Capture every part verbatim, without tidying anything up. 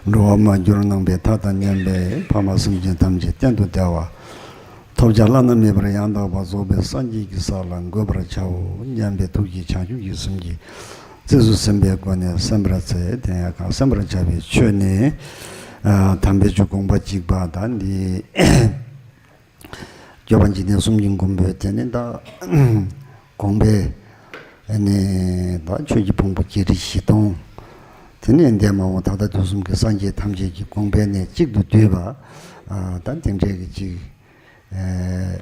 འགྲོ་བ་མར་གྱུར་ནང་པའི་མཐའ་དང་མཉམ་པའི་ཕ་མ་སེམས་ཅན་ཐམས་ཅད་གཏན་དུ་བདེ་བ། ཐོབ་བྱ་བླ་ན་མེད་པར་ཡང་དག་པར་རྫོགས་པའི་སངས་རྒྱས་ཀྱི་ས་ལ་འགོད་པར་བྱའོ་སྙམ་པའི་ཐུགས་ཀྱི་བྱང་ཆུབ་ཀྱི་སེམས་ཀྱིས་རྩིས་སུ་ཟིན་པའི་སྒོ་ནས་གསན་པར་འཚལ། དེ་ཡང་གང་གསན་པར་བྱ་བའི་ཆོས་ནི། ཨ། དམ་པའི་ཆོས་དགོངས་པ་གཅིག་པ་དང་འདི། སྐྱོབ་པ་འཇིག་རྟེན་གསུམ་གྱི་མགོན་པོའི་དེ་ནི་ད་དགོངས་པའི་ཨ་ནི་ད་ཆོས་ཀྱི་ཕུང་པོ་བརྒྱད་ཁྲི་བཞི་སྟོང་། དེ་ནས་འདས་མ་འོངས་ད་ལྟ་དུས་གསུམ་གྱི་སངས་རྒྱས་ཐམས་ཅད་ཀྱི་དགོངས་པའི་གནས་གཅིག་ཏུ་བསྡུས་པ། ཨ། ད་དེ་འདྲའི་གི་གཅིག་ཨ།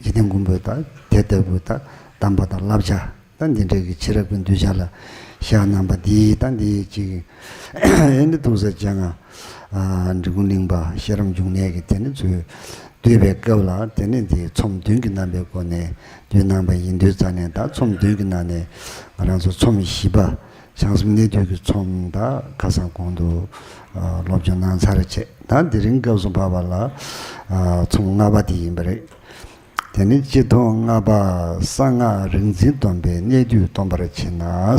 འཇིག་རྟེན་མགོན་པོའི་ད་དེ་ལྟ་བུའི་ད་གདམས་པ་དང་བསླབ་བྱ་ད་འདི་འདྲའི་གི་ཆེས་རབ་ཀྱི་གདུལ་བྱ་ལ་བཞག་གནང་པ་འདི་ད་འདི་གཅིག་ཨེ་ནི་ཐུགས་སྲས་བྱང་ང་། ཨ། འབྲི་གུང་གླིང་པ་ཤེས་རབ་འབྱུང་གནས་ཀྱི་དེ་ནི་ཚུལ་བསྡུས་པའི་སྐབས་ལ་དེ་ནི་འདི་ཚོམས་བདུན་གྱི་རྣམ་པའི་སྒོ་ནས་བསྡུས་གནང་པ་ཡིན་དུས་ཙང་ནས། ད་ཚོམས་བདུན་གྱི་ནང་ནས་ང་རང་ཚོ་ཚོམས་བཞི་པ་བྱང་སེམས་གནད་བསྡུས་ཀྱི་ཚོམས་ད་ཁ་སང་གོང་དུ་ཨ་སློབ་སྦྱོང་གནང་ཚར་བྱས། ད་དེ་རིང་སྐབས་སུ་བབས་པ་ལ་ཨ་ཚོམས་ལྔ་པ་དེ་ཡིན་པ་རེད། དེ་ནི་སྤྱིར་ཚོམས་ལྔ་པ་གསང་སྔགས་རིག་འཛིན་སྡོམ་པའི་གནད་བསྡུས་སྟོན་པར་བྱེད་ན། ཨ།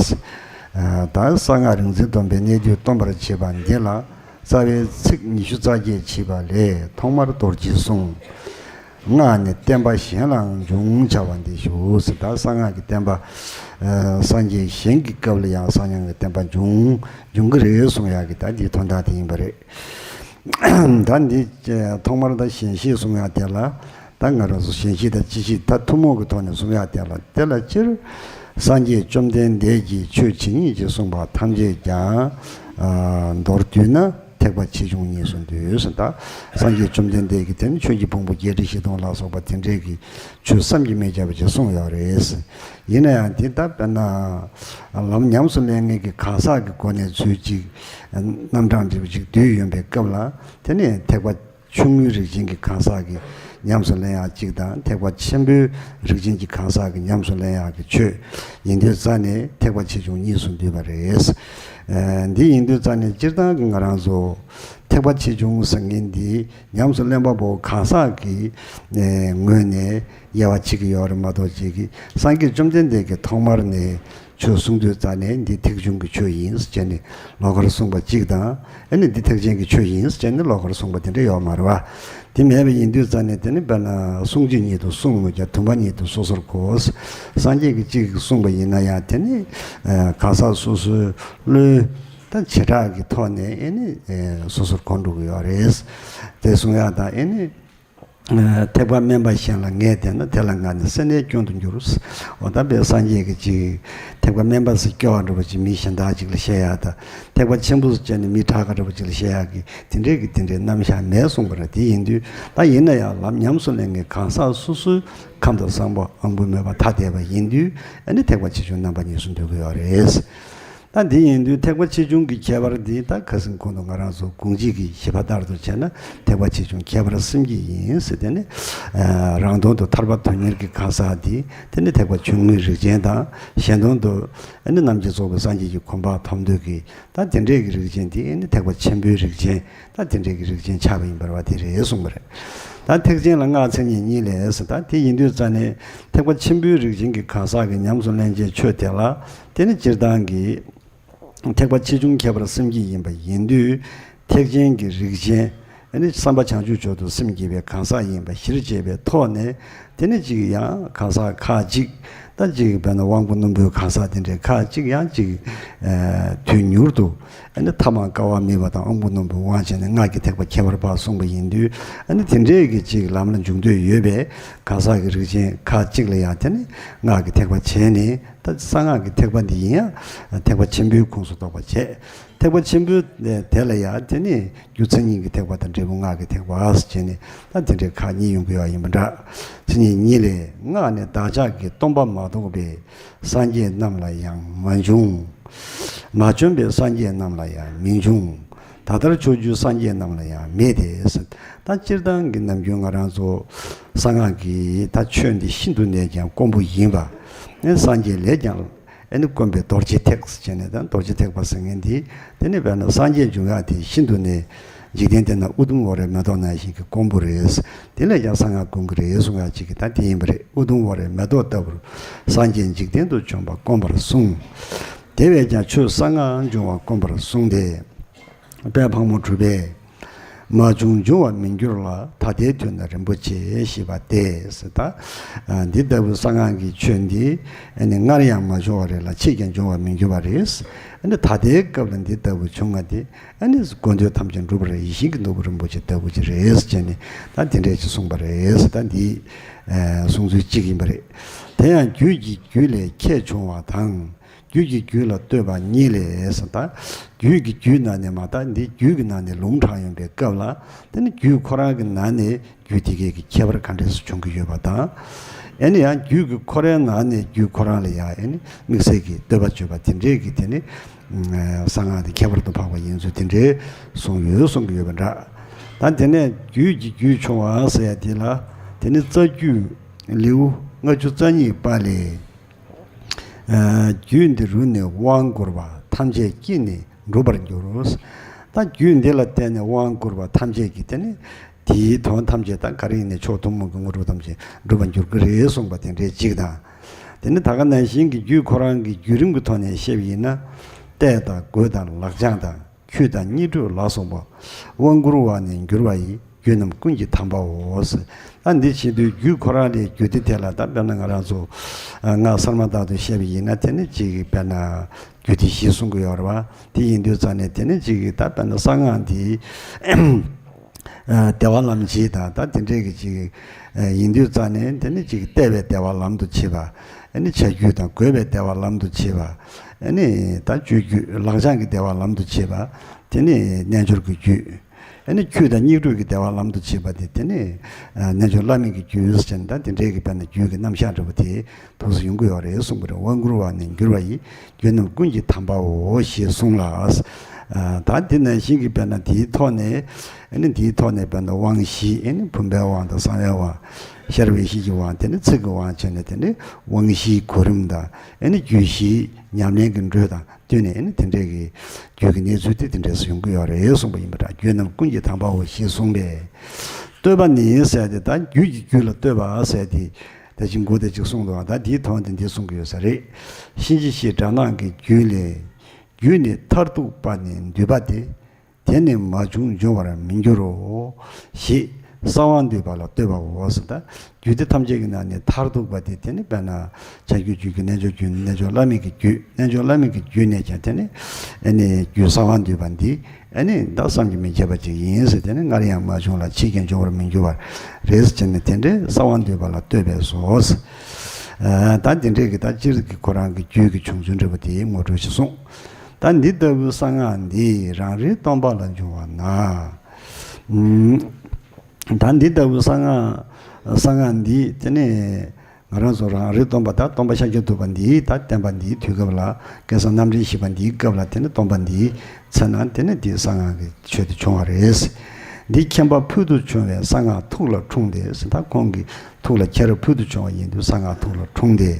ད་གསང་སྔགས་རིག་འཛིན་སྡོམ་པའི་གནད་བསྡུས་སྟོན་པར་བྱེད་པ་འདི་ལ་རྩ་བའི་ཚིག་ཉི་ཤུ་རྩ་བརྒྱད་ཕྱེ་བ་ལས་ཐོག་མར་རྡོ་རྗེའི་གསུང་། སྔགས་ནི་བསྟན་པ་གཞན་ལའང་འབྱུང་བྱ་བ་འདི་ཞུ་ཟེར། ད་གསང་སྔགས་ཀྱི་བསྟན་པ་ཨ་སངས་རྒྱས་གཞན་གྱི་སྐབས་ལ་ཡང་གསང་སྔགས་ཀྱི་བསྟན་པ་འབྱུང་འབྱུང་གི་རེད་གསུང་ཡག་གི་ད་འདིའི་དོན་དག་དེ་ཡིན་པ་རེད། ད་འདི་ཐོག་མར་ད་ཞལ་བཞེས་གསུང་ཡག་དེ་ལ། ད་ང་རང་ཚོ་ཞལ་བཞེས་དང་སྤྱི་བཞེས་ད་ཐུན་མོང་གི་ཐོག་ནས་གསུང་ཡག་དེ་ལ། དེ་ལ་སྤྱིར་སངས་རྒྱས་བཅོམ་ལྡན་འདས་ཀྱིས་ཆོས་ཇི་སྙེད་ཅིག་གསུངས་པ་ཐམས་ཅད་ཀྱང་ཨ་མདོར་བསྡུས་ན་ཐེག་པ་ཆེ་ཆུང་གཉིས་སུ་འདུས་ཟེར། ད་སངས་རྒྱས་བཅོམ་ལྡན་འདས་ཀྱིས་དེ་ནི་ཆོས་ཀྱི་ཕུང་པོ་བརྒྱད་ཁྲི་བཞི་སྟོང་ལ་སོགས་པ་དེ་འདྲའི་གི་ཆོས་བསམ་གྱིས་མི་ཁྱབ་པ་ཅིག་གསུངས་ཡོད་རེད། ཡིན་ན་ཡང་དེ་ད་དཔེར་ན་ལམ་ཉམས་སུ་ལེན་མཁན་གྱི་གང་ཟག་གི་སྒོ་ནས་ཚུལ་གཅིག་རྣམ་གྲངས་འདྲ་བོ་ཅིག་བསྡུས་ཡོང་པའི་སྐབས་ལ། དེ་ནས་ཐེག་པ་ཆུང་ངུའི་རིགས་ཅན་གྱི་གང་ཟག་གིས་ཉམས་སུ་ལེན་ཡག་གཅིག་དང་། ཐེག་པ་ཆེན་པོའི་རིགས་ཅན་གྱི་གང་ཟག་གིས་ཉམས་སུ་ལེན་ཡག་གི་ཆོས་ཡིན་དུས་ཙང་ནས་ཐེག་པ་ཆེ་ཆུང་གཉིས་སུ་འདུས་པ་རེད། ཨ། འདི་ཡིན་དུས་ཙང་ནས་སྤྱིར་བཏང་གི་ང་རང་ཚོ་ཐེག་པ་ཆེ་ཆུང་ཟེར་མཁན་འདི་ཉམས་སུ་ལེན་པ་པོ་གང་ཟག་གི་ཨ་ངོས་ནས་དབྱེ་བ་ཕྱེ་གི་ཡོད་རེད་མ་གཏོགས། ཅིག་གིས་སངས་རྒྱས་བཅོམ་ལྡན་འདས་ཀྱིས་ཐོག་མར་ནས་ཆོས་གསུང་དུས་ཙང་ནས་འདི་ཐེག་ཆུང་གི་ཆོས་ཡིན་ཟེར་བྱས་ནས་ལོགས་ཀར་གསུངས་པ་གཅིག་དང་། ཨ་ནི་འདི་ཐེག་ཆེན་གྱི་ཆོས་ཡིན་ཟེར་བྱས་ནས་ལོགས་ཀར་གསུངས་པ་དེ་འདྲ་ཡོད་མ་རེད་བ། དེ་མེད་པ་ཡིན་དུས་ཙང་ནས་དེ་ནི་དཔེར་ན་གསུང་ཆོས་ཉིད་དུ་གསུངས་མོད་ཀྱང་། དུ་མ་ཉིད་དུ་སོ་སོར་གོ། སངས་རྒྱས་ཀྱིས་གཅིག་གསུངས་པ་ཡིན་ན་ཡང་། དེ་ནི་ཨ་གང་ཟག་སོ་སོའི་བློའི་ད་བྱེ་བྲག་གི་ཐོག་ནས་ཨ་ནི་ཨ་སོ་སོར་གོ་འགྲོ་གི་ཡོད་རེད། དེ་གསུང་ཡག་དང་། ཨ་ནི་ཐེག་པ་དམན་པ་གཞན་ལ་ངས་བསྟན་ན། དེ་ལ་ང་ནི་སེར་སྣའི་སྐྱོན་དུ་འགྱུར། འོ་ད་དཔེ་སངས་རྒྱས་ཀྱིས་ཅིག་ཐེག་པ་དམན་པ་ཟེར་སྐྱོ་བ་འདྲ་བོ་ཅིག་མི་གཞན་དག་ཅིག་ལ་བཤད་ཡག་དང་། ཐེག་པ་ཆེན་པོ་ཟེར་བྱས་ནས་མི་དྲག་ག་འདྲ་བོ་ཅིག་ལ་བཤད་ཡག་གི་དེ་འདྲའི་གི་དེ་འདྲའི་རྣམ་གཞག་མེད་གསུངས་པ་རེད། དེ་ཡིན་དུས་ད་ཡིན་ན་ཡང་ལམ་ཉམས་སུ་ལེན་མཁན་གང་ཟག་སོ་སོའི་ཁམས་དང་བཟང་པོ་དབང་པོའི་མོས་པ་ཐ་དད་པ་ཡིན་དུས། ཨ་ནི་ཐེག་པ་ཆེ་ཆུང་རྣམ་པ་གཉིས་སུ་འདུ་གི་ཡོད་རེད། ད་འདི་ཡིན་དུས་ཐེག་པ་ཆེ་ཆུང་གི་ཁྱད་པར་འདི་ད་ཁ་སང་གོང་དུ་ང་རང་ཚོ་དགོངས་གཅིག་གི་བཞེད་པ་ལྟར་དུ་བྱས་ན་ཐེག་པ་ཆེ་ཆུང་ཁྱད་པར་སེམས་ཀྱི་ཡིན་ཟེར། དེ་ནི་ཨ་རང་དོན་དུ་ཐར་པ་དོན་གཉེར་གྱི་གང་ཟག་འདི་དེ་ནི་ཐེག་པ་ཆུང་ངུའི་རིགས་ཅན་དང་། གཞན་དོན་དུ་ཨ་ནི་རྣམ་མཁྱེན་རྫོགས་པའི་སངས་རྒྱས་ཀྱི་གོ་འཕང་ཐོབ་འདོད་ཀྱི་ད་དེ་འདྲའི་གི་རིགས་ཅན་འདི་ཨ་ནི་ཐེག་པ་ཆེན་པོའི་རིགས་ཅན། ད་དེ་འདྲའི་གི་རིགས་ཅན་ཆགས་པ་ཡིན་པར་བ་དེ་རེད་གསུངས་པ་རེད། ད་ཐེག་ཆེན་ལ་སྔགས་མཚན་ཉིད་གཉིས་ལས་ཟེར། ད་དེ་ཡིན་དུས་ཙང་ནས་ཐེག་པ་ཆེན་པོའི་རིགས་ཅན་གྱི་གང་ཟག་གི་ཉམས་སུ་ལེན་བྱའི་ཆོས་དེ་ལ་དེ་ནི་སྤྱིར་བཏང་གི་ཐེག་པ་ཆེ་ཆུང་ཁྱད་པར་སེམས་ཀྱི་ཡིན་པ་ཡིན་དུས། ཐེག་ཆེན་གྱི་རིགས་ཅན་ཨ་ནི་བསམ་པ་བྱང་ཆུབ་མཆོག་ཏུ་སེམས་བསྐྱེད་པའི་གང་ཟག་ཡིན་པ་གཞིར་བྱས་པའི་ཐོག་ནས། དེ་ནི་གཅིག་ཡང་གང་ཟག་ཁ་ཅིག་ད་གཅིག་དཔེར་ན་དབང་པོ་རྣོན་པོའི་གང་ཟག་དེ་འདྲའི་ཁ་ཅིག་ཡང་གཅིག་ཨ་དུས་མྱུར་དུ་ཨ་ནི་ཐ་མལ་དཀའ་བ་མེད་པ་དང་དབང་པོ་རྣོན་པོའི་དབང་བྱས་ནས་སྔགས་ཀྱི་ཐེག་པ་ཁྱད་པར་འཕགས་གསུངས་པ་ཡིན་དུས། ཨ་ནི་དེ་འདྲའི་གི་གཅིག་ལམ་ལ་འཇུག་འདོད་ཡོད་པའི་གང་ཟག་གི་རིགས་ཅན་ཁ་ཅིག་ལ་ཡང་དེ་ནི་སྔགས་ཀྱི་ཐེག་པ་བྱས་ནས། ད་གསང་སྔགས་ཀྱི་ཐེག་པ་འདི་ཡིན་ཡང་ཐེག་པ་ཆེན་པོའི་ཁོངས་སུ་གཏོགས་པ་བྱས། ཐེག་པ་ཆེན་པོའི་དེ་ལ་ཡང་དེ་ནི་རྒྱུ་མཚན་ཉིད་ཀྱི་ཐེག་པ་དང་འབྲས་བུ་སྔགས་ཀྱི་ཐེག་པ་ཟེར་བྱས་ནས་ད་དེ་འདྲའི་ཁག་གཉིས་ཡོང་གི་ཡོད་ཡིན་པ་འདྲ། མཚན་ཉིད་གཉིས་ལས། སྔགས་ནི་བདག་ཅག་གི་སྟོང་པ་མ་གཏོགས་པའི་སངས་རྒྱས་རྣམས་ལ་ཡང་མ་འབྱུང་། མ་བྱོན་པའི་སངས་རྒྱས་རྣམས་ལ་ཡང་མི་འབྱུང་། ད་ལྟར་ཕྱོགས་བཅུའི་སངས་རྒྱས་རྣམས་ལ་ཡང་མེད་དེ། ད་སྤྱིར་བཏང་གི་ནམ་རྒྱུན་ང་རང་ཚོ་གསང་སྔགས་ཀྱི་ད་ཆོས་འདི་ཤིན་ཏུ་ནས་ཀྱང་དཀོན་པོ་ཡིན་པ། ཨེ་སངས་རྒྱས་ལས་ཀྱང་ཨེ་ནི་དཀོན་པའི་རྡོ་རྗེ་ཐེག་ཟེར་བྱས་ནས། ད་རྡོ་རྗེ་ཐེག་པ་ཟེར་མཁན་འདི་དེ་ནི་དཔེར་ན་སངས་རྒྱས་འབྱུང་ཡག་དེ་ཤིན་ཏུ་ནས་འཇིག་རྟེན་འདི་ན་ཨུ་དུམ་ཝཱ་རའི་མེ་ཏོག་ནང་བཞིན་གྱི་དཀོན་པོ་རེད། དེ་ལས་ཀྱང་གསང་སྔགས་དཀོན་གྱི་རེད་གསུང་ཡག་ཅིག་གི་ད་དེ་ཡིན་པ་རེད། ཨུ་དུམ་ཝཱ་རའི་མེ་ཏོག་ལྟ་བུར་སངས་རྒྱས་འཇིག་རྟེན་དུ་བྱོན་པ་དཀོན་པར་གསུངས། དེ་བས་ཀྱང་ཆོས་གསང་སྔགས་འབྱུང་བ་དཀོན་པར་གསུངས་ཏེ། དཔལ་ཕག་མོ་གྲུ་པས། མ་བྱུང་འབྱུང་བར་མི་འགྱུར་ལ། ད་ལྟའི་དུས་ན་རིན་པོ་ཆེ་ཞེས་པ་སྟེ་ཟེར། ད་འདི་ལྟ་བུ་གསང་སྔགས་ཀྱི་ཆོས་འདི་ཨ་ནི་སྔར་ཡང་མ་བྱུང་བ་རེད་ལ། ཕྱིས་ཀྱང་འབྱུང་བར་མི་འགྱུར་བ་རེད། ཨ་ནི་ད་ལྟའི་སྐབས་ལ་འདི་ལྟ་བུ་བྱུང་བ་དེ་ཨ་ནི་དགོས་འདོད་ཐམས་ཅད་འགྲུབ་པར་ཡིད་བཞིན་གྱི་ནོར་བུ་རིན་པོ་ཆེ་ལྟ་བུ་ཅིག་རེད་ཟེར་ནས། ད་དེ་འདྲས་ཅིག་གསུངས་པ་རེད་ཟེར། ད་འདི་གསུང་ཚུལ་གཅིག་ཡིན་པ་རེད། དེ་ཡང་རྒྱུད་ཀྱི་རྒྱུད་ལས་ཁྱད་བྱུང་བ་དང་། རྒྱུད་ཀྱི་རྒྱུད་ལ་ལྟོས་པ་གཉིས་ལས་ཟེར། ད་རྒྱུད་ཀྱི་རྒྱུད་ནང་ནས་མ། ད་འདི་རྒྱུད་ཀྱི་ནང་ནས་ལུང་དྲངས་ཡོང་པའི་སྐབས་ལ། དེ་ནི་རྒྱུད་ཁོ་རང་གི་ནང་ནས་རྒྱུད་དེ་གའི་གི་ཁྱད་པར་ག་འདྲས་སུ་བྱུང་གི་ཡོད་པ་དང་། ཨེ་ནི་ཡང་རྒྱུད་ཀྱི་ཁོ་རའི་ནང་ནས་རྒྱུད་ཁོ་རང་ལ་ཡང་ཨེ་ནི་དམིགས་བསལ་གྱི་བསྟོད་པ་བརྗོད་པ་དེ་འདྲས་ཀྱི་དེ་ནི་གསང་སྔགས་དེ་ཁྱད་པར་དུ་འཕགས་པ་ཡིན་ཚུལ་དེ་འདྲས་གསུངས་ཡོད་གསུང་གི་ཡོད་པ་འདྲ། ད་དེ་ནས་རྒྱུད་ཀྱི་རྒྱུད་ཆུང་བ་ཟེར་ཡ་དེ་ལ། དེ་ནི་རྩ་རྒྱུད་ལེའུ་ལྔ་བཅུ་རྩ་གཉིས་པ་ལས། རྒྱུད་འདི་རུ་ནི་དབང་བསྐུར་བ་ཐམས་ཅད་ཀྱིས་ནི་འགྲུབ་པར་འགྱུར། ད་རྒྱུད་འདི་ལ་བརྟེན་ནས་དབང་བསྐུར་བ་ཐམས་ཅད་ཀྱིས་དེ་ནི་དེའི་དོན་ཐམས་ཅད་དང་ག་རེ་ཡིན་ནས་མཆོག་ཐུན་མོང་གི་དངོས་གྲུབ་ཐམས་ཅད་འགྲུབ་པར་འགྱུར་གྱི་རེད་གསུངས་པ་དེ་འདྲའི་གཅིག་དང་། དེ་ནི་ད་ག་ནང་བཞིན་གྱི་རྒྱུད་ཁོ་རང་གི་བརྒྱུད་རིམ་གྱི་ཐོག་ནས་བཤད་པ་ཡིན་ན། ལྟས་དང་གོས་དང་ལག་བཅངས་དང་། ཆོས་དང་སྙིགས་དྲོད་ལ་སོགས་པ། དབང་བསྐུར་བ་ནི་འགྱུར་བ་ཡི། རྒྱུད་རྣམས་ཀུན་གྱི་དམ་པའོ། ད་འདི་བྱེད་དུས་རྒྱུད་ཁོ་རང་ལས་རྒྱུད་སྡེ་དེ་ལ། ད་དཔེར་ན་ང་རང་ཚོ་སྔགས་གསར་མ་དག་ཏུ་བཤད་པ་ཡིན་ན། དེ་ནི་གཅིག་གི་དཔེར་ན་རྒྱུད་སྡེ་བཞི་གསུང་གི་ཡོད་རེད་བ། དེ་ཡིན་དུས་ཙང་ནས་དེ་ནི་གཅིག་གི་ད་དཔེར་ན་གསང་སྔགས་འདི་བདེ་བ་ལམ་བྱེད་དང་། ད་དེ་འདྲའི་གི་གཅིག་ཡིན་དུས་ཙང་ནས་དེ་ནི་གཅིག་བལྟས་པའི་བདེ་བ་ལམ་དུ་བྱེད་པ། ཨ་ནི་བྱ་རྒྱུད་དང་གོས་པའི་བདེ་བ་ལམ་དུ་བྱེད་པ། ཨ་ནི་ད་སྤྱོད་རྒྱུད་ལག་བཅངས་ཀྱི་བདེ་བ་ལམ་དུ་བྱེད་པ། དེ་ནི་རྣལ་འབྱོར་གྱི་རྒྱུད། ཨ་ནི་ཆོས་དང་སྙིགས་དྲོད་ཀྱི་བདེ་བ་ལམ་དུ་བྱེད་པ་དེ། དེ་ནི་རྣལ་འབྱོར་བླ་མེད་ཀྱི་རྒྱུད་ཟེར་ནས། ད་དེ་འདྲའི་གི་དཔེར་ན་རྒྱུད་ཀྱི་རྣམ་གཞག་འདྲ་པོ་དེ་ཐུགས་སུ་ཡོང་གི་ཡོད་རེད་གསུངས་པ་རེད། དབང་བསྐུར་བ་ནི་འགྱུར་བ་ཡི། རྒྱུད་རྣམས་ཀུན་གྱི་དམ་པའོ་ཞེས་གསུངས་ལ། ད་དེ་ནང་བཞིན་གྱི་དཔེར་ན་དེའི་ཐོག་ནས། ཨ་ནི་དེའི་ཐོག་ནས་དཔེར་ན་དབང་བཞི། ཨ་ནི་བུམ་པའི་དབང་དང་གསང་བའི་དབང་། ཤར་བའི་གཤིས་ཀྱི་དབང་། དེ་ནི་ཚིག་གི་དབང་བྱས་ནས། དེ་ནི་དབང་བཞིའི་གོ་རིམ་དང་། ཨ་ནི་རྒྱུད་བཞིའི་ཉམས་ལེན་གྱི་འགྲོས་དང་བསྟུན་ནས། ཨ་ནི་དེ་འདྲའི་གི་རྒྱུད་ཀྱི་གནས་ཚུལ་དེ་དེ་འདྲས་སུ་ཡོང་གི་ཡོད་རེད་གསུངས་པ་ཡིན་པ་འདྲ། རྒྱུད་རྣམས་ཀུན་གྱི་དམ་པའོ་ཞེས་གསུངས་པས། བསྟོད་པ་ནི་ཟེར་ཏེ། ད་རྒྱུད་ཀྱི་རྒྱུད་ལ་བསྟོད་པ་ཟེར་ཏེ། ད་ཅི་འགོ་དེ་ཅིག་གསུངས་འདུག་ད་འདིའི་དོན་དེ་འདི་གསུང་གི་ཡོད་ས་རེད། གཤིན་རྗེ་གཤེད་དགྲ་ནག་གི་རྒྱུད་ལས། རྒྱུད་ནི་མཐར་ཐུག་པ་ནི་འདུས་པ་སྟེ། དེ་ནི་མ་བྱུང་འབྱུང་བར་མི་འགྱུར་རོ། ཞེས་གསང་བ་འདུས་པ་ལ་བསྟོད་པའོ་ཟེར། ད་རྒྱུད་སྡེ་ཐམས་ཅད་ཀྱི་ནང་ནས་མཐར་ཐུག་པ་དེ། དེ་ནི་དཔེར་ན་བྱ་རྒྱུད་རྒྱུད་ཀྱི། རྣལ་འབྱོར་རྒྱུད། རྣལ་འབྱོར་བླ་མེད་ཀྱི་རྒྱུད། རྣལ་འབྱོར་བླ་མེད་ཀྱི་རྒྱུད་ནས་ཀྱང་དེ་ནི་ཨ་ནི་རྒྱུད་གསང་བ་འདུས་པ་འདི། ཨ་ནི་ད་བསམ་གྱིས་མི་ཁྱབ་པ་ཅིག་ཡིན་ཟེར། དེ་ནི་སྔར་ཡང་མ་བྱུང་ལ། ཕྱིས་ཀྱང་འབྱུང་བར་མི་འགྱུར་བ་རེད་ཟེར་ནས། དེ་འདྲའི་གསང་བ་འདུས་པ་ལ་བསྟོད་པས་སོ། ཨ་ད་དེ་འདྲའི་གི་ད་སྤྱིར་གྱི་ཁོ་རང་གི་རྒྱུད་ཀྱི་བྱུང་ཚུལ་འདྲ་པོ་དེའི་ངོ་སྤྲོད་ཅིག་གསུངས། ད་འདི་ལྟ་བུའི་གསང་སྔགས་འདི་རང་རིག་སྟོང་པ་ལ་འབྱུང་བ་ན། ཨུམ། ད་འདི་ལྟ་བུའི་གསང་སྔགས། གསང་སྔགས་འདི་དེ་ནི་ང་རང་ཚོ་རང་རིག་སྟོང་པ། ད་སྟོང་པ་ཤཱཀྱ་ཐུབ་པ་འདིའི་ད་བསྟན་པ་འདིའི་དུས་སྐབས་ལ། སྐལ་བཟང་རྣམ་འདྲེན་བཞི་པ་འདིའི་སྐབས་ལ་དེ་ནི་སྟོང་པ་འདིའི་ཚེ་ན་དེ་ནི་འདི་གསང་སྔགས་ཀྱི་ཆོས་དེ་བྱུང་བ་རེད། འདི་མཁྱེན་པ་ཕུལ་དུ་བྱུང་བའི་གསང་སྔགས་ཐུགས་ལ་འཁྲུངས་ཏེ་ཟེར། ད་ཁོང་གི་ཐུགས་ལ་ཁྱེད་རང་ཕུལ་དུ་བྱུང་བ་ཡིན་དུས་གསང་སྔགས་ཐུགས་ལ་འཁྲུངས་ཏེ།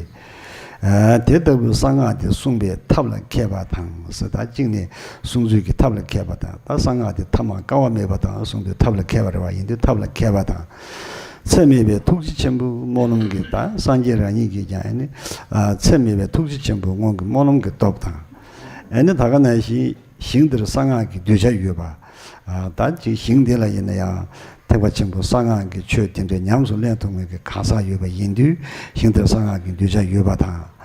ཨ་དེ་ལྟ་བུའི་གསང་སྔགས་དེ་གསུངས་པའི་ཐབས་ལ་མཁས་པ་དང་ཟེར། ད་གཅིག་ནས་གསུང་ཚུལ་གྱི་ཐབས་ལ་མཁས་པ་དང་། ད་གསང་སྔགས་དེ་ཐ་མ་དཀའ་བ་མེད་པ་དང་གསུང་དུས་ཐབས་ལ་མཁས་པ་རེད་བ། ཡིན་དུས་ཐབས་ལ་མཁས་པ་དང་། ཚད་མེད་པའི་ཐུགས་རྗེ་ཆེན་པོའི་སྨོན་ལམ་གྱིས། ད་སངས་རྒྱས་རང་ཉིད་ཀྱིས་ཀྱང་ཨ་ནི་ཨ་ཚད་མེད་པའི་ཐུགས་རྗེ་ཆེན་པོའི་དངོས་ཀྱི་སྨོན་ལམ་གྱི་སྟོབས་དང་། ཨ་ནི་ད་ག་ནང་བཞིན་ཞིང་འདིར་གསང་སྔགས་ཀྱི་གདུལ་བྱ་ཡོད་པ། ཨ་ད་ཅིག་ཞིང་འདི་ལ་ཡིན་ན་ཡང་ཐེག་པ་ཆེན་པོའི་གསང་སྔགས་ཀྱི་ཆོས་དེ་འདྲའི་ཉམས་སུ་ལེན་ཐུབ་མཁན་གྱི་གང་ཟག་ཡོད་པ་ཡིན་དུས། ཞིང་འདིར་གསང་སྔགས་ཀྱི་གདུལ་བྱ་ཡོད་པ་དང་།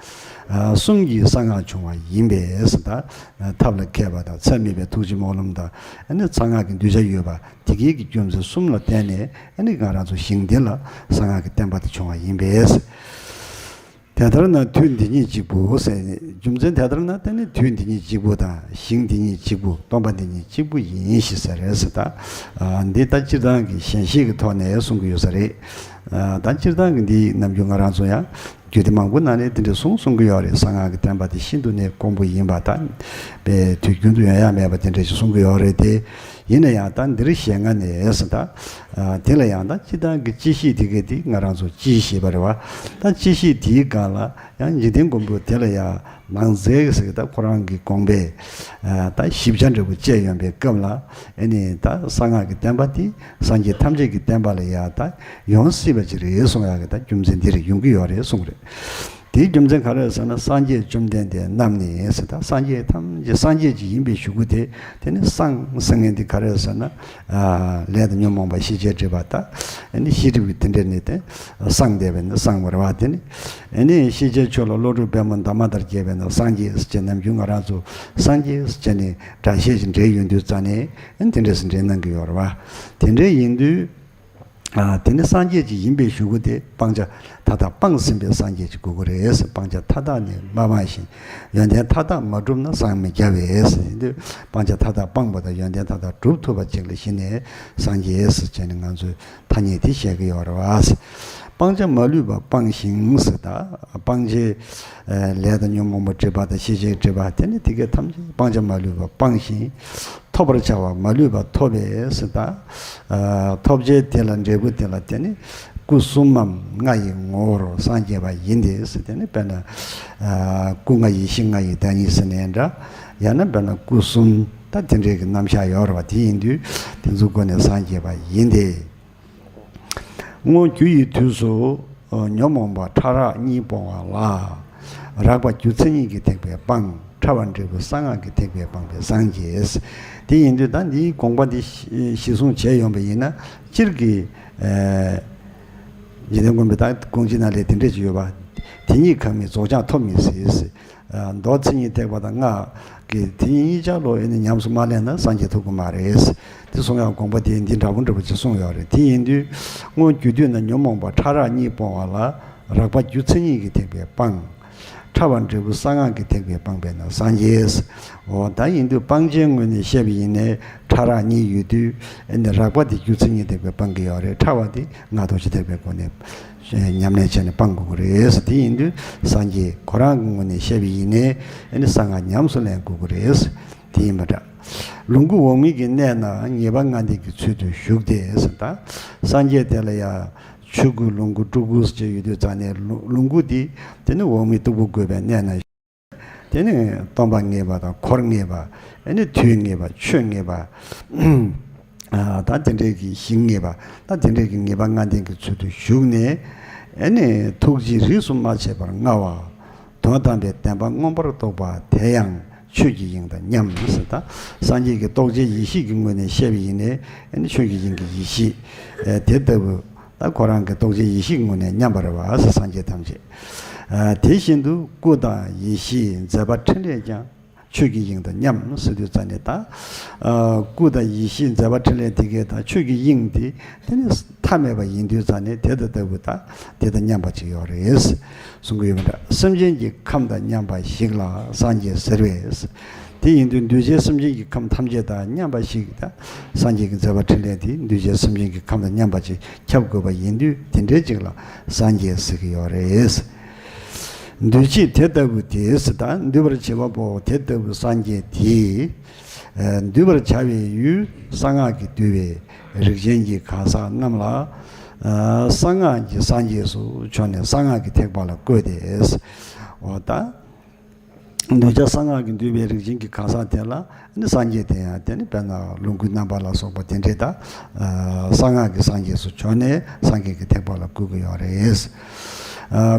ཨ་གསུང་གི་གསང་སྔགས་བྱུང་བ་ཡིན་པས་ཟེར། ད་ཐབས་ལ་མཁས་པ་དང་། ཚད་མེད་པའི་ཐུགས་རྗེ་སྨོན་ལམ་དང་། ཨ་ནི་གསང་སྔགས་ཀྱི་གདུལ་བྱ་ཡོད་པ་དེ་གའི་གི་རྒྱུ་མཚན་གསུམ་ལ་བརྟེན་ནས། ཨ་ནི་ང་རང་ཚོ་ཞིང་འདི་ལ་གསང་སྔགས་ཀྱི་བསྟན་པ་དེ་བྱུང་བ་ཡིན་པས། དེ་ལྟར་ན་དུས་འདི་ཉིད་གཅིག་པུ་ཟེར། རྒྱུ་མཚན་དེ་ལྟར་ན་དེ་ནི་དུས་འདི་ཉིད་གཅིག་པུ་དང་། ཞིང་འདི་ཉིད་གཅིག་པུ། སྟོང་པ་འདི་ཉིད་གཅིག་པུ་ཡིན་ཞེས་ཟེར་རེད་ཟེར། ད་འདི་ད་སྤྱིར་བཏང་གི་ཞེན་ཤེས་ཀྱི་ཐོག་ནས་གསུང་གི་ཡོད་ས་རེད། ད་སྤྱིར་བཏང་གི་འདི་ནམ་རྒྱུན་ང་རང་ཚོ་ཡང་རྒྱུད་སྡེ་མང་པོ་ནང་ནས་དེ་འདྲ་གསུང་གསུང་གི་ཡོད་རེད། གསང་སྔགས་ཀྱི་བསྟན་པ་དེ་ཤིན་ཏུ་ནས་དཀོན་པོ་ཡིན་པ། ད་པའི་དུས་རྒྱུན་དུ་ཡོང་ཡ་མེད་པ་དེ་འདྲ་ཞིག་གསུང་གི་ཡོད་རེད་དེ། ཡིན་ན་ཡང་ད་འདིར་ཞལ་སྔ་ནས་ཟེར། ད་དེ་ལ་ཡང་ད་སྤྱིར་བཏང་གི་སྤྱི་བཤད་དེ་ག་དེ་ང་རང་ཚོ་སྤྱི་ཞེས་པ་རེད་བ། ད་སྤྱི་བཤད་དེའི་སྒང་ལ་ཡང་འཇིག་རྟེན་མགོན་པོ་དེ་ལ་ཡང་ནང་གསེས་ཟེར། ད་ཁོ་རང་གི་དགོངས་པས་ད་ཞིབ་ཆ་འདྲ་པོ་བཅས་ཡོང་པའི་སྐབས་ལ། ཨ་ནི་ད་གསང་སྔགས་ཀྱི་བསྟན་པ་དེ་སངས་རྒྱས་ཐམས་ཅད་ཀྱི་བསྟན་པ་ལ་ཡང་ད་ཡོང་སྲིད་པ་ཅིག་རེད་གསུང་ཡག་གི་ད་རྒྱུ་མཚན་འདི་རེད། ཡོང་གི་ཡོད་རེད་གསུང་རེད། དེའི་རྒྱུ་མཚན་ག་རེ་ཟེར་ན། སངས་རྒྱས་བཅོམ་ལྡན་འདས་རྣམས་ནི་ཟེར། ད་སངས་རྒྱས་ཐམས་ཅད་སངས་རྒྱས་ཅིག་ཡིན་པའི་གཞུག་གུ་དེ། དེ་ནི་སངས་ཟེར་མཁན་དེ་ག་རེ་ཟེར་ན། ཨ་ལས་དང་ཉོན་མོངས་པ་ཤེས་བྱའི་སྒྲིབ་པ་དང་། ཨ་ནི་ཤེས་སྒྲིབ་ཀྱི་དེ་འདྲ་ནི་དེ་སངས་བསྡད་པས་ན་སངས་པ་རེད་བ། དེ་ནི་ཨ་ནི་ཤེས་བྱའི་ཆོས་ལ་བློ་གྲོས་པད་མོ་འདབ་མ་ལྟར་རྒྱས་པས་ན་སངས་རྒྱས་ཟེར་བྱས། ནམ་རྒྱུན་ང་རང་ཚོ་སངས་རྒྱས་ཟེར་བྱས་ནས་སྒྲ་བཤད་ཅིག་འདྲེས་ཡོང་དུས་ཙ་ནས། ཨ་ནི་དེ་འདྲ་ཟེར་འདྲེས་གནང་གི་ཡོད་རེད་བ། དེ་འདྲ་ཡིན་དུས། ཨ་དེ་ནི་སངས་རྒྱས་ཅིག་ཡིན་པའི་གཞུག་གུ་དེ་སྤང་བྱ་མཐའ་དག་སྤངས་ཟིན་པའི་སངས་རྒྱས་ཅིག་དགོས་ཀྱི་རེད། སྤང་བྱ་མཐའ་དག་ནི་མ་སྤངས་ཤིང་། ཡོན་ཏན་མཐའ་དག་མ་བསྒྲུབས་ན་སངས་མི་རྒྱ་བས། ཡིན་དུས་སྤང་བྱ་མཐའ་དག་སྤངས་པ་དང་ཡོན་ཏན་མཐའ་དག་བསྒྲུབ་ཐུབ་པ་ཅིག་ལ་གཞི་ནས་སངས་རྒྱས་ཟེར་བྱས་ནས་ང་ཚོས་ཐ་སྙད་དེ་བཤད་ཀྱི་ཡོད་རེད་བ། སྤང་བྱ་མ་ལུས་པ་སྤངས་ཤིང་ཟེར། ད་སྤང་བྱའི་ལས་དང་ཉོན་མོངས་པའི་སྒྲིབ་པ་དང་ཤེས་བྱའི་སྒྲིབ་པ་དེ་ནི་དེ་གའི་ཐམས་ཅད་སྤང་བྱ་མ་ལུས་པ་སྤངས་ཤིང་། ཐོབ་པར་བྱ་བ་མ་ལུས་པ་ཐོབ་པས་ཟེར། ད་ཐོབ་བྱའི་དེ་ལ་འབྲས་བུ་དེ་ལ་དེ་ནི་སྐུ་གསུམ་མམ་ལྔ་ཡི་ངོ་བོར་སངས་རྒྱས་པ་ཡིན་ཏེ་ཟེར། དེ་ནི་དཔེར་ན་སྐུ་ལྔ་ཡེ་ཤེས་ལྔ་ཡི་བདག་ཉིད་ཟེར་ནའི་འདྲ། ཡང་ན་དཔེར་ན་སྐུ་གསུམ་ད་དེ་འདྲའི་གི་རྣམ་གཞག་ཡོད་རེད་བ། དེ་ཡིན་དུས་དེ་ཚོའི་སྒོ་ནས་སངས་རྒྱས་པ་ཡིན་ཏེ། སྔོན་རྒྱུ་ཡི་དུས་སུ་ཉོན་མོངས་པ་ཕྲ་རགས་གཉིས་སྤོང་བ་ལ། རགས་པ་རྒྱུ་མཚན་ཉིད་ཀྱི་ཐེག་པས་སྤངས། ཕྲ་བ་འབྲས་བུ་གསང་སྔགས་ཀྱི་ཐེག་པས་སྤངས་པས་སངས་རྒྱས། དེ་ཡིན་དུས་ད་འདིའི་དགོངས་པ་འདི་གཞི་བཟུང་བྱས་ཡོང་བ་ཡིན་ན། སྤྱིར་གྱི་འཇིག་རྟེན་མགོན་པོའི་ད་དགོངས་གཅིག་ན་ལས་དེ་འདྲས་ཅིག་ཡོད་པ། དེ་གཉིས་ཁ་མེད་རྫོགས་བྱང་ཐོབ་མི་སྲིད། མདོ་མཚན་ཉིད་ཐེག་པ་དང་སྔགས་ཀྱི་དེ་གཉིས་ཆ་ལོ་ཨེ་ནི་ཉམས་སུ་མ་ལེན་ན་སངས་རྒྱས་ཐོབ་ཀྱི་མ་རེད། དེ་གསུང་ཡག་དགོངས་པ་དེ་འདི་འདྲ་པོ་འདྲ་པོ་ཅིག་གསུངས་ཡོད་རེད། དེ་ཡིན་དུས་སྔོན་རྒྱུ་དུས་ན་ཉོན་མོངས་པ་ཕྲ་རགས་གཉིས་སྤོང་བ་ལ། རགས་པ་རྒྱུ་མཚན་ཉིད་ཀྱི་ཐེག་པས་སྤངས། ཕྲ་བ་འབྲས་བུ་གསང་སྔགས་ཀྱི་ཐེག་པས་སྤངས་པས་ན་སངས་རྒྱས། འོ་ད་ཡིན་དུས་སྤང་བྱའི་ངོས་ནས་བཤད་པ་ཡིན་ནའི་ཕྲ་རགས་གཉིས་ཡོད་དུས་ཨེ་ནི་རགས་པ་དེ་རྒྱུ་མཚན་ཉིད་ཐེག་པས་སྤང་གི་ཡོད་རེད། ཕྲ་བ་དེ་སྔགས་རྡོ་རྗེ་ཐེག་པའི་སྒོ་ནས། ཉམས་ལེན་བྱས་ནས་སྤང་དགོས་ཀྱི་རེད། དེ་ཡིན་དུས་སངས་རྒྱས་ཁོ་རང་གི་ངོས་ནས་བཤད་པ་ཡིན་ནའི་ཨེ་ནི་གསང་སྔགས་ཉམས་སུ་ལེན་དགོས་ཀྱི་རེད། དེ་ཡིན་པ་འདྲ། ལོངས་སྐུ་འོག་མིན་གྱི་གནས་ན་ངེས་པ་ལྔ་ལྡན་གྱི་ཚུལ་དུ་བཞུགས་ཏེ་ཟེར། ད་སངས་རྒྱས་དེ་ལ་ཡང་ཆོས་སྐུ་ལོངས་སྐུ་སྤྲུལ་སྐུ་ཟེར་ཡོད་དུས་ཙང་ནས་ལོ་ལོངས་སྐུ་དེ་དེ་ནི་འོག་མིན་སྟུག་པོ་བཀོད་པའི་གནས་ན། དེ་ནི་སྟོང་པ་ངེས་པ་དང་འཁོར་ངེས་པ། ཨེ་ནི་དུས་ངེས་པ། ཆོས་ངེས་པ། ཨ་ད་དེ་འདྲའི་གི་ཞིང་ངེས་པ། ད་དེ་འདྲའི་གི་ངེས་པ་ལྔ་ལྡན་གྱི་ཚུལ་དུ་བཞུགས་ནས། ཨེ་ནི་ཐུགས་རྗེས་རིས་སུ་མ་ཆད་པར་མངའ་བ། དོན་དམ་པའི་བདེན་པ་མངོན་པར་རྟོགས་པ་དེ་ཡང་ཆོས་ཀྱི་དབྱིངས་དང་མཉམ་ཟེར། ད་སངས་རྒྱས་ཀྱི་རྟོགས་བྱའི་ཡེ་ཤེས་ཀྱི་ངོས་ནས་བཤད་པ་ཡིན་ནའི་ཨེ་ནི་ཆོས་ཀྱི་དབྱིངས་ཀྱི་ཡེ་ཤེས་དེ་ལྟ་བུ། ད་ཁོ་རང་གི་རྟོགས་བྱའི་ཡེ་ཤེས་ཀྱི་ངོས་ནས་མཉམ་པ་རེད་བ་ཟེར། སངས་རྒྱས་ཐམས་ཅད། ཨ་དེ་བཞིན་དུ་སྐུ་དང་ཡེ་ཤེས་མཛད་པ་ཕྲིན་ལས་ཀྱང་ཆོས་ཀྱི་དབྱིངས་དང་མཉམ་ཟེར་དུས་ཙ་ནས། ད་ཨ་སྐུ་དང་ཡེ་ཤེས་མཛད་པ་ཕྲིན་ལས་དེ་གའི་ད་ཆོས་ཀྱི་དབྱིངས་དེ་དེ་ནི་མཐའ་མེད་པ་ཡིན་དུས་ཙ་ནས་དེ་དང་ལྟ་བུ་ད་དེ་དང་མཉམ་པ་ཅིག་ཡོད་རེད་གསུང་གི་ཡོད་པ་འདྲ། སེམས་ཅན་གྱི་ཁམས་དང་མཉམ་པ་ཞིག་ལ་སངས་རྒྱས་ཟེར་བས། དེ་ཡིན་དུས་འདུས་བྱས་སེམས་ཅན་གྱི་ཁམས་ཐམས་ཅད་དང་མཉམ་པ་ཞིག་དང་། སངས་རྒྱས་ཀྱི་མཛད་པ་ཕྲིན་ལས་དེ་འདུས་བྱས་སེམས་ཅན་གྱི་ཁམས་དང་མཉམ་པ་ཅིག་ཁྱབ་དགོས་པ་ཡིན་དུས་དེ་འདྲའི་ཅིག་ལ་སངས་རྒྱས་ཟེར་གྱི་ཡོད་རེད། འདུས་བྱས་དེ་ལྟ་བུ་དེ་ཟེར། ད་འདུས་པར་བྱེད་པ་པོ་དེ་ལྟ་བུ་སངས་རྒྱས་དེ། ཨ་འདུས་པར་བྱ་བའི་ཡུལ་གསང་སྔགས་ཀྱིས་འདུས་པའི་རིགས་ཅན་གྱི་གང་ཟག་རྣམས་ལ། ཨ་གསང་སྔགས་ཀྱི་སངས་རྒྱས་སུ་བྱོན་ནས་གསང་སྔགས་ཀྱི་ཐེག་པ་ལ་བཀོད་དེ། འོ་ད། འདུས་བྱས་གསང་སྔགས་ཀྱིས་འདུས་པའི་རིགས་ཅན་གྱི་གང་ཟག་དེ་ལ་ནི་སངས་རྒྱས་དེ་ཡང་དེ་ནི་དཔེར་ན་ལོངས་སྐུའི་རྣམ་པ་ལ་སོགས་པ་དེ་འདྲའི་ད་གསང་སྔགས་ཀྱི་སངས་རྒྱས་སུ་བྱོན་ནས་སངས་རྒྱས་ཀྱི་ཐེག་པ་ལ་བཀོད་ཀྱི་ཡོད་རེད།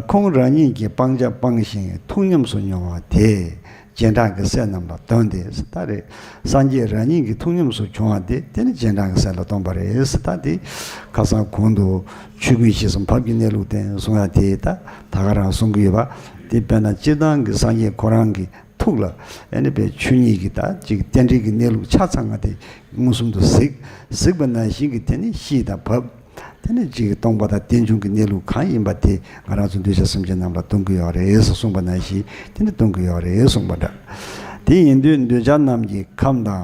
ཁོང་རང་ཉིད་ཀྱིས་སྤང་བྱ་སྤངས་ཤིང་ཐུགས་ཉམས་སུ་མྱོང་བ་དེ་རྗེས་འབྲང་གི་སྲས་རྣམས་ལ་སྟོན་ཏེ་ད་རེད། སངས་རྒྱས་རང་ཉིད་ཀྱི་ཐུགས་ཉམས་སུ་བྱུང་བ་དེ་དེ་ནི་རྗེས་འབྲང་གི་སྲས་ལ་སྟོན་པ་རེད། ད་དེ་ཁ་སང་གོང་དུ་ཆོས་ཀུན་ཞི་གསུམ་བབ་ཀྱི་གནས་ལུགས་བསྟན་གསུང་ཡ་དེ་ད་ད་ག་རང་གསུང་གི་ཡོད་པ། དེ་དཔེར་ན་སྤྱིར་བཏང་གི་སངས་རྒྱས་ཁོ་རང་གི་ཐུགས་ལ་ཨེ་ནི་པའི་ཆོས་ཉིད་ཀྱི་ད་ཅིག་རྟེན་འབྲེལ་གྱི་གནས་ལུགས་ཆ་ཚང་བ་དེ་མངོན་སུམ་དུ་གཟིགས། གཟིགས་པ་ནང་བཞིན་གྱི་དེ་ནི་ཤེས་དང་བབ། དེ་ནི་ཅིག་སྟོང་པ་དང་རྟེན་འབྱུང་གི་གནས་ལུགས་གང་ཡིན་པ་དེ་ང་རང་ཚོ་འདུས་བྱས་སེམས་ཅན་རྣམས་ལ་སྟོན་གྱི་ཡོད་རེད་གསུངས་པ་ནང་བཞིན་དེ་ནི་སྟོན་གྱི་ཡོད་རེད་གསུངས་པ་འདྲ། དེ་ཡིན་དུས་འདུས་བྱས་རྣམས་ཀྱི་ཁམས་དང་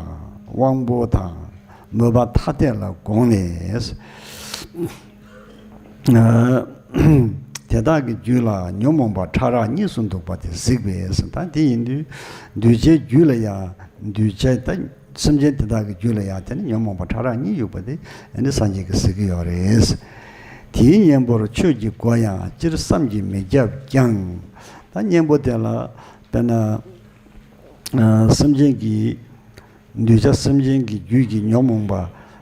དབང་པོ་དང་མོས་པ་ཐ་དད་ལ་དགོངས་ནས། དེ་དག་གི་རྒྱུད་ལ་ཉོན་མོངས་པ་ཕྲ་རགས་གཉིས་སུ་འདུག་པ་དེ་གཟིགས་པས་ཟེར། ད་དེ་ཡིན་དུས་འདུས་བྱས་རྒྱུད་ལ་ཡང་འདུས་བྱས་ད་སེམས་ཅན་དེ་དག་གི་རྒྱུད་ལ་ཡང་དེ་ནི་ཉོན་མོངས་པ་ཕྲ་རགས་གཉིས་ཡོད་པ་དེ་ཨ་ནི་སངས་རྒྱས་ཀྱིས་གཟིགས་ཀྱི་ཡོད་རེད། དེའི་གཉེན་པོར་ཆོས་ཀྱི་སྒོ་ཡང་སྤྱིར་བསམ་གྱིས་མི་ཁྱབ་ཀྱང་། ད་གཉེན་པོ་དེ་ལ་དཔེར་ན་སེམས་ཅན་གྱི་འདུས་བྱས་སེམས་ཅན་གྱི་རྒྱུད་ཀྱི་ཉོན་མོངས་པ་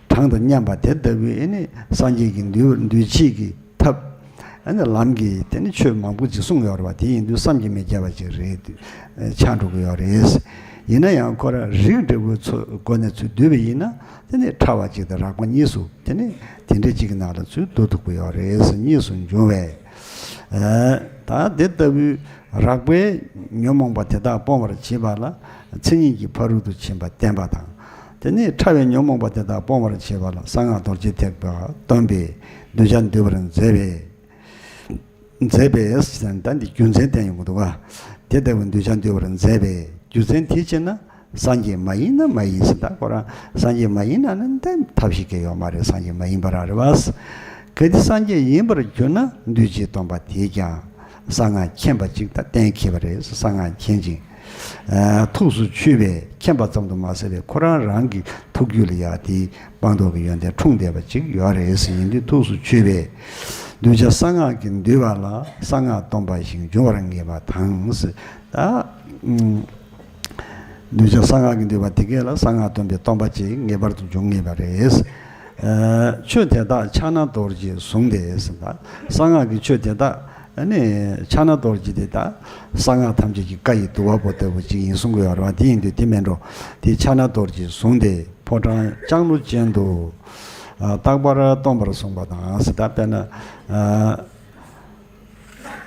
གྲངས་དང་མཉམ་པ་དེ་ལྟ་བུའི་ཨེ་ནི་སངས་རྒྱས་ཀྱི་འདུལ་འདུལ་བྱེད་ཀྱི་ཐབས་ ཨ་ནི་ལམ་གྱི་དེ་ནི་ཆོས་མང་པོ་ཅིག་གསུངས་ཡོད་རེད་བ། དེ་ཡིན་དུས་བསམ་གྱིས་མི་ཁྱབ་པ་ཅིག་རེད། ཆགས་འགྲོ་གི་ཡོད་རེད། ཡིན་ན་ཡང་ཁོ་རང་རིགས་འབྲས་བུའི་ཚོ་སྒོ་ནས་ཚུར་བསྡུས་པ་ཡིན་ན། དེ་ནི་ཕྲ་བ་གཅིག་དང་རགས་པ་གཉིས་སུ་དེ་ནི་དེ་འདྲ་གཅིག་གི་ནང་ལ་ཚུར་བསྡུ་ཐུབ་ཀྱི་ཡོད་རེད། གཉིས་སུ་འབྱུང་བས། ད་དེ་ལྟ་བུའི་རགས་པའི་ཉོན་མོངས་པ་དེ་དག་སྤོང་བར་བྱེད་པ་ལ་མཚན་ཉིད་ཀྱི་ཕ་རོལ་ཏུ་ཕྱིན་པ་བསྟན་པ་དང་། དེ་ནི་ཕྲ་བའི་ཉོན་མོངས་པ་དེ་དག་སྤོང་བར་བྱེད་པ་ལ་གསང་སྔགས་རྡོ་རྗེ་ཐེག་པ་སྟོན་པས་གདུལ་བྱ་འདུལ་བར་མཛད་པས། མཛད་པས་ཟེར་ན་ད་འདི་རྒྱུ་མཚན་བསྟན་ཡོང་གི་འདུག་ག། དེ་ལྟ་བུའི་གདུལ་བྱ་འདུལ་བར་མཛད་པའི་རྒྱུ་མཚན་དེ་བྱས་ན་སངས་རྒྱས་མ་ཡིན་ན་མ་ཡིན་ཟེར། ད་ཁོ་རང་སངས་རྒྱས་མ་ཡིན་ན་ནི་ད་ཐབས་ཤེས་ཀྱི་ཡོད་མ་རེད། སངས་རྒྱས་མ་ཡིན་པ་རང་རེད་བ། གལ་ཏེ་སངས་རྒྱས་ཡིན་པར་གྱུར་ན་འདུལ་བྱེད་སྟོན་པ་དེས་ཀྱང་གསང་སྔགས་མཁྱེན་པ་ཅིག་དང་གཏན་འཁེལ་བ་རེད། གསང་སྔགས་མཁྱེན་ཅིང་ཐུགས་སུ་ཆུད་པས་མཁྱེན་པ་ཙམ་དུ་མ་ཟད་པའི་ཁོ་རང་རང་གི་ཐུགས་རྒྱུད་ལ་ཡང་དེའི་སྤངས་རྟོགས་ཀྱི་ཡོན་ཏན་འཁྲུངས་བསྡད་པ་ཅིག་ཡོད་རེད་ཟེར། ཡིན་དུས་ཐུགས་སུ་ཆུད་པས་གདུལ་བྱ་གསང་སྔགས་ཀྱིས་འདུལ་བ་ལ་གསང་སྔགས་སྟོན་པ་ཞིག་འབྱུང་བར་ངེས་པ་དང་ཟེར། ད་གདུལ་བྱ་གསང་སྔགས་ཀྱིས་འདུལ་བ་དེ་གས་ལ་གསང་སྔགས་སྟོན་པའི་སྟོན་པ་ཅིག་ངེས་པར་དུ་འབྱུང་ངེས་པ་རེད། ཆོས་དེ་དག་ཕྱག་ན་རྡོ་རྗེས་བཟུང་སྟེ་ཟེར། ད་གསང་སྔགས་ཀྱི་ཆོས་དེ་དག་ཨ་ནི་ཕྱག་ན་རྡོ་རྗེ་དེ་དག་གསང་སྔགས་ཐམས་ཅད་ཀྱི་བཀའ་ཡི་བསྡུ་བ་པོ་ལྟ་བུ་ཅིག་ཡིན་གསུང་གི་ཡོད་རེད་བ། དེ་ཡིན་དུས་དེ་མིན་འགྲོ། དེ་ཕྱག་ན་རྡོ་རྗེས་བཟུང་སྟེ་ཕོ་བྲང་ལྕང་ལོ་ཅན་དུ་རྟག་པར་སྟོན་པར་གསུངས་པ་དང་ཟེར། ད་དཔེར་ན་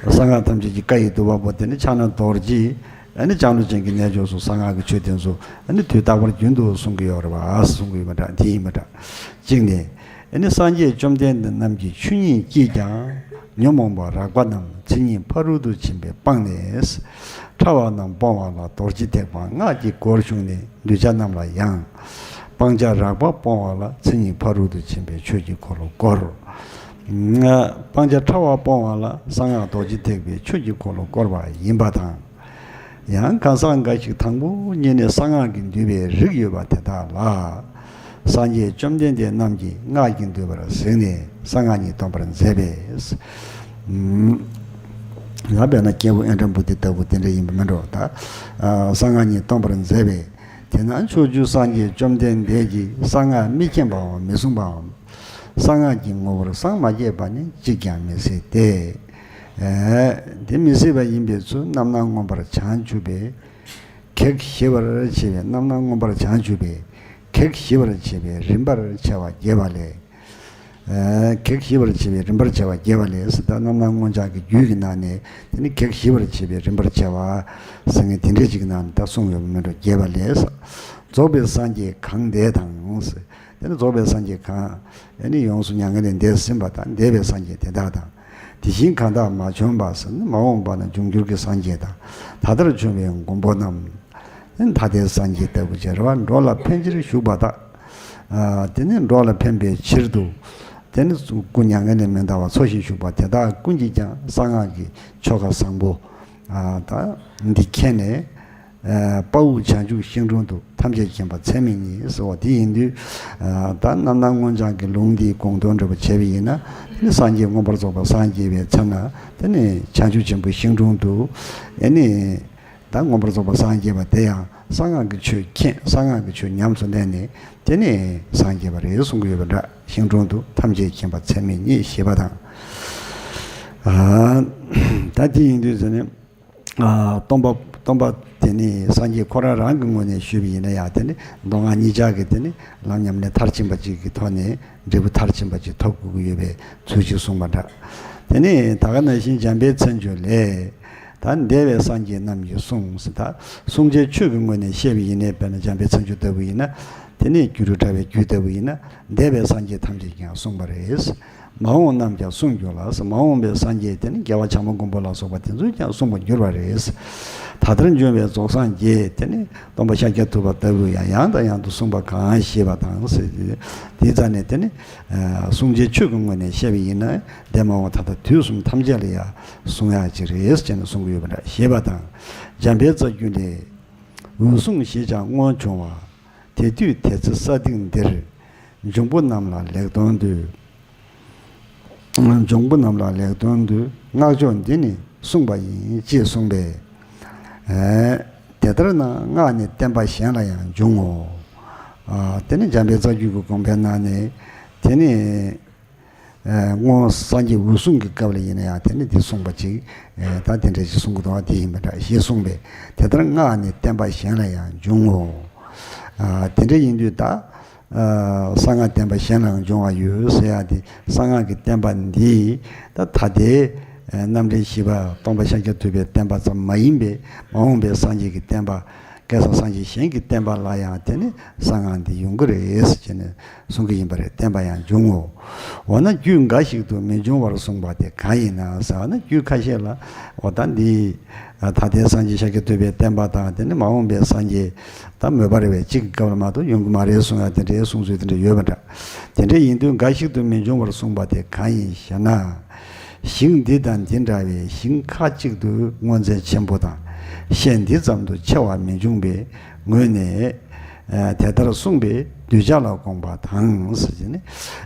གསང་སྔགས་ཐམས་ཅད་ཀྱི་བཀའ་ཡི་བསྡུ་བ་པོ་དེ་ནི་ཕྱག་ན་རྡོ་རྗེས་ཨ་ནི་ལྕང་ལོ་ཅན་གྱི་རྣལ་འབྱོར་སོགས་གསང་སྔགས་ཀྱི་ཆོས་དེ་ཚོ་ཨ་ནི་དུས་རྟག་པར་རྒྱུན་དུ་གསུང་གི་ཡོད་རེད་བ། གསུང་གི་ཡོད་པ་འདྲ། དེ་ཡིན་པ་འདྲ། གཅིག་ནས། ཨ་ནི་སངས་རྒྱས་བཅོམ་ལྡན་འདས་རྣམས་ཀྱི་ཆོས་ཉིད་ཀྱིས་ཀྱང་ཉོན་མོངས་པ་རགས་པ་རྣམས་མཚན་ཉིད་ཕ་རོལ་ཏུ་ཕྱིན་པས་སྤངས་ནས། ཕྲ་བ་རྣམས་སྤོང་བ་ལ་རྡོ་རྗེ་ཐེག་པ་སྔགས་ཀྱི་སྒོར་ཞུགས་ནས་གདུལ་བྱ་རྣམས་ལ་ཡང་། སྤང་བྱ་རགས་པ་སྤོང་བ་ལ་མཚན་ཉིད་ཕ་རོལ་ཏུ་ཕྱིན་པའི་ཆོས་ཀྱི་འཁོར་ལོ་བསྐོར། སྤང་བྱ་ཕྲ་བ་སྤོང་བ་ལ་གསང་སྔགས་རྡོ་རྗེ་ཐེག་པའི་ཆོས་ཀྱི་འཁོར་ལོ་བསྐོར་བ་ཡིན་པ་དང་། ཡང་གང་ཟག་འགའ་ཞིག་དང་པོ་ཉིད་ནས་གསང་སྔགས་ཀྱིས་འདུལ་བའི་རིགས་ཡོད་པ་དེ་དག་ལ། སངས་རྒྱས་བཅོམ་ལྡན་འདས་རྣམས་ཀྱིས་སྔགས་ཀྱིས་འདུལ་བར་གཟིགས་ནས་གསང་སྔགས་ཉིད་སྟོན་པར་མཛད་པས། ཡང་དཔེར་ན་སྐྱེས་བུ་ཨེ་ཌ་བུ་ཏི་ལྟ་བུ་དེ་འདྲ་ཡིན་པ་མིན་འགྲོ། ད་གསང་སྔགས་ཉིད་སྟོན་པར་མཛད་པས། དེས་ན་ཕྱོགས་བཅུའི་སངས་རྒྱས་བཅོམ་ལྡན་འདས་ཀྱིས་གསང་སྔགས་མི་མཁྱེན་པའམ་མི་གསུང་པའམ། གསང་སྔགས་ཀྱི་ངོ་བོར་སངས་མ་རྒྱས་པ་ནི་གཅིག་ཀྱང་མི་སྲིད་དེ། དེ་མི་སྲིད་པ་ཡིན་པའི་ཚུལ་རྣམ་སྣང་མངོན་པར་བྱང་ཆུབ་པས། གེགས་ཞི་བར་བྱེད་པའི་རྣམ་སྣང་མངོན་པར་བྱང་ཆུབ་པས། གེགས་ཞི་བར་བྱེད་པའི་རིམ་པར་བྱ་བ་རྒྱས་པ་ལས། གེགས་ཞི་བར་བྱེད་པའི་རིམ་པར་བྱ་བ་རྒྱས་པ་ལས་ཟེར། ད་རྣམ་སྣང་མངོན་བྱང་གི་རྒྱུད་ཀྱི་ནང་ནས་དེ་ནི་གེགས་ཞི་བར་བྱེད་པའི་རིམ་པར་བྱ་བ་ཟེར་མཁན་དེ་འདྲའི་ཅིག་གི་ནང་ནས་ད་གསུངས་ཡོད་པ་མིན་འགྲོ། རྒྱས་པ་ལས། རྫོགས་པའི་སངས་རྒྱས་གང་དེ་དང་ཟེར། དེ་ནི་རྫོགས་པའི་སངས་རྒྱས་གང་། ཨ་ནི་ཡོངས་སུ་མྱ་ངན་ལས་འདས་ཟིན་པ་དང་འདས་པའི་སངས་རྒྱས་དེ་དག་དང་། དེ་བཞིན་གང་དག་མ་བྱོན་པ་ཟེར་ན་མ་འོངས་པ་ན་འབྱུང་འགྱུར་གྱི་སངས་རྒྱས་དང་། ད་ལྟར་བྱོན་པའི་མགོན་པོ་རྣམས། ཨ་ནི་ད་ལྟའི་སངས་རྒྱས་ལྟ་བུ་བྱེད་རེ་བ་འགྲོ་ལ་ཕན་ཕྱིར་བཞུགས་པ་དག། ཨ་དེ་ནི་འགྲོ་ལ་ཕན་པའི་ཕྱིར་དུ། དེ་ནི་སྐུ་མྱ་ངན་ལས་མི་འདའ་བར་འཚོ་ཞིང་བཞུགས་པ་དེ་དག་ཀུན་གྱིས་ཀྱང་གསང་སྔགས་ཀྱི་ཆོ་ག་བཟང་པོ། ཨ་ད་འདི་མཁྱེན་ནས། དཔའ་བོས་བྱང་ཆུབ་ཤིང་དྲུང་དུ། ཐམས་ཅད་མཁྱེན་པ་ཚད་མེད་ཉིད་ཟེར་བ་དེ་ཡིན་དུས། ད་རྣམ་སྣང་མངོན་བྱང་གི་ལུང་འདིའི་དགོངས་དོན་འགྲེལ་པ་བྱས་པ་ཡིན་ན། ནི་སངས་རྒྱས་མངོན་པར་རྫོགས་པར་སངས་རྒྱས་པའི་ཚེ་ན་དེ་ནི་བྱང་ཆུབ་ཆེན་པོའི་ཤིང་དྲུང་དུ། ཨེ་ནི། ད་མངོན་པར་རྫོགས་པར་སངས་རྒྱས་པ་དེ་ཡང་གསང་སྔགས་ཀྱི་ཆོས་མཁྱེན། གསང་སྔགས་ཀྱི་ཆོས་ཉམས་སུ་ལེན་ནས་དེ་ནི་སངས་རྒྱས་པ་རེད་གསུང་གི་ཡོད་པ་འདྲ། ཤིང་དྲུང་དུ་ཐམས་ཅད་མཁྱེན་པ་ཚད་མེད་ཉིད་ཞེས་པ་དང་། ད་དེ་ཡིན་དུས་ཟེར་ནས། སྟོན་པ་སྟོན་པ་དེ་ནི་སངས་རྒྱས་ཁོ་རང་རང་གི་ངོས་ནས་ཞུས་པ་ཡིན་ན་ཡང་དེ་ནི་མདོ་སྔགས་གཉིས་ཆར་གྱི་དེ་ནི་ལམ་ཉམས་ལེན་མཐར་ཕྱིན་པ་ཅིག་གི་ཐོག་ནས་འབྲས་བུ་མཐར་ཕྱིན་པ་ཅིག་ཐོབ་དགོས་ཀྱི་ཡོད་པའི་ཚུལ་ཅིག་གསུངས་པ་འདྲ། དེ་ནི་ད་ག་ནང་བཞིན་འཇམ་དཔལ་མཚན་བརྗོད་ལས། ད་འདས་པའི་སངས་རྒྱས་རྣམས་ཀྱིས་གསུངས་ཟེར། ད་གསུང་བྱའི་ཆོས་ཀྱི་ངོས་ནས་བཤད་པ་ཡིན་ནའི་དཔེར་ན་འཇམ་དཔལ་མཚན་བརྗོད་ལྟ་བུ་ཡིན་ན། དེ་ནི་སྒྱུ་འཕྲུལ་དྲ་བའི་རྒྱུད་ལྟ་བུ་ཡིན་ན། འདས་པའི་སངས་རྒྱས་ཐམས་ཅད་ཀྱང་གསུངས་པ་རེད། མ་འོངས་རྣམས་ཀྱང་གསུང་འགྱུར་ལ། མ་འོངས་པའི་སངས་རྒྱས་དེ་ནི་རྒྱལ་བ་བྱམས་པ་མགོན་པོ་ལ་སོགས་པ་དེ་ཚོས་ཀྱང་གསུངས་པར་འགྱུར་བ་རེད། ད་ལྟར་འབྱོན་པའི་རྫོགས་སངས་རྒྱས་དེ་ནི་སྟོན་པ་ཤཱཀྱ་ཐུབ་པ་ལྟ་བུ་ཡང་ཡང་དང་ཡང་དུ་གསུངས་པ་གང་ཞེས་པ་དང་ཟེར་ཏེ། དེའི་རྩ་ནས་དེ་ནི་གསུང་བྱའི་ཆོས་ཀྱི་ངོས་ནས་བཤད་པ་ཡིན་ན་འདས་མ་འོངས་ད་ལྟ་དུས་གསུམ་ཐམས་ཅད་ལ་ཡང་གསུང་ཡག་ཅིག་རེད་ཅེས་ནས་གསུང་གི་ཡོད་པ་འདྲ་ཞེས་པ་དང་། འཇམ་དཔལ་རྩ་རྒྱུད་ལས། འོད་སྲུང་ཞེས་ཀྱང་སྔོན་བྱུང་བ། དེ་དུས་དེ་ཚེ་ས་སྟེང་འདིར། འབྱུང་པོ་རྣམས་ལ་ལེགས་སྟོན་དུས། འབྱུང་པོ་རྣམས་ལ་ལེགས་སྟོན་དུས་སྔགས་ཕྱོགས་འདི་ནི་གསུངས་པ་ཡིན་ཅེས་གསུངས་པས། དེ་ལྟར་ན་སྔགས་ནི་བསྟན་པ་གཞན་ལ་ཡང་འབྱུང་ངོ་། དེ་ནི་འཇམ་དཔལ་རྩ་རྒྱུད་ཀྱི་དགོངས་པའི་ནང་ནས་དེ་ནི། སྔོན་སངས་རྒྱས་འོད་སྲུང་གི་སྐབས་ལ་ཡིན་ན་ཡང་དེ་ནི་དེ་གསུངས་པ་ཅིག་ད་དེ་འདྲ་ཞིག་གསུང་གི་འདུག་དེ་ཡིན་པ་འདྲ་ཞེས་གསུངས་པས། དེ་ལྟར་སྔགས་ནི་བསྟན་པ་གཞན་ལ་ཡང་འབྱུང་ངོ་། དེ་འདྲ་ཡིན་དུས་ད། གསང་སྔགས་བསྟན་པ་གཞན་ལའང་འབྱུང་བ་ཡོད་ཟེར་ཡ་དེ། གསང་སྔགས་ཀྱི་བསྟན་པ་འདི་ད་ད་ལྟའི་རྣམ་འདྲེན་བཞི་པ་སྟོང་པ་ཤཱཀྱ་ཐུབ་པའི་བསྟན་པ་ཙམ་མ་ཡིན་པའི་མ་འོངས་པའི་སངས་རྒྱས་ཀྱི་བསྟན་པ། བསྐལ་བཟང་སངས་རྒྱས་གཞན་གྱི་བསྟན་པ་ལ་ཡང་དེ་ནི་གསང་སྔགས་འདི་ཡོང་གི་རེད་ཟེར་བྱས་ནས་གསུང་གི་ཡིན་པ་རེད། བསྟན་པ་ཡང་འབྱུང་ངོ་། འོ་ན་རྒྱུད་འགའ་ཞིག་ཏུ་མི་འབྱུང་བར་གསུངས་པ་དེ་གང་ཡིན་ན་ཟེར་བ་ན། རྒྱུད་ཁ་ཤས་ལ་འོ་ད་འདི་ད་ལྟའི་སངས་རྒྱས་ཤཱཀྱ་ཐུབ་པའི་བསྟན་པ་དང་དེ་ནི་མ་འོངས་པའི་སངས་རྒྱས་ད་མོས་པ་རེ་བའི་གཅིག་གི་སྐབས་ལ་མ་གཏོགས་ཡོང་གི་མ་རེད་གསུང་ཡ་དེ་འདྲའི་གསུང་ཚུལ་དེ་འདྲ་ཡོད་པ་འདྲ། དེ་འདྲ་ཡིན་དུས་འགའ་ཞིག་ཏུ་མི་འབྱུང་བར་གསུངས་པ་དེ་གང་ཡིན་ཞེ་ན། ཞིང་འདི་དང་འདི་འདྲ་བའི་ཞིང་ཁ་ཅིག་ཏུ་སྔོ་ཚལ་ཆེན་པོ་དང་ཤེལ་འདི་ཙམ་དུ་ཆེ་བ་མི་འབྱུང་བའི་ངོས་ནས། ཨ་དེ་ལྟར་གསུངས་པའི་གདུལ་བྱ་ལ་དགོངས་པ་དང་ཟེར་གྱི་ནི།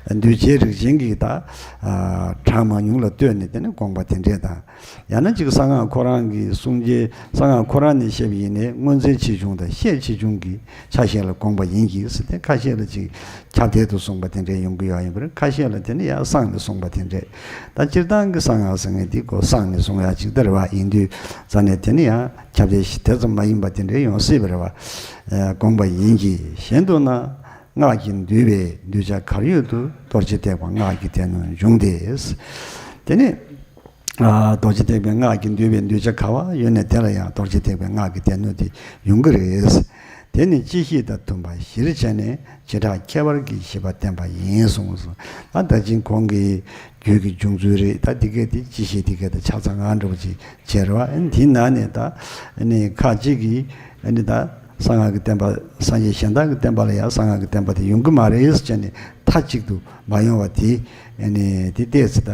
གདུལ་བྱའི་རིགས་ཅན་གྱི་ད་ཨ་གྲངས་མང་ཉུང་ལ་ལྟོས་ནས་དེ་ནི་དགོངས་པ་དེ་འདྲས་དང་། ཡང་ན་ཅིག་གསང་སྔགས་ཁོ་རང་གི་གསུང་རྒྱལ་གསང་སྔགས་ཁོ་རང་ནས་བཤད་པ་ཡིན་ནའི་སྔོ་ཚལ་ཆེ་ཆུང་དང་ཤེལ་ཆེ་ཆུང་གི་ཆ་ཤས་ལ་དགོངས་པ་ཡིན་གྱི་ཟེར་ཏེ། ཁ་ཤས་ལ་ཅིག་ཁྱབ་གདལ་དུ་གསུངས་པ་དེ་འདྲས་ཡོང་གི་ཡོད་ཡིན་པ་རེད། ཁ་ཤས་ལ་དེ་ནི་ཡང་གསང་ནས་གསུངས་པ་དེ་འདྲས། ད་སྤྱིར་བཏང་གི་གསང་སྔགས་ཟེར་མཁན་དེ་ཁོ་གསང་ནས་གསུངས་ཡ་ཅིག་ལྟར་བ་ཡིན་དུས་ཙ་ནས་དེ་ནི་ཡང་ཁྱབ་གདལ་ཞིག་དེ་ཙམ་མ་ཡིན་པ་དེ་འདྲས་ཡོང་སྲིད་པ་རེད་བ། ཨ་དགོངས་པ་ཡིན་གྱི། གཞན་དུ་ན་སྔགས་ཀྱིས་འདུལ་བའི་གདུལ་བྱ་གར་ཡོད་དུ་རྡོ་རྗེ་ཐེག་པ་སྔགས་ཀྱི་སྡེ་སྣོད་འབྱུང་སྟེ། དེ་ནི། ཨ་རྡོ་རྗེ་ཐེག་པའི་སྔགས་ཀྱིས་འདུལ་བའི་གདུལ་བྱ་ག་བ་ཡོད་ནས་དེ་ལ་ཡང་རྡོ་རྗེ་ཐེག་པའི་སྔགས་ཀྱི་སྡེ་སྣོད་དེ་ཡོང་གི་རེད། དེ་ནི་སྤྱི་བཤད་དང་མཐུན་པ་གཞིར་བྱས་ནས་བྱེ་བྲག་ཁྱད་པར་གྱི་བཞི་པ་བསྟན་པ་ཡིན་གསུངས་སོ། ད་ད་ཅིང་གོང་གི་རྒྱུད་ཀྱི་འབྱུང་ཚུལ་རེད། ད་འདི་གས་དེ་སྤྱི་བཤད་འདི་གས་དང་ཆ་ཚང་ང་འདྲ་པོ་ཅིག་བྱས་རེད་བ། ཨ་ནི་དེའི་ནང་ནས་ད་ཨ་ནི་ཁ་ཅིག་གིས་ཨ་ནི་ད། གསང་སྔགས་ཀྱི་བསྟན་པ། སངས་རྒྱས་གཞན་དག་གི་བསྟན་པ་ལ་ཡང་གསང་སྔགས་ཀྱི་བསྟན་པ་དེ་ཡོང་གི་མ་རེད་ཟེར་ནས་མཐའ་གཅིག་ཏུ་མ་ཡོང་བ་དེ། ཨ་ནི་དེ་ཏོག་ཙམ་ད་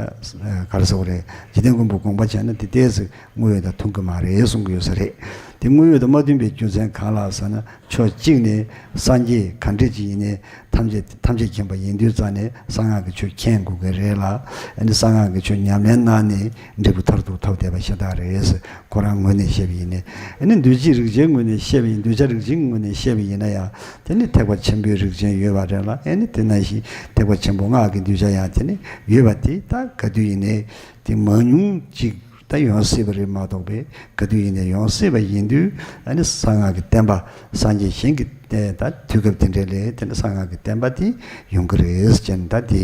ག་རེ་ཟེར་དགོས་རེད། འཇིག་རྟེན་མགོན་པོ་དགོངས་པ་བྱས་ན་དེ་ཏོག་ཙམ་དངོས་ཡོད་དང་མཐུན་གི་མ་རེད་གསུང་གི་ཡོད་ས་རེད། དེ་དངོས་ཡོད་དང་མ་མཐུན་པའི་རྒྱུ་མཚན་གང་ལགས་ཟེར་ན། ཕྱོགས་གཅིག་ནས་སངས་རྒྱས་ག་འདྲ་ཅིག་ཡིན་ནའི་ཐམས་ཅད་ཐམས་ཅད་མཁྱེན་པ་ཡིན་དུས་ཙ་ནས་གསང་སྔགས་ཀྱི་ཆོས་མཁྱེན་དགོས་ཀྱི་རེད་ལ། ཨ་ནི་གསང་སྔགས་ཀྱི་ཆོས་ཉམས་ལེན་གནང་ནས་འབྲས་བུ་མཐར་ཐུག་ཐོབ་བསྡད་པ་ཤ་སྟག་རེད། ཁོ་རང་ངོས་ནས་བཤད་པ་ཡིན་ནའི། ཨ་ནི་འདུལ་བྱེད་རིགས་ཅན་ངོས་ནས་བཤད་པ་ཡིན། གདུལ་བྱ་རིགས་ཅན་ངོས་ནས་བཤད་པ་ཡིན་ན་ཡང་དེ་ནི་ཐེག་པ་ཆེན་པོའི་རིགས་ཅན་ཡོད་པ་རེད་ལ། ཨ་ནི་དེ་ནང་བཞིན་ཐེག་པ་ཆེན་པོ་སྔགས་ཀྱི་གདུལ་བྱ་ཡང་དེ་ནི་ཡོད་པ་དེ་ད་ག་དུས་ཡིན་ནའི་དེ་མང་ཉུང་ཅིག་ད་ཡོང་སྲིད་པ་རེད་མ་གཏོགས་པའི་ག་དུས་ཡིན་ནའི་ཡོང་སྲིད་པ་ཡིན་དུས། ཨ་ནི་གསང་སྔགས་ཀྱི་བསྟན་པ་སངས་རྒྱས་གཞན་གྱི་ད་དུས་སྐབས་དེ་འདྲ་ལས་དེ་ནི་གསང་སྔགས་ཀྱི་བསྟན་པ་དེ་ཡོང་གི་རེད་ཅེས་ད་དེ་བྱེ་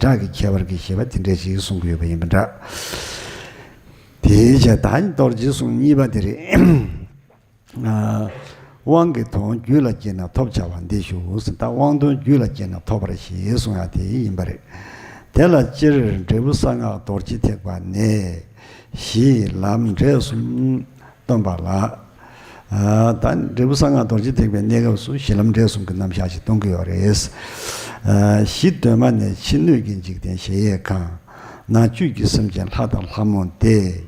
བྲག་གི་ཁྱད་པར་གྱི་བཞི་པ་དེ་འདྲ་ཞིག་གསུང་གི་ཡོད་པ་ཡིན་པ་འདྲ། དེའི་ཕྱིར་ད་རྡོ་རྗེ་གསུང་གཉིས་པ་དེ་རེད། དབང་གི་དོན་རྒྱུད་ལ་སྐྱེས་ན་ཐོབ་བྱ་བ་འདི་ཞུ་ཟེར། ད་དབང་དོན་རྒྱུད་ལ་སྐྱེས་ན་ཐོབ་པར་བྱེད་གསུང་ཡ་དེ་ཡིན་པ་རེད། དེ་ལ་སྤྱིར་འབྲས་བུ་གསང་སྔགས་རྡོ་རྗེ་ཐེག་པ་ནས་གཞི་ལམ་འབྲས་གསུམ་སྟོན་པ་ལ། ད་འབྲས་བུ་གསང་སྔགས་རྡོ་རྗེ་ཐེག་པའི་གནས་སྐབས་སུ་གཞི་ལམ་འབྲས་གསུམ་གྱི་རྣམ་གཞག་ཅིག་གཏོང་གི་ཡོད་རེད། གཞི་གདོད་མ་ནས་ཕྱི་སྣོད་ཀྱི་འཇིག་རྟེན་གཞལ་ཡས་ཁང་། ནང་བཅུད་ཀྱི་སེམས་ཅན་ལྷ་དང་ལྷ་མོ་སྟེ།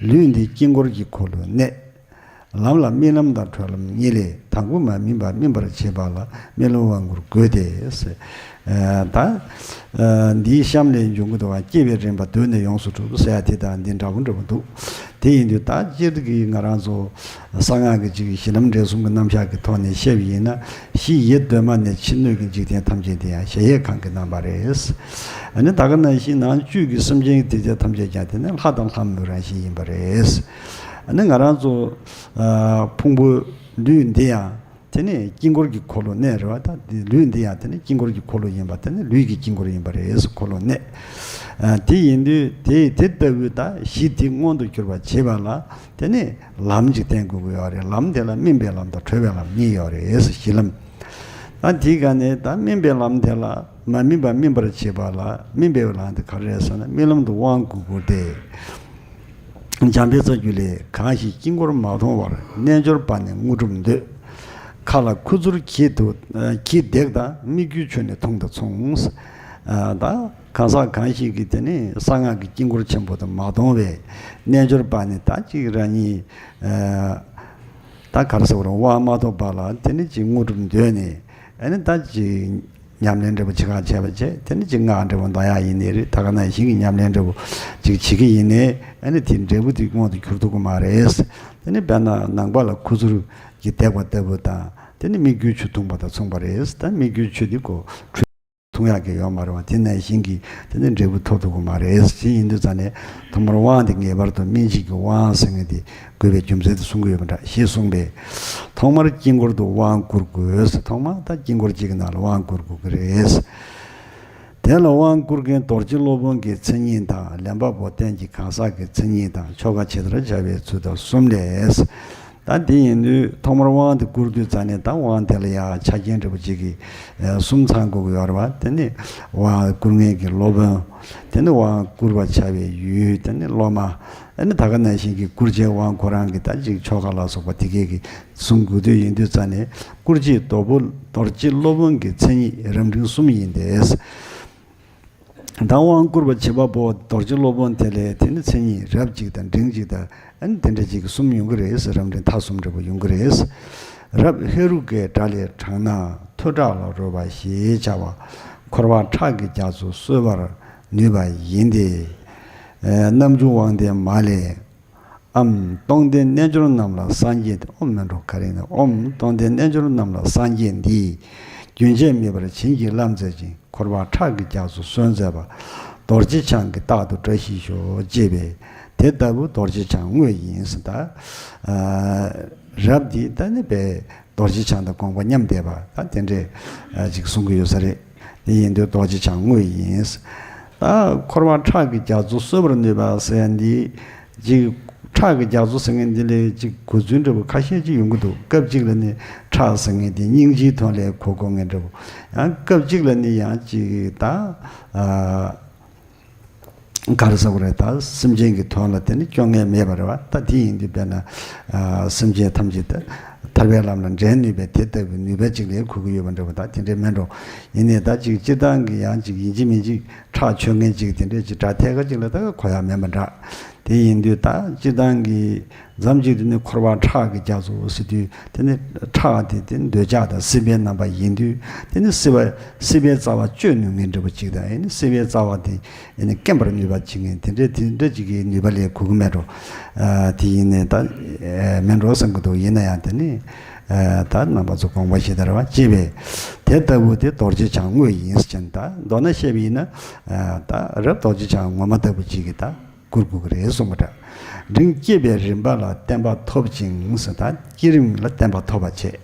ལུས་འདི་དཀྱིལ་འཁོར་གྱི་འཁོར་ལོ་གནས། ལམ་ལ་རྨི་ལམ་དང་གྲོལ་ལམ་གཉིས་ལས་དང་པོ་མ་རྨིས་པ་རྨིས་པར་བྱེད་པ་ལ་རྨི་ལམ་དབང་བསྐུར་དགོས་ཏེ། ད་འདིའི་གཤམ་ལས་འབྱུང་གི་འདུག་བ། སྐྱེ་བའི་རིམ་པ་གདོད་ནས་ཡོངས་སུ་གྲུབ་ཟེར་ཡ་དེ་དང་འདི་འདྲ་པོ་འདྲ་པོ་འདུག་དེ་ཡིན་དུས་ད་སྤྱིར་གྱི་ང་རང་ཚོ་གསང་སྔགས་ཀྱི་ཅིག་གཞི་ལམ་འབྲས་གསུམ་གྱི་རྣམ་གཞག་གི་ཐོག་ནས་བཤད་པ་ཡིན་ན། གཞི་ཡེ་གདོད་མ་ནས་ཕྱི་སྣོད་ཀྱི་འཇིག་རྟེན་ཐམས་ཅད་དེ་ཡང་གཞལ་ཡས་ཁང་གི་རྣམ་པ་རེད། ཨ་ནི་ད་ག་ནང་བཞིན་ནང་བཅུད་ཀྱི་སེམས་ཅན་དེ་དེ་ཐམས་ཅད་ཀྱང་དེ་ནི་ལྷ་དང་ལྷ་མོའི་རང་བཞིན་ཡིན་པ་རེད། ཨ་ནི་ང་རང་ཚོ་ཕུང་པོ་ལུས་འདི་ཡང་དེ་ནི་དཀྱིལ་འཁོར་གྱི་འཁོར་ལོ་གནས་རེད་བ། ད་འདི་ལུས་འདི་ཡང་དེ་ནི་དཀྱིལ་འཁོར་གྱི་འཁོར་ལོ་ཡིན་པ། དེ་ནི་ལུས་ཀྱི་དཀྱིལ་འཁོར་ཡིན་པ་རེད། འཁོར་ལོ་གནས། དེ་ཡིན་དུས་དེ་དེ་ལྟ་བུའི་ད་གཞི་དེ་མངོན་དུ་གྱུར་པར་བྱེད་པ་ལ། དེ་ནས་ལམ་ཅིག་བསྟན་དགོས་ཀྱི་ཡོད་རེད། ལམ་དེ་ལ་རྨིས་པའི་ལམ་དང་གྲོལ་བའི་ལམ་གཉིས་ཡོད་རེད། གཞི་ལམ། ད་དེའི་སྒང་ནས་ད་རྨིས་པའི་ལམ་དེ་ལ་མ་རྨིས་པ་རྨིས་པར་བྱེད་པ་ལ་རྨིས་པའི་ལམ་དེ་ག་རེ་རེད་ཟེར་ན། རྨི་ལམ་དུ་དབང་བསྐུར་དགོས་ཏེ། འཇམ་དཔལ་རྩ་རྒྱུད་ལས། གང་ཞིག་དཀྱིལ་འཁོར་མ་མཐོང་བར། རྣལ་འབྱོར་པ་ནི་དངོས་གྲུབ་འདོད། མཁའ་ལ་ཁུ་ཚུར་གྱིས་དུ་གྱིས་བརྡེག་དང་། སྨིག་རྒྱུའི་ཆུ་ནི་འཐུང་དང་མཚུངས། ད་གང་ཟག་གང་ཞིག་གིས་དེ་ནི་གསང་སྔགས་ཀྱི་དཀྱིལ་འཁོར་ཆེན་པོ་དེ་མ་མཐོང་བའི་རྣལ་འབྱོར་པ་ནི་ད་ཅིག་རང་ཉིད་ད་ག་རེ་ཟེར་དགོས་རེད། དབང་མ་ཐོབ་པ་ལ་དེ་ནི་ཅིག་དངོས་གྲུབ་འདོད་ནས། ཨ་ནི་ད་ཅིག་ཉམས་ལེན་འདྲ་པོ་བྱེད་ག་བྱས་པ་བྱས། དེ་ནི་ཅིག་སྔགས་འདྲ་པོ་འདོན་ཡག་ཡིན་ནའི་རེད། ད་ག་ནང་བཞིན་གྱི་ཉམས་ལེན་འདྲ་པོ་ཅིག་བྱེད་ཀྱི་ཡིན་ནའི། ཨ་ནི་དེའི་འབྲས་བུ་དེ་མངོན་དུ་གྱུར་ཐུབ་ཀྱི་མ་རེད། དེ་ནི་དཔེར་ན་ནང་པ་ལ་ཁུ་ཚུར་གྱིས་བརྡེག་པ་ལྟ་བུ་དང་། དེ་ནི་སྨིག་རྒྱུའི་ཆུ་འཐུང་བ་དང་མཚུངས་པ་རེད། ད་སྨིག་རྒྱུའི་ཆུ་དེ་ཁོ་འཁྲུལ། འཐུང་ཡག་གི་ཡོད་མ་རེད་བ། དེ་ནང་བཞིན་གྱི་དེ་ནི་འབྲས་བུ་ཐོབ་ཐུབ་ཀྱི་མ་རེད། དེ་ཡིན་དུས་ཙང་ནས་ཐོག་མར་དབང་དེ་ངེས་པར་དུ་སྨིན་བྱེད་ཀྱི་དབང་ཟེར་མཁན་དེ་དགོས་པའི་རྒྱུ་མཚན་དེ་གསུང་གི་ཡོད་པ་འདྲ་ཞེས་གསུངས་པས། ཐོག་མར་དཀྱིལ་འཁོར་དུ་དབང་བསྐུར་དགོས། ཐོག་མར་ད་དཀྱིལ་འཁོར་གཅིག་གི་ནང་ལ་དབང་བསྐུར་དགོས་ཀྱི་རེད། དེ་ལ་དབང་བསྐུར་མཁན་རྡོ་རྗེ་སློབ་དཔོན་གྱི་མཚན་ཉིད་དང་། ལེན་པ་པོ་རྟེན་གྱི་གང་ཟག་གི་མཚན་ཉིད་དང་། ཆོ་ག་ཇི་ལྟར་བྱ་བའི་ཚུལ་དང་གསུམ་ལས། ད་འདི་ཡིན་དུས་ཐོག་མར་དབང་དེ་བསྐུར་དུས་ཙང་ནས། ད་དབང་དེ་ལ་ཡང་ཆ་རྐྱེན་འདྲ་པོ་གཅིག་གིས་ཨ་གསུམ་ཚང་དགོས་ཀྱི་ཡོད་རེད་བ། དེ་ནི་དབང་བསྐུར་མཁན་གྱི་སློབ་དཔོན། དེ་ནི་དབང་བསྐུར་བར་བྱ་བའི་ཡུལ། དེ་ནི་སློབ་མ། ཨ་ནི་ད་ག་ནང་བཞིན་གྱི་བསྐུར་བྱའི་དབང་ཁོ་རང་གི་ད་ཅིག་ཆོ་ག་ལ་སོགས་པ་དེ་གས་ཀྱི་གསུང་དགོས་དུས་ཡིན་དུས་ཙང་ནས། བསྐུར་བྱའི་རྡོ་པོ་རྡོ་རྗེ་སློབ་དཔོན་གྱི་མཚན་ཉིད་རབ་འབྲིང་གསུམ་ཡིན་ཏེ། ད་དབང་བསྐུར་བ་བྱེད་པ་པོ་རྡོ་རྗེ་སློབ་དཔོན་དེ་ལས་དེ་ནི་མཚན་ཉིད་རབ་གཅིག་དང་འབྲིང་གཅིག་དང་། ཨ་ནི་དེ་འདྲ་གཅིག་གསུམ་ཡོང་གི་རེད། རབ་འབྲིང་ཐ་གསུམ་འདྲ་པོ་ཡོང་གི་རེད། རབ་ཧེ་རུ་ཀའི་སྒྲ་ལས་དྲངས་ན། ཐོད་ཁྲག་ལ་རོལ་པ་ཞེས་བྱ་བ། འཁོར་བ་ཁྲག་གི་རྒྱ་མཚོ་གསོད་པར་ནུས་པ་ཡིན་ཏེ། ཨ་རྣམ་འབྱུང་དབང་ལྡན་མ་ལས། ཨམ། སྟོང་ལྡན་རྣལ་འབྱོར་རྣམས་ལ་སངས་རྒྱས་ཏེ། ཨོ་མིན་འགྲོ། ག་རེ་ཡིན་ན། ཨོམ། སྟོང་ལྡན་རྣལ་འབྱོར་རྣམས་ལ་སངས་རྒྱས་འདི། རྒྱུན་ཆད་མེད་པར་བྱིན་གྱིས་བརླབ་མཛད་ཅིང་། འཁོར་བ་ཁྲག་གི་རྒྱ་མཚོ་གསོད་མཛད་པ། རྡོ་རྗེ་འཆང་གིས་རྟག་ཏུ་བཀྲ་ཤིས་ཤོག་ཅེས་པས། དེ་ལྟ་བུ་རྡོ་རྗེ་འཆང་དངོས་ཡིན་ཟེར། ད་ཨ་རབ་འདི་ད་ནི་པའི་རྡོ་རྗེ་འཆང་དང་དགོངས་པ་མཉམ་བསྡད་པ། ད་དེ་འདྲས་ཨ་ཅིག་གསུང་གི་ཡོད་ས་རེད། དེ་ཡིན་དུས་རྡོ་རྗེ་འཆང་དངོས་ཡིན། ད་འཁོར་བ་ཁྲག་གི་རྒྱ་མཚོ་གསོད་པར་ནུས་པ་ཟེར་ཡ་འདི་ཅིག་ཁྲག་གི་རྒྱ་མཚོ་ཟེར་མཁན་འདི་ལས་ཅིག་གོ་ཚུལ་འདྲ་པོ་ཁ་ཤས་ཅིག་ཡོང་གི་འདུག་སྐབས་གཅིག་ལ་ནི་ཁྲག་ཟེར་མཁན་འདི་སྙིང་རྗེའི་དོན་ལ་གོ་དགོས་མཁན་འདྲ་པོ། ཡང་སྐབས་གཅིག་ལ་ནི་ཡང་ཅིག་ད་ཨ་ག་རེ་ཟེར་དགོས་རེད། ད་སེམས་ཅན་གྱི་དོན་ལ་དེ་ནི་སྐྱོ་ངལ་མེད་པ་རེད་བ། ད་དེ་ཡིན་དུས་དཔེར་ན་ཨ་སེམས་ཅན་ཐམས་ཅད་ད་ཐར་པའི་ལམ་ལ་འདྲེན་ནུས་པའི་དེ་ལྟ་བུའི་ནུས་པ་ཅིག་ལ་གོ་གི་ཡོད་པ་འདྲ་པོ། ད་དེ་འདྲའི་མེད་འགྲོ། ཡིན་ནའི་ད་ཅིག་སྤྱིར་བཏང་གི་ཡང་ཅིག་ཡིན་གཅིག་མིན་གཅིག་ཁྲག་མཆོད་མཁན་ཅིག་དེ་འདྲས་ཅིག་སྒྲ་ཐད་ཀ་ཅིག་ལ་ད་གོ་ཡ་མེད་པ་འདྲ། དེ་ཡིན་དུས་ད་སྤྱིར་བཏང་གི་མཚམས་ཅིག་ཏུ་ནི་འཁོར་བ་ཁྲག་གི་རྒྱ་མཚོ་ཟེར་དུས། དེ་ནི་ཁྲག་དེ་དེ་འདོད་ཆགས་དང་སྲིད་པའི་རྣམ་པ་ཡིན་དུས། དེ་ནི་སྲིད་པ་སྲིད་པའི་རྩ་བ་གཅོད་ནུས་མཁན་འདྲ་པོ་ཅིག་དང་། ཨེ་ནི་སྲིད་པའི་རྩ་བ་དེ་ཨེ་ནི་སྐེམ་པར་ནུས་པ་ཅིག་ཡིན། དེ་འདྲས་དེ་འདྲ་ཅིག་གི་ནུས་པ་ལས་གོ་གི་མེད་འགྲོ། ཨ་དེ་ཡིན་ནའི་ད་ཨེ་མེད་འགྲོ་བསམ་གི་འདུག་ཡིན་ན་ཡང་དེ་ནི་ཨ་ད་རྣམ་པ་ཚོ་དགོངས་པ་བཞེས་ད་རེད་བ། ཅེས་པས། དེ་ལྟ་བུ་དེ་རྡོ་རྗེ་འཆང་དངོས་ཡིན་ཟེར་ཅན། ད་མདོར་ན་བཤད་པ་ཡིན་ན། ཨ་ད་རབ་རྡོ་རྗེ་འཆང་ངོ་མ་ལྟ་བུ་ཅིག་གིས་ད་བསྐུར་དགོས་ཀྱི་རེད་གསུངས་པ་འདྲ། འབྲིང་བསྐྱེད་པའི་རིམ་པ་ལ་བརྟན་པ་ཐོབ་ཅིང་ཟེར། ད་བསྐྱེད་རིམ་ལ་བརྟན་པ་ཐོབ་པ་བྱེད།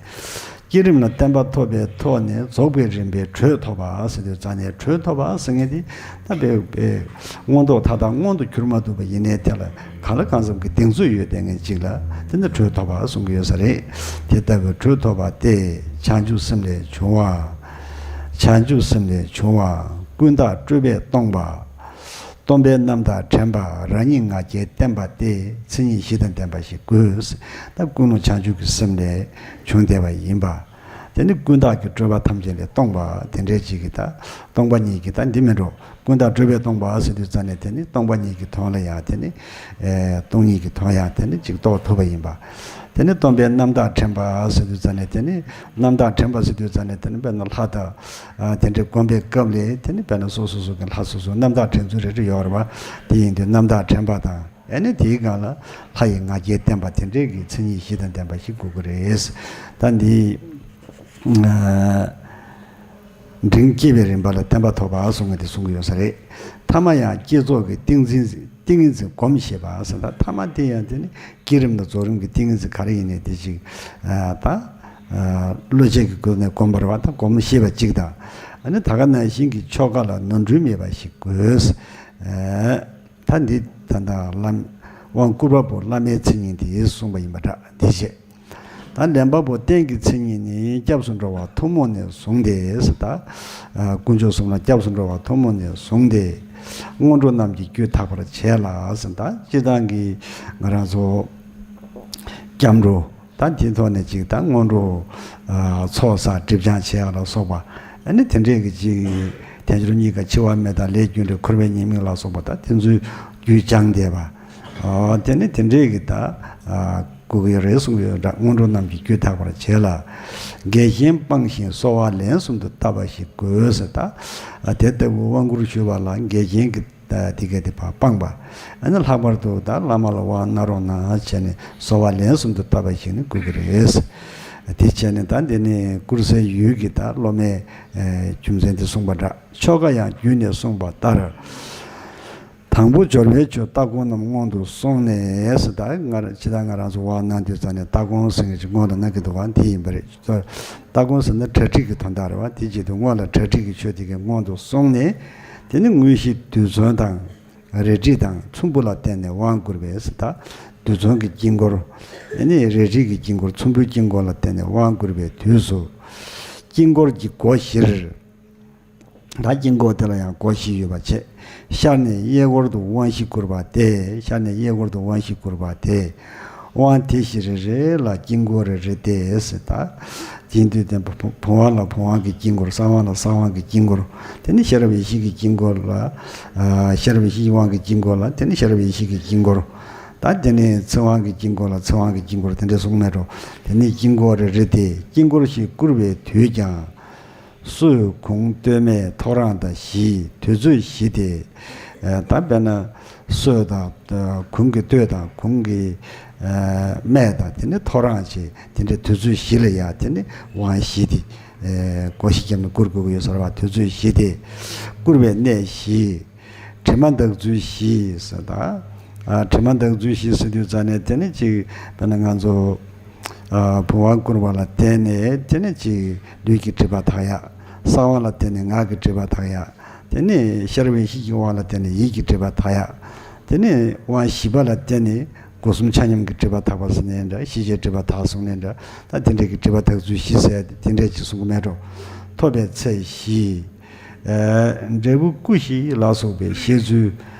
བསྐྱེད་རིམ་ལ་བརྟན་པ་ཐོབ་པའི་ཐོག་ནས་རྫོགས་པའི་རིམ་པའི་དྲོད་ཐོབ་པ་ཟེར་དུས་ཙང་ནས། དྲོད་ཐོབ་པ་ཟེར་མཁན་དེ་ད་དཔེ་དཔེ་མངོན་རྟོགས་མཐའ་དག་མངོན་དུ་གྱུར་མ་ཐུབ་པ་ཡིན་ནའི་དེ་ལ་གང་ལ་གང་འཚམ་གྱི་གདེང་ཚོད་ཡོད་བསྡད་མཁན་ཅིག་ལ་དེ་ནི་དྲོད་ཐོབ་པ་གསུང་གི་ཡོད་ས་རེད། དེ་ལྟ་བུའི་དྲོད་ཐོབ་པ་སྟེ། བྱང་ཆུབ་སེམས་ལས་བྱུང་བ། བྱང་ཆུབ་སེམས་ལས་བྱུང་བ། ཀུན་བརྟགས་སྤྲོས་པས་སྟོང་པ། སྟོང་པའི་རྣམ་དག་དྲན་པ་རང་ཉིད་ང་རྒྱལ་བརྟན་པ་སྟེ། མཚན་ཉིད་བཞི་དང་ལྡན་པ་ཞིག་དགོས། ད་ཀུན་སློང་བྱང་ཆུབ་ཀྱི་སེམས་ལས་བྱུང་བསྡད་པ་ཡིན་པ། དེ་ནི་ཀུན་བརྟགས་ཀྱི་སྤྲོས་པ་ཐམས་ཅད་ལས་སྟོང་པ་དེ་འདྲའི་ཅིག་གི་ད་སྟོང་པ་ཉིད་ཀྱི་ད་འདི་མིན་འགྲོ། ཀུན་བརྟགས་སྤྲོས་པས་སྟོང་པ་ཟེར་དུས་ཙང་ནས་དེ་ནི་སྟོང་པ་ཉིད་ཀྱི་དོན་ལ་ཡང་དེ་ནི་ཨེ་སྟོང་ཉིད་ཀྱི་དོན་ཡང་དེ་ནི་ཅིག་རྟོགས་ཐུབ་པ་ཡིན་པ། དེ་ནི་སྟོང་པའི་རྣམ་དག་དྲན་པ་ཟེར་དུས་ཙང་ནས་དེ་ནི་རྣམ་དག་དྲན་པ་ཟེར་དུས་ཙང་ནས་དེ་ནི་དཔེར་ན་ལྷ་དང་ཨ་དེ་འདྲའི་སྒོམ་པའི་སྐབས་ལས་དེ་ནི་དཔེར་ན་སོ་སོ་སོ་གི་ལྷ་སོ་སོ་རྣམ་དག་དྲན་ཚུལ་རེ་རེ་ཡོད་རེད་བ། དེ་ཡིན་དུས་རྣམ་དག་དྲན་པ་དང་། ཨ་ནི་དེའི་སྒང་ལ་ལྷ་ཡི་ང་རྒྱལ་བརྟན་པ་དེ་འདྲའི་གི་མཚན་ཉིད་བཞི་དང་ལྡན་པ་ཞིག་དགོས་ཀྱི་རེད། ད་འདི་ཨ་འབྲིང་བསྐྱེད་པའི་རིམ་པ་ལ་བརྟན་པ་ཐོབ་པ་གསུང་གི་དེ་གསུང་གི་ཡོད་ས་རེད། ཐ་མ་ཡང་བསྐྱེད་རྫོགས་ཀྱི་ཏིང་འཛིན་ཏིང་ངེ་འཛིན་སྒོམ་ཤེས་པ་ཟེར། ད་ཐ་མ་དེ་ཡང་དེ་ནི་བསྐྱེད་རིམ་དང་རྫོགས་རིམ་གྱི་ཏིང་ངེ་འཛིན་ག་རེ་ཡིན་ནའི་དེ་ཅིག་ཨ་ད་ཨ་བློ་སྦྱོང་གི་སྒོ་ནས་སྒོམ་པར་བ་དང་སྒོམ་ཤེས་པ་གཅིག་དང་། ཨ་ནི་ད་ག་ནང་བཞིན་གྱི་ཆོ་ག་ལ་ནོར་འཁྲུལ་མེད་པ་ཞིག་དགོས། ཨ་ད་འདི་ད་ལྟ་བླ་དབང་བསྐུར་བ་པོ་བླ་མའི་མཚན་ཉིད་དེ་གསུངས་པ་ཡིན་པ་འདྲ། འདི་བྱས། ད་ལེན་པ་པོ་རྟེན་གྱི་མཚན་ཉིད་ནི། སྐྱབས་སུ་འགྲོ་བ་ཐུན་མོང་ནས་བཟུང་སྟེ་ཟེར། ད་དཀོན་མཆོག་གསུམ་ལ་སྐྱབས་སུ་འགྲོ་བ་ཐུན་མོང་ནས་བཟུང་སྟེ། སྔོན་འགྲོ་རྣམས་ཀྱི་རྒྱུད་ཐར་པར་བྱེད་ལ་ཟེར། ད་སྤྱིར་བཏང་གི་ང་རང་ཚོ་སྐྱབས་འགྲོ་ད་དེའི་ཐོག་ནས་ཅིག་ད་སྔོན་འགྲོ་ཨ་ཚོགས་བསགས་སྒྲིབ་སྦྱང་བྱེད་ཡག་ལ་སོགས་པ། ཨ་ནི་དེ་འདྲས་ཀྱི་ཅིག་དལ་འབྱོར་རྙེད་དཀའ་འཆི་བ་མེད་དང་ལས་རྒྱུ་འབྲས་འཁོར་བའི་ཉེས་དམིགས་ལ་སོགས་པ་ད་དེ་ཚོའི་རྒྱུད་སྦྱངས་བསྡད་པ། ཨོ་དེ་ནི་དེ་འདྲས་ཀྱི་ད་ཨ་དགོས་ཀྱི་རེད་གསུངས་ཡོད་འདྲ། སྔོན་འགྲོ་རྣམས་ཀྱི་རྒྱུད་ཐར་པར་བྱེད་ལ། འགལ་རྐྱེན་སྤངས་ཤིང་གསོལ་བ་ལན་གསུམ་དུ་བཏབ་པ་ཞིག་དགོས་ཟེར། ད་ཨ་དེ་ལྟ་བུ་དབང་བསྐུར་ཞུ་བ་ལ་འགལ་རྐྱེན་གྱི་ད་དེ་ག་དེ་བ་སྤངས་པ། ཨ་ནི་ལྷག་པར་དུ་ད་བླ་མ་ལ་དབང་གནང་རོགས་གནང་བྱས་ནས་གསོལ་བ་ལན་གསུམ་དུ་བཏབ་པ་ཞིག་ནི་དགོས་ཀྱི་རེད། དེ་བྱས་ནས་ད་འདི་ནི་བཀུར་སའི་ཡུལ་གྱི་ད་སློབ་མའི་ཨེ་རྒྱུ་མཚན་དེ་གསུངས་པ་འདྲ། ཆོ་ག་ཡང་རྒྱུད་ནས་གསུངས་པ་ལྟར། དང་པོ་སྦྱོར་བའི་ཆོས་ལྟ་སྒོམ་རྣམས་སྔོན་དུ་སོང་ནས་ཟེར། ད་ང་རང་ཇི་ལྟར་ང་རང་ཚོ་དབང་གནང་དུས་ཙམ་ནས་ལྟ་སྒོམ་ཟེར་མཁན་ཅིག་སྔོན་དུ་གནང་གི་འདུག་ག་དེ་ཡིན་པ་རེད། ལྟ་སྒོམ་ཟེར་ན་གྲ་སྒྲིག་གི་དོན་དག་རེད་བ། དེ་བྱེད་དུས་སྔོན་ལ་གྲ་སྒྲིག་གི་ཆོས་དེ་གའི་སྔོན་དུ་སོང་ནས། དེ་ནི་དངོས་གཞི་རྡུལ་ཚོན་དང་། རལ་གྲི་དང་ཚོམ་བུ་ལ་བརྟེན་ནས་དབང་བསྐུར་བས་ཟེར། ད་རྡུལ་ཚོན་གྱི་དཀྱིལ་འཁོར། ཨ་ནི་རལ་གྲི་གི་དཀྱིལ་འཁོར། ཚོམ་བུའི་དཀྱིལ་འཁོར་ལ་བརྟེན་ནས་དབང་བསྐུར་བའི་དུས་སུ། དཀྱིལ་འཁོར་གྱི་སྒོ་བཞིར། ད་དཀྱིལ་འཁོར་དེ་ལ་ཡང་སྒོ་བཞི་ཡོད་པ་བྱས། ཤར་ནས་གཡས་སྐོར་དུ་དབང་བཞི་བསྐུར་བ་སྟེ། ཤར་ནས་གཡས་སྐོར་དུ་དབང་བཞི་བསྐུར་བ་སྟེ། དབང་དེ་བཞི་རེ་རེ་ལ་དཀྱིལ་འཁོར་རེ་རེ་སྟེ་ཟེར། ད་དེ་དུས་དེ་བུམ་དབང་ལ་བུམ་དབང་གི་དཀྱིལ་འཁོར། གསང་དབང་ལ་གསང་དབང་གི་དཀྱིལ་འཁོར། དེ་ནི་ཤེས་རབ་ཡེ་ཤེས་ཀྱི་དཀྱིལ་འཁོར་ལ། ཨ་ཤེས་རབ་ཡེ་ཤེས་ཀྱི་དབང་གི་དཀྱིལ་འཁོར་ལ། དེ་ནི་ཤེས་རབ་ཡེ་ཤེས་ཀྱི་དཀྱིལ་འཁོར། ད་དེ་ནི་ཚིག་དབང་གི་དཀྱིལ་འཁོར་ལ་ཚིག་དབང་གི་དཀྱིལ་འཁོར། དེ་འདྲ་གསུངས་མེད་འགྲོ། དེ་ནི་དཀྱིལ་འཁོར་རེ་རེ་སྟེ། དཀྱིལ་འཁོར་བཞི་བསྐུར་བའི་དུས་ཀྱང་། སོས་གུང་སྟོད་སྨད་ཐོ་རངས་དང་བཞི། དུས་ཚོད་བཞི་སྟེ། ཨ་ད་དཔེར་ན་སོས་དང་། ཨ་གུང་གི་སྟོད་དང་། གུང་གི་ཨ་སྨད་དང་། དེ་ནི་ཐོ་རངས་བྱས། དེ་འདྲའི་དུས་ཚོད་བཞི་ལ་ཡ་དེ་ནི་དབང་བཞི་དེ། ཨ་སྒོ་བཞི་བརྒྱབ་ནས་བསྐུར་དགོས་ཀྱི་ཡོད་ས་རེད་བ། དུས་ཚོད་བཞི་སྟེ། བསྐུར་བའི་གནས་བཞི། དྲི་མ་འདག་ཚུལ་བཞི་ཟེར། ད་ཨ་དྲི་མ་འདག་ཚུལ་བཞི་ཟེར་དུས་ཙམ་ནས་དེ་ནི་ཅིག་དཔེར་ན་ང་ཚོ་ཨ་བུམ་དབང་བསྐུར་བ་ལ་བརྟེན་ནས་དེ་ནི་ཅིག་ལུས་ཀྱི་སྒྲིབ་པ་དག་ཡ། གསང་དབང་ལ་བརྟེན་ནས་ངག་གི་སྒྲིབ་པ་དག་ཡ། དེ་ནི་ཤེས་རབ་ཡེ་ཤེས་ཀྱི་དབང་ལ་བརྟེན་ནས་ཡིད་ཀྱི་སྒྲིབ་པ་དག་ཡ། དེ་ནི་དབང་བཞི་པ་ལ་བརྟེན་ནས་སྒོ་གསུམ་ཆ་མཉམ་གྱི་སྒྲིབ་པ་དག་པ་ཟེར་ནའི་འདྲ། ཤེས་བྱའི་སྒྲིབ་པ་དག་གསུངས་ནའི་འདྲ། ད་དེ་འདྲའི་གི་སྒྲིབ་པ་དག་ཚུལ་བཞི་ཟེར་ཡ་དེ་འདྲས་ཅིག་གསུང་གི་མེད་འགྲོ། ཐོབ་པའི་ཚེ་བཞི། ཨ་འབྲས་བུ་སྐུ་བཞི་ལ་སོགས་པའི་བཤད་ཚུལ།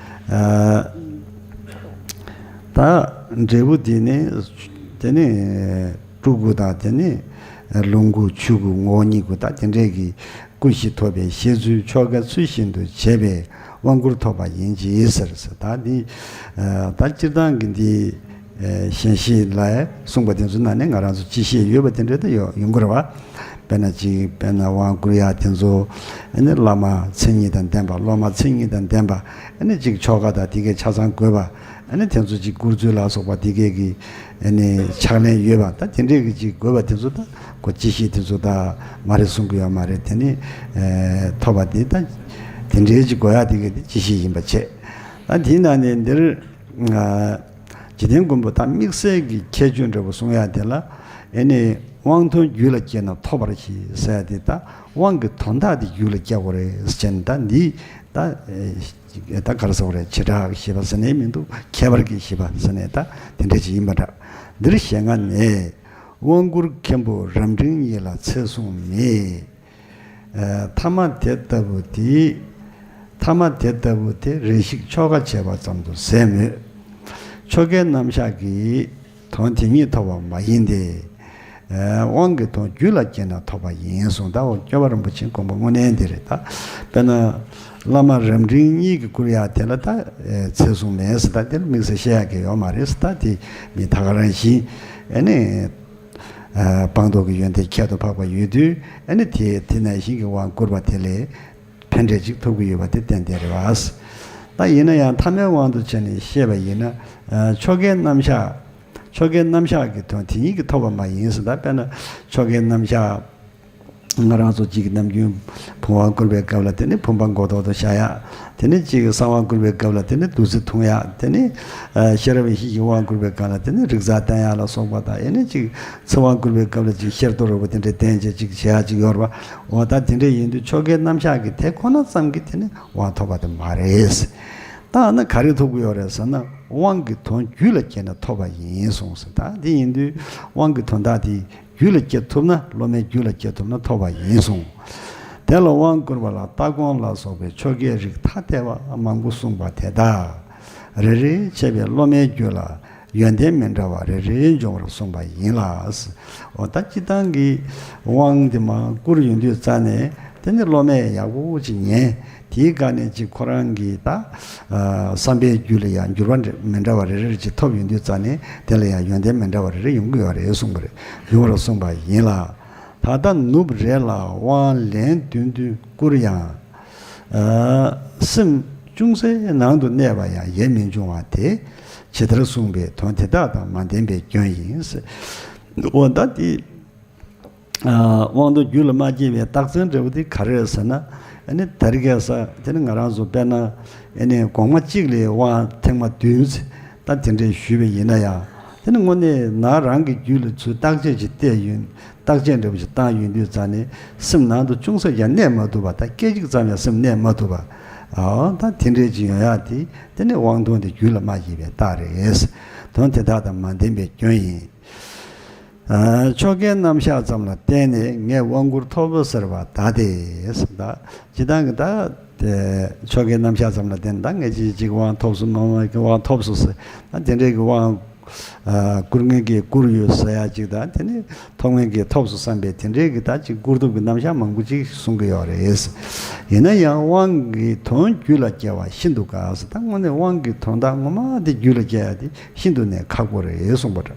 ཨ་ད་འབྲས་བུ་དེ་ནི་དེ་ནི་སྤྲུལ་སྐུ་དང་། དེ་ནི་ལོངས་སྐུ་ཆོས་སྐུ་ངོ་བོ་ཉིད་སྐུ། ད་དེ་འདྲས་ཀྱི་སྐུ་བཞི་ཐོབ་པའི་བཤད་ཚུལ་ཆོ་ག་ཚུལ་བཞིན་དུ་བྱས་པས་དབང་བསྐུར་ཐོབ་པ་ཡིན་གྱི་ཟེར་ཟེར། ད་འདི་ཨ་ད་སྤྱིར་བཏང་གི་འདི་ཨ་ཞལ་བཞེས་ལ་གསུངས་པ་དེ་ཚོ་ནང་ནས་ང་རང་ཚོ་སྤྱི་བཤད་ཡོད་པ་དེ་འདྲ་ད་ཡོང་ཡོང་གི་རེད་བ། དཔེར་ན་ཅིག་དཔེར་ན་དབང་བསྐུར་ཡ་དེ་ཚོ། ཨ་ནི་བླ་མ་མཚན་ཉིད་དང་ལྡན་པ། སློབ་མ་མཚན་ཉིད་དང་ལྡན་པ། ཨ་ནི་ཅིག་ཆོ་ག་དང་དེ་གའི་ཆ་ཚང་དགོས་པ། ཨ་ནི་དེ་ཚོ་ཅིག་བསྐུར་ཚུལ་ལ་སོགས་པ་དེ་གའི་གི་ཨ་ནི་ཕྱག་ལེན་ཡོད་པ། ད་དེ་འདྲའི་གི་ཅིག་དགོས་པ་དེ་ཚོ་ད་ཁོ་སྤྱི་བཤད་དེ་ཚོ་ད་མ་རེད་གསུང་གི་ཡོད་མ་རེད། དེ་ནི་ཨ་ཐོབ་པ་དེ་ད་དེ་འདྲའི་ཅིག་དགོས་ཡ་དེ་གའི་དེ་སྤྱི་བཤད་ཡིན་པ་བྱས། ད་དེའི་ནང་ནས་འདིར་ཨ་འཇིག་རྟེན་མགོན་པོ་ད་དམིགས་བསལ་གྱི་ཁྱད་ཆོས་འདྲ་པོ་གསུང་ཡ་དེ་ལ། ཨེ་ནི་དབང་དོན་རྒྱུད་ལ་སྐྱེས་ན་ཐོབ་པར་བྱེད་ཟེར་ཡ་དེ། ད་དབང་གི་དོན་དག་དེ་རྒྱུད་ལ་སྐྱེ་དགོས་རེད་ཟེར་ནས། ད་འདི་ད་ཨེ་ད་ག་རེ་ཟེར་དགོས་རེད། བྱེ་བྲག་གི་བཞི་པ་ཟེར་ནས་མི་འདུག་ཁྱད་པར་གྱི་བཞི་པ་ཟེར་ནས་ད་དེ་འདྲ་ཅིག་ཡིན་པ་འདྲ། འདིར་ཞེས་ལྔ་ནས། དབང་བསྐུར་མཁན་པོ་རབ་འབྲིང་གཉིས་ལ་ཚེ་གཟུངས་མེད། ཨ་ཐ་མ་དེ་ལྟ་བུ་དེ། ཐ་མ་དེ་ལྟ་བུ་དེ་རེ་ཞིག་ཆོ་ག་བྱས་པ་ཙམ་དུ་ཟད་མོད། ཆོ་གའི་རྣམ་གཞག་གིས་དོན་དེ་ཉིད་ཐོབ་པ་མ་ཡིན་ཏེ། ཨ་དབང་གི་དོན་རྒྱུད་ལ་སྐྱེས་ན་ཐོབ་པ་ཡིན་གསུངས། ད་འོ་སྐྱོབ་པ་རིན་པོ་ཆེའི་དགོངས་པ་དངོས་གནས་འདི་རེད། ད་དཔེར་ན་བླ་མ་རབ་འབྲིང་གཉིས་ཀྱིས་བསྐུར་ཡ་དེ་ལ་ད་ཨེ་ཚེ་གཟུངས་མེད་ཟེར། ད་དེ་ལ་དམིགས་བསལ་བཤད་ཡ་གི་ཡོད་མ་རེད་ཟེར། ད་དེ་མི་ད་ག་རང་བཞིན་ཨེ་ནི། ཨ་སྤངས་རྟོགས་ཀྱི་ཡོན་ཏན་ཁྱད་དུ་འཕགས་པ་ཡོད་དུས། ཨ་ནི་དེ་དེ་ནང་བཞིན་གྱི་དབང་བསྐུར་བ་དེ་ལས་ཕན་འབྲས་ཅིག་ཐོབ་ཀྱི་ཡོད་པ་དེ་ཏན་ཏན་རེད་བ། ད་ཡིན་ན་ཡང་ཐ་མའི་དབང་དུ་བྱས་ནས་བཤད་པ་ཡིན་ན། ཨ་ཆོ་གའི་རྣམ་གཞག་ཆོ་གའི་རྣམ་གཞག་གི་དོན་དེ་ཉིད་ཀྱིས་ཐོབ་པ་མ་ཡིན་ཟེར། ད་དཔེར་ན་ཆོ་གའི་རྣམ་གཞག་ང་རང་ཚོ་གཅིག་གི་ནམ་རྒྱུན་བུམ་དབང་བསྐུར་བའི་སྐབས་ལ་དེ་ནི་བུམ་པ་མགོ་ཐོག་ཏུ་བཞག་ཡ། དེ་ནི་གཅིག་གི་གསང་དབང་བསྐུར་བའི་སྐབས་ལ་དེ་ནི་བདུད་རྩི་འཐུང་ཡ། དེ་ནི་ཨ་ཤེས་རབ་ཡེ་ཤེས་ཀྱི་དབང་བསྐུར་བའི་སྐབས་ལ་དེ་ནི་རིག་རྩལ་བསྟན་ཡ་ལ་སོགས་པ་དང་། ཨེ་ནི་གཅིག་ཚིག་དབང་བསྐུར་བའི་སྐབས་ལ་གཅིག་ཤེར་རྟོག་རོལ་པ་དེ་འདྲའི་བསྟན་བྱས་གཅིག་བྱེད་ཡ་གཅིག་ཡོད་རེད་བ། འོ་ད་དེ་འདྲ་ཡིན་དུས་ཆོ་གའི་རྣམ་གཞག་གི་དེ་ཁོ་ན་ཙམ་གྱིས་དེ་ནི་དབང་ཐོབ་པ་དེ་མ་རེད། ད་ཨ་ན་ག་རེ་ཐོབ་ཀྱི་ཡོད་རེད་ཟེར་ན། དབང་གི་དོན་རྒྱུད་ལ་སྐྱེས་ན་ཐོབ་པ་ཡིན་གསུངས་ཟེར། ད་དེ་ཡིན་དུས་དབང་གི་དོན་དག་དེ་རྒྱུད་ལ་སྐྱེ་ཐུབ་ན། སློབ་མའི་རྒྱུད་ལ་སྐྱེ་ཐུབ་ན་ཐོབ་པ་ཡིན་གསུངས། དེ་ལ་དབང་བསྐུར་བ་ལ་ལྟ་སྒོམ་ལ་སོགས་པའི་ཆོ་གའི་རིགས་ཐ་དད་པ་མང་པོ་གསུངས་པ་དེ་དག་རེ་རེ་བྱས་པའི་སློབ་མའི་རྒྱུད་ལ་ཡོན་ཏན་མི་འདྲ་བ་རེ་རེ་འབྱུང་བར་གསུངས་པ་ཡིན་ལ། འོ་ད་སྤྱིར་བཏང་གི་དབང་འདི་མར་བསྐུར་ཡོང་དུས་ཙ་ནས་དེ་ནི་སློབ་མས་ཡག་པོ་ཅིག་ཉན། དེའི་སྒང་ནས་ཅིག་ཁོ་རང་གི་ད་ཨ་བསམ་པའི་རྒྱུད་ལ་ཡང་འགྱུར་བ་འདྲ་མི་འདྲ་བ་རེ་རེ་ཅིག་ཐོབ་ཡོང་དུས་ཙ་ནས་དེ་ལ་ཡང་ཡོན་ཏན་མི་འདྲ་བ་རེ་རེ་ཡོང་གི་ཡོད་རེད་གསུངས་པ་རེད། ཡོང་བར་གསུངས་པ་ཡིན་ལ། ད་ལྟ་ནུབ་རེ་ལ་དབང་ལན་བདུན་བདུན་བསྐུར་ཡང་། ཨ་སེམས་ཅུང་ཟད་ནང་དུ་གནས་པ་ཡང་ཡེ་མི་འབྱུང་བ་དེ་ཇི་ལྟར་གསུངས་པའི་དོན་དེ་དག་དང་མ་ལྡན་པའི་སྐྱོན་ཡིན། འོ་ད་དེ་ དབང་དུ་རྒྱུད་ལ་མ་སྐྱེས་པའི་རྟགས་མཚན་འདྲ་བོ་དེ་ག་རེ་རེད་ཟེར་ན། ཨ་ནི་དེ་རིང་ཁ་སང་དེ་ནི་ང་རང་ཚོ་དཔེར་ན་ཨ་ནི་གོང་མ་གཅིག་ལ་དབང་ཐེངས་མ་བདུན་ད་དེ་འདྲས་ཞུས་པ་ཡིན་ན་ཡང་། དེ་ནི་དངོས་གནས་ན་རང་གི་རྒྱུད་ལ་ཚུར་བརྟག་དཔྱད་ཅིག་བལྟས་ཡོང་། བརྟག་དཔྱད་འདྲ་བོ་ཞིག་བཏང་ཡོང་དུས་ཙང་ནས་སེམས་ནང་དུ་ཅུང་ཟད་ཀྱང་གནས་མ་ཐུབ་པ་དང་སྐད་ཅིག་ཙམ་ཡང་སེམས་གནས་མ་ཐུབ་པ། ཨ་ད་དེ་འདྲས་ཅིག་ཡོང་ཡག་དེ་དེ་ནི་དབང་ཐོབ་དེ་རྒྱུད་ལ་མ་སྐྱེས་པའི་རྟགས་རེད། དོན་དེ་དག་དང་མ་ལྡན་པའི་སྐྱོན་ཡིན། ཨ་ཆོ་གའི་རྣམ་གཞག་ཙམ་ལ་བརྟེན་ནས་ངས་དབང་བསྐུར་ཐོབ་ཟེར་བ་ད་དེ་ཟེར། ད་སྤྱིར་བཏང་གི་ད་དེ་ཆོ་གའི་རྣམ་གཞག་ཙམ་ལ་བརྟེན་ནས་ད་ངས་ཅིག་ཅིག་དབང་ཐོབ་སོང་། མ་མ་གི་དབང་ཐོབ་སོང་ཟེར། ད་དེ་འདྲའི་གི་དབང་ཨ་བསྐུར་མཁན་གྱིས་བསྐུར་ཡོད་ཟེར་ཡག་ཅིག་དང་། དེ་ནི་ཐོབ་མཁན་གྱིས་ཐོབ་སོང་བསམ་པའི་དེ་འདྲའི་གི་ད་ཅིག་བསྐུར་ཐོབ་ཀྱི་རྣམ་གཞག་མང་པོ་ཅིག་གསུང་གི་ཡོད་རེད། ཡིན་ན་ཡང་དབང་གི་དོན་རྒྱུད་ལ་སྐྱེ་བ་ཤིན་ཏུ་དཀའ་ཟེར། ད་དངོས་གནས་དབང་གི་དོན་དག་ངོ་མ་དེ་རྒྱུད་ལ་སྐྱེ་ཡག་དེ་ཤིན་ཏུ་ནས་ཁག་པོ་རེད་གསུངས་པ་འདྲ།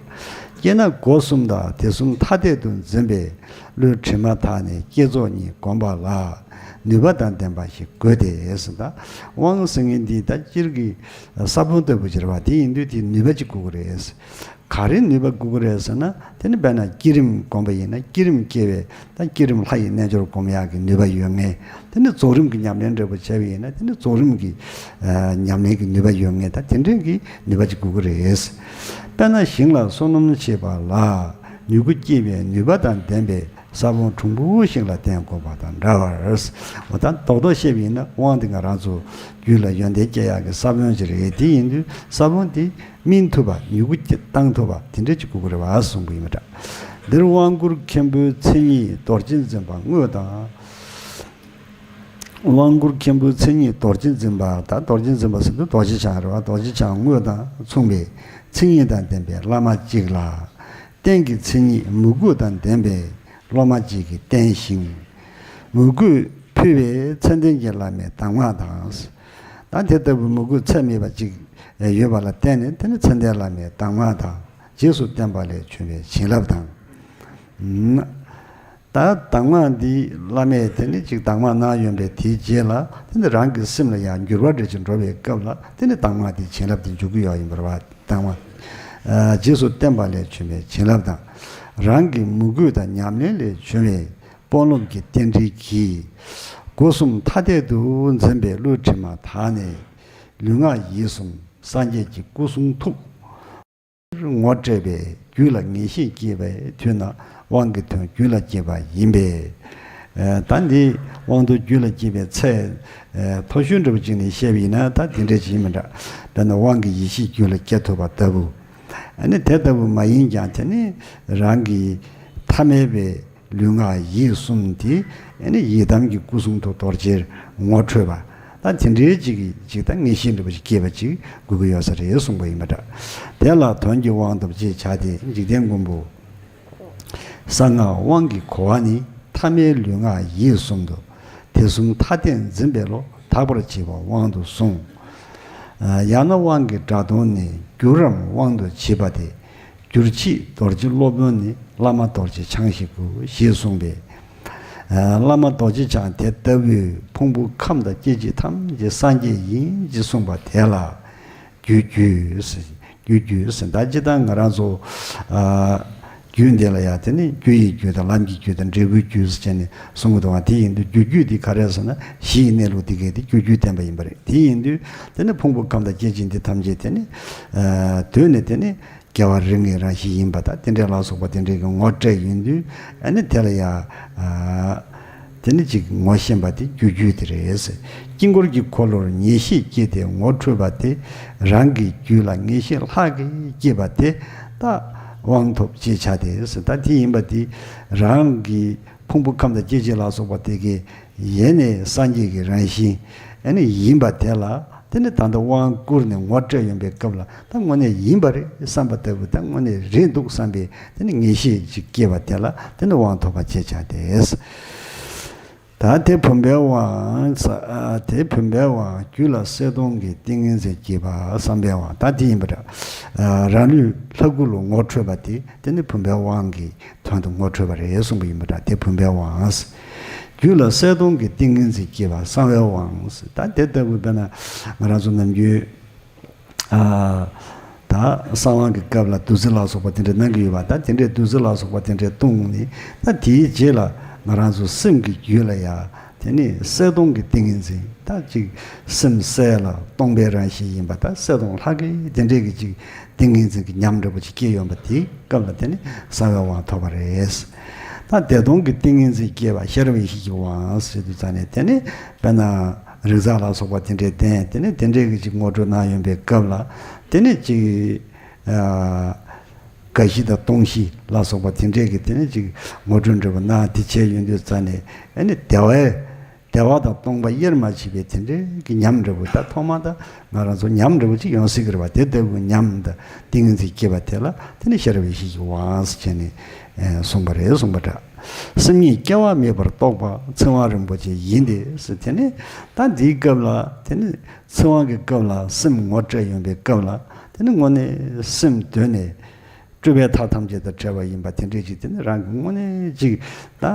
སྐྱེས་ན་སྒོ་གསུམ་དང་དེ་གསུམ་ཐ་དད་དུ་འཛིན་པས་བློའི་དྲི་མ་དག་ནས་བསྐྱེད་རྫོགས་གཉིས་བསྒོམ་པ་ལ་ནུས་པ་དང་ལྡན་པ་ཞིག་དགོས་ཏེ་ཟེར། ད་དབང་ཟེར་མཁན་འདི་ད་སྤྱིར་གྱི་ས་བོན་ལྟ་བུ་ཅིག་རེད་པ། དེ་ཡིན་དུས་དེ་ནུས་པ་ཅིག་དགོས་ཀྱི་རེད། ག་རེ་ནུས་པ་དགོས་ཀྱི་རེད་ཟེར་ན། དེ་ནི་དཔེར་ན་བསྐྱེད་རིམ་བསྒོམ་པ་ཡིན་ན། བསྐྱེད་རིམ་སྐྱེ་བའི་ད་བསྐྱེད་རིམ་ལྷ་ཡི་རྣལ་འབྱོར་སྒོམ་ཡག་གི་ནུས་པ་ཡོད་མཁན། དེ་ནི་རྫོགས་རིམ་གྱི་ཉམས་ལེན་འདྲ་པོ་བྱས་པ་ཡིན་ན། དེ་ནི་རྫོགས་རིམ་གྱི་ཨ་ཉམས་ལེན་གྱི་ནུས་པ་ཡོད་མཁན། ད་དེ་འདྲའི་གི་ནུས་པ་ཅིག་དགོས་ཀྱི་རེད། དཔེར་ན་ཞིང་ལ་སོ་ནམ་བྱེད་པ་ལ་མྱུ་གུ་སྐྱེད་པའི་ནུས་པ་དང་ལྡན་པའི་ས་བོན་གྲུང་པོ་ཞིག་ལ་བརྟེན་དགོས་པ་དང་འདྲ་བར། འོ་ད་རྡོག་རྡོག་བཤད་པ་ཡིན་ན་དབང་དེ་ང་རང་ཚོ་རྒྱུད་ལ་ཡོན་ཏན་སྐྱེ་ཡག་གི་ས་བོན་ཅིག་རེད། དེ་ཡིན་དུས་ས་བོན་དེ་སྨིན་ཐུབ་པ། མྱུ་གུ་བཏང་ཐུབ་པ་དེ་འདྲ་ཅིག་དགོས་ཀྱི་རེད་པ་གསུངས་པ་ཡིན་པ་འདྲ། འདིར་དབང་བསྐུར་མཁན་པོའི་མཚན་ཉིད་རྡོ་རྗེ་འཛིན་པ་དངོས་དང་། དབང་བསྐུར་མཁན་པོའི་མཚན་ཉིད་རྡོ་རྗེ་འཛིན་པ། ད་རྡོ་རྗེ་འཛིན་པ་ཟེར་དུས་རྡོ་རྗེ་འཆང་རེད་པ། རྡོ་རྗེ་འཆང་དངོས་དང་མཚུངས་པའི་མཚན་ཉིད་དང་ལྡན་པའི་བླ་མ་གཅིག་ལ། རྟེན་གྱི་མཚན་ཉིད་མོས་གུས་དང་ལྡན་པའི་སློབ་མ་གཅིག་གིས་བསྟེན་ཞིང་། མོས་གུས་ཕུལ་བས་མཚན་ལྡན་གྱི་བླ་མའི་གདམས་ངག་དང་། ད་དེ་ལྟ་བུའི་མོས་གུས་ཚད་མེད་པ་ཅིག་ཡོད་པ་ལ་བརྟེན་ནས། དེ་ནི་མཚན་ལྡན་བླ་མའི་གདམས་ངག་དང་། རྗེས་སུ་བསྟན་པ་ལས་བྱུང་བའི་བྱིན་རླབས་དང་། ད་གདམས་ངག་འདི་བླ་མས་དེ་ནི་ཅིག་གདམས་ངག་གནང་ཡོང་པའི་དེའི་རྗེས་ལ། དེ་ནི་རང་གི་སེམས་ལ་ཡང་འགྱུར་བ་འདྲ་ཅིག་འགྲོ་བའི་སྐབས་ལ། དེ་ནི་གདམས་ངག་འདིའི་བྱིན་རླབས་དེ་འཇུག་གི་ཡོད་ཡིན་པ་རེད་པ། གདམས་ངག་ཨ་རྗེས་སུ་བསྟན་པ་ལས་བྱུང་བའི་བྱིན་རླབས་དང་། རང་གི་མོས་གུས་དང་ཉམས་ལེན་ལས་བྱུང་བའི་དཔོན་སློབ་ཀྱི་རྟེན་འབྲེལ་གྱིས། སྒོ་གསུམ་ཐ་དད་དུ་འཛིན་པའི་བློའི་དྲི་མ་དག་ནས། ལུས་ངག་ཡིད་གསུམ་སངས་རྒྱས་ཀྱི་སྐུ་གསུང་ཐུགས་ངོ་སྤྲད་པས་རྒྱུད་ལ་ངེས་ཤེས་སྐྱེས་པའི་དུས་ན་དབང་གི་དོན་རྒྱུད་ལ་སྐྱེས་པ་ཡིན་པས། ཨ་ད་འདི་དབང་དོན་རྒྱུད་ལ་སྐྱེས་པའི་ཚད་ཨ་མཐོ་ཤོས་འདྲ་པོ་ཅིག་ནས་བཤད་པ་ཡིན་ན་ད་དེ་འདྲ་ཅིག་ཡིན་མི་འདྲ། དཔེར་ན་དབང་གི་ཡེ་ཤེས་རྒྱུད་ལ་སྐྱེ་ཐུབ་པ་ལྟ་བུ། ཨ་ནི་དེ་ལྟ་བུ་མ་ཡིན་ཀྱང་། དེ་ནི་རང་གི་ཐ་མལ་པའི་ལུས་ངག་ཡིད་གསུམ་དེ་ཨ་ནི་ཡི་དམ་གྱི་སྐུ་གསུང་ཐུགས་རྡོ་རྗེར་ངོ་འཕྲོད་པ། ད་དེ་འདྲའི་ཅིག་གི་ཅིག་ད་ངེས་ཤེས་འདྲ་པོ་ཞིག་སྐྱེས་པ་ཅིག་དགོས་ཀྱི་ཡོད་ས་རེད་གསུངས་པ་ཡིན་པ་འདྲ། དེ་ལ་དོན་གྱི་དབང་ཐོབ་ཅེས་བྱ་སྟེ། འཇིག་རྟེན་མགོན་པོ། གསང་སྔགས་དབང་གི་གོ་བ་ནི། ཐ་མལ་ལུས་ངག་ཡིད་གསུམ་དུ། དེ་གསུམ་ཐ་དད་འཛིན་པའི་བློ། དག་པར་བྱེད་པ་དབང་དུ་གསུངས། ཡང་ན་དབང་གི་སྒྲ་དོན་ནི། བསྒྱུར་རམ་དབང་དུ་བྱེད་པ་སྟེ། བསྒྱུར་བྱེད་རྡོ་རྗེ་སློབ་དཔོན་ནི། བླ་མ་རྡོ་རྗེ་འཆང་ཞིག་གོ། ཞེས་གསུངས་པས། བླ་མ་རྡོ་རྗེ་འཆང་དེ་ལྟ་བུས་ཕུང་པོ་ཁམས་དང་སྐྱེ་མཆེད་ཐམས་ཅད་སངས་རྒྱས་ཡིན་ཅེས་གསུངས་པ་དེ་ལ་རྒྱུད་བརྒྱུད་ཟེར། རྒྱུད་བརྒྱུད་ཟེར། ད་སྤྱིར་བཏང་ང་རང་ཚོ་ཨ་རྒྱུད་འདི་ལ་ཡང་དེ་ནི་རྒྱུ་ཡི་རྒྱུད་དང་། ལམ་གྱི་རྒྱུད་དང་། འབྲས་བུའི་རྒྱུད་ཟེར་བྱས་ནས་གསུང་གི་འདུག་པ། དེ་ཡིན་དུས་རྒྱུད་བརྒྱུད་འདི་ག་རེ་ཟེར་ན། གཞི་ཡི་གནས་ལུགས་འདི་གས་དེ་རྒྱུད་བརྒྱུད་བསྟན་པ་ཡིན་པ་རེད། དེ་ཡིན་དུས་དེ་ནི་ཕུང་པོ་ཁམས་དང་སྐྱེ་མཆེད་འདི་ཐམས་ཅད་དེ་ནི་ཨ་གདོད་ནས་དེ་ནི་རྒྱལ་བ་རིགས་ལྔའི་རང་བཞིན་ཡིན་པ་དང་། དེ་འདྲའི་ལ་སོགས་པ་དེ་འདྲའི་གི་ངོ་སྤྲད་ཡོང་དུས། ཨ་ནི་དེ་ལ་ཡང་ཨ་དེ་ནི་ཅིག་ངོ་ཤེས་པ་དེ་རྒྱུད་བརྒྱུད་དེ་རེད། དཀྱིལ་འཁོར་གྱི་འཁོར་ལོར་ངེས་ཤེས་སྐྱེས་ཏེ་ངོ་འཕྲོད་པ་དེ། རང་གི་རྒྱུད་ལ་ངེས་ཤེས་ལྷག་གིས་སྐྱེས་པ་དེ་ད་དབང་ཐོབ་ཅེས་བྱ་སྟེ་ཟེར། ད་དེ་ཡིན་པ་དེ་རང་གི་ཕུང་པོ་ཁམས་དང་སྐྱེ་མཆེད་ལ་སོགས་པ་དེ་གའི་ཡེ་ནས་སངས་རྒྱས་ཀྱི་རང་བཞིན་ཨ་ནི་ཡིན་པ་དེ་ལ། དེ་ནི་ད་ལྟ་དབང་བསྐུར་ནས་ངོ་སྤྲད་ཡོང་པའི་སྐབས་ལ། ད་དངོས་གནས་ཡིན་པ་རེད་བསམ་པ་ལྟ་བུ། ད་དངོས་གནས་རེད་འདུག་བསམ་པའི་དེ་ནི་ངེས་ཤེས་ཅིག་སྐྱེས་པ་དེ་ལ་དེ་ནི་དབང་ཐོབ་པ་ཅེས་བྱ་སྟེ། ད་དེ་བུམ་པའི་དབང་ས། ཨ་དེ་བུམ་པའི་དབང་རྒྱུད་ལ་གསལ་སྟོང་གི་ཏིང་ངེ་འཛིན་སྐྱེས་པ་བསམ་པའི་དབང་། ད་དེ་ཡིན་པ་འདྲ། ཨ་རང་ལུས་ལྷ་སྐུ་ལ་ངོ་འཕྲོད་པ་དེ། དེ་ནི་བུམ་པའི་དབང་གི་དོན་དུ་ངོ་འཕྲོད་པ་རེད་གསུངས་པ་ཡིན་པ་འདྲ། དེ་བུམ་པའི་དབང་། རྒྱུད་ལ་གསལ་སྟོང་གི་ཏིང་ངེ་འཛིན་སྐྱེས་པ་གསང་བའི་དབང་། ད་དེ་ལྟ་བུ་དཔེར་ན་ང་རང་ཚོ་ནམ་རྒྱུན་ཨ་ད་ གསང་དབང་གི་སྐབས་ལ་བདུད་རྩི་ལ་སོགས་པ་དེ་འདྲ་གནང་གི་ཡོད་པ། ད་དེ་འདྲའི་བདུད་རྩི་ལ་སོགས་པ་དེ་འདྲ་བཏུང་ནས། ད་དེའི་རྗེས་ལ་ང་རང་ཚོ་སེམས་ཀྱི་རྒྱུད་ལ་ཡ། དེ་ནི་གསལ་སྟོང་གི་ཏིང་ངེ་འཛིན། ད་ཅིག་སེམས་གསལ་ལ་སྟོང་པའི་རང་བཞིན་ཡིན་པ། ད་གསལ་སྟོང་ལྷག་གེ་དེ་འདྲའི་གི་ཅིག་ཏིང་ངེ་འཛིན་གྱི་ཉམས་འདྲ་པོ་ཅིག་སྐྱེས་ཡོང་པ། དེའི་སྐབས་ལ་དེ་ནི་གསང་བའི་དབང་ཐོབ་པ་རེད། ད་བདེ་སྟོང་གི་ཏིང་ངེ་འཛིན་སྐྱེས་པ་ཤེས་རབ་ཡེ་ཤེས་ཀྱི་དབང་ཟེར་དུས་ཙང་ནས། དེ་ནི་དཔེར་ན་རིག་གསར་ལ་སོགས་པ་དེ་འདྲའི་བསྟན། དེ་ནི་དེ་འདྲའི་གི་ཅིག་ངོ་སྤྲོད་གནང་ཡོང་པའི་སྐབས་ལ། དེ་ནི་ཅིག་ཨ་དགའ་བཞི་དང་སྟོང་བཞི་ལ་སོགས་པ་དེ་འདྲའི་གི་དེ་ནི་ཅིག་ངོ་སྤྲོད་འདྲ་པོ་གནང་། དེ་བྱས་ཡོང་དུས་ཙང་ནས། ཨ་ནི་བདེ་བའི་བདེ་བ་དང་སྟོང་པ་དབྱེར་མ་མཆིས་པའི་དེ་འདྲའི་གི་ཉམས་འདྲ་པོ། ད་ཐོག་མ་ད་ང་རང་ཚོ་ཉམས་འདྲ་པོ་ཅིག་ཡོང་སྲིད་ཀྱི་རེད་པ། དེ་ལྟ་བུའི་ཉམས་དང་ཏིང་ངེ་འཛིན་སྐྱེས་པ་དེ་ལ་དེ་ནི་ཤེས་རབ་ཡེ་ཤེས་ཀྱི་དབང་ཟེར་བྱས་ནས་ཨེ་གསུངས་པ་རེད། གསུངས་པ་འདྲ། སེམས་ཉིད་སྐྱེ་བ་མེད་པར་རྟོགས་པ་ཚིག་དབང་རིན་པོ་ཆེ་ཡིན་ཏེ་ཟེར། དེ་ནི་ད་འདིའི་སྐབས་ལ། དེ་ནི་ཚིག་དབང་གི་སྐབས་ལ་སེམས་ངོ་སྤྲད་ཡོང་པའི་སྐབས་ལ། དེ་ནི་དངོས་གནས་སེམས་གདོད་ནས་སྤྲོས་པའི་མཐའ་ཐམས་ཅད་དང་བྲལ་བ་ཡིན་པ་དེ་འདྲས་ཅིག། དེ་ནི་རང་གི་དངོས་གནས་ཅིག་ད་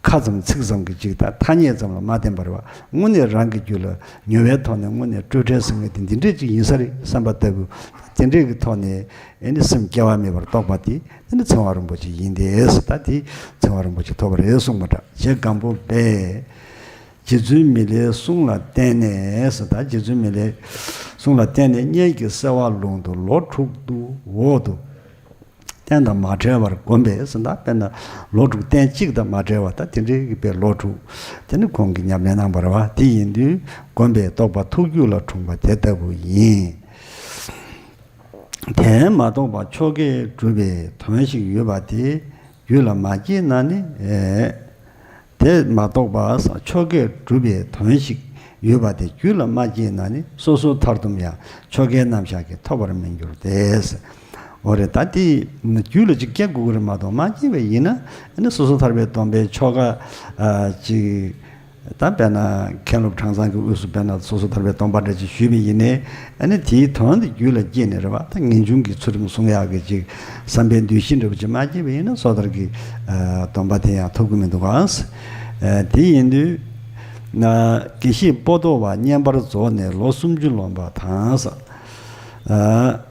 ཁ་ཙམ་ཚིག་ཙམ་གྱི་ཅིག་ད་ཐ་སྙད་ཙམ་ལ་མ་བརྟེན་པར་བ། དངོས་གནས་རང་གི་རྒྱུད་ལ་མྱོང་བའི་ཐོག་ནས་དངོས་གནས་སྤྲོས་བྲལ་ཟེར་མཁན་དེ་འདི་འདྲས་ཅིག་ཡིན་ས་རེད་བསམ་པ་ལྟ་བུ། དེ་འདྲས་ཀྱི་ཐོག་ནས་ཨེ་ནི་སེམས་སྐྱེ་བ་མེད་པར་རྟོགས་པ་དེ། དེ་ནི་ཚིག་དབང་རིན་པོ་ཆེ་ཡིན་ཏེ་ཟེར། ད་དེ་ཚིག་དབང་རིན་པོ་ཆེ་ཐོབ་པ་རེད་གསུངས་པ་འདྲ། རྗེ་སྒམ་པོ་པས། རྗེ་བཙུན་མི་ལའི་གསུང་ལ་བརྟེན་ནས་ཟེར། ད་རྗེ་བཙུན་མི་ལའི་གསུང་ལ་བརྟེན་ནས་སྔོན་གྱི་སེ་བ་ལུང་དུ་ལོ་དྲུག་ཏུ་འོག་ཏུ་རྟེན་དང་མ་བྲལ་བར་བསྒོམས་པས་ཟེར། ད་དཔེར་ན་ལོ་དྲུག་རྟེན་གཅིག་དང་མ་བྲལ་བ། ད་དེ་འདྲའི་གི་པའི་ལོ་དྲུག་དེ་ནི་ཁོང་གིས་ཉམས་ལེན་གནང་བ་རེད་པ། དེ་ཡིན་དུས་བསྒོམས་པས་རྟོགས་པ་ཐུགས་རྒྱུད་ལ་འཁྲུངས་པ་དེ་ལྟ་བུ་ཡིན། དེ་མ་རྟོགས་པ་ཆོ་གས་སྒྲུབ་པའི་དོན་ཞིག་ཡོད་པ་དེ་རྒྱུད་ལ་མ་སྐྱེས་ན་ནི། ཨེ། དེ་མ་རྟོགས་པ་ཆོ་གས་སྒྲུབ་པའི་དོན་ཞིག་ཡོད་པ་དེ་རྒྱུད་ལ་མ་སྐྱེས་ན་ནི། སོ་སོའི་མཐར་ཐུག་ཡང་ཆོ་གའི་རྣམ་གཞག་གིས་ཐོབ་པར་མི་འགྱུར་ཏེ། འོ་རེད། ད་དེ་རྒྱུད་ལ་ཅིག་སྐྱེ་དགོས་ཀྱི་རེད་མ་གཏོགས། མ་སྐྱེས་པ་ཡིན་ན་ནི་སོ་སོ་ཐར་པའི་སྡོམ་པའི་ཆོ་ག་ཨ་ཅིག་ད་དཔེར་ན་མཁན་སློབ་གྲངས་ཚང་གི་དབུས་སུ་དཔེར་ན་སོ་སོ་ཐར་པའི་སྡོམ་པ་འདྲ་ཅིག་ཞུས་པ་ཡིན་ནའི། ཨ་ནི་དེའི་དོན་དེ་རྒྱུད་ལ་སྐྱེས་ནས་རེད་པ། ད་ངེས་འབྱུང་གི་ཚུལ་ཁྲིམས་སྲུང་ཡག་གི་ཅིག་བསམ་པའི་འདུ་ཤེས་འདྲ་པོ་ཅིག་མ་སྐྱེས་པ་ཡིན་ན་སོ་ཐར་གྱི་ཨ་སྡོམ་པ་དེ་ཡང་ཐོབ་ཀྱི་མི་འདུག་ག། ཨ་དེ་ཡིན་དུས་ན་དགེ་བཤེས་པོ་ཏོ་བ་བསྙེན་པར་རྫོགས་ནས་ལོ་སུམ་ཅུ་ལོན་པ་དང་ས། ཨ།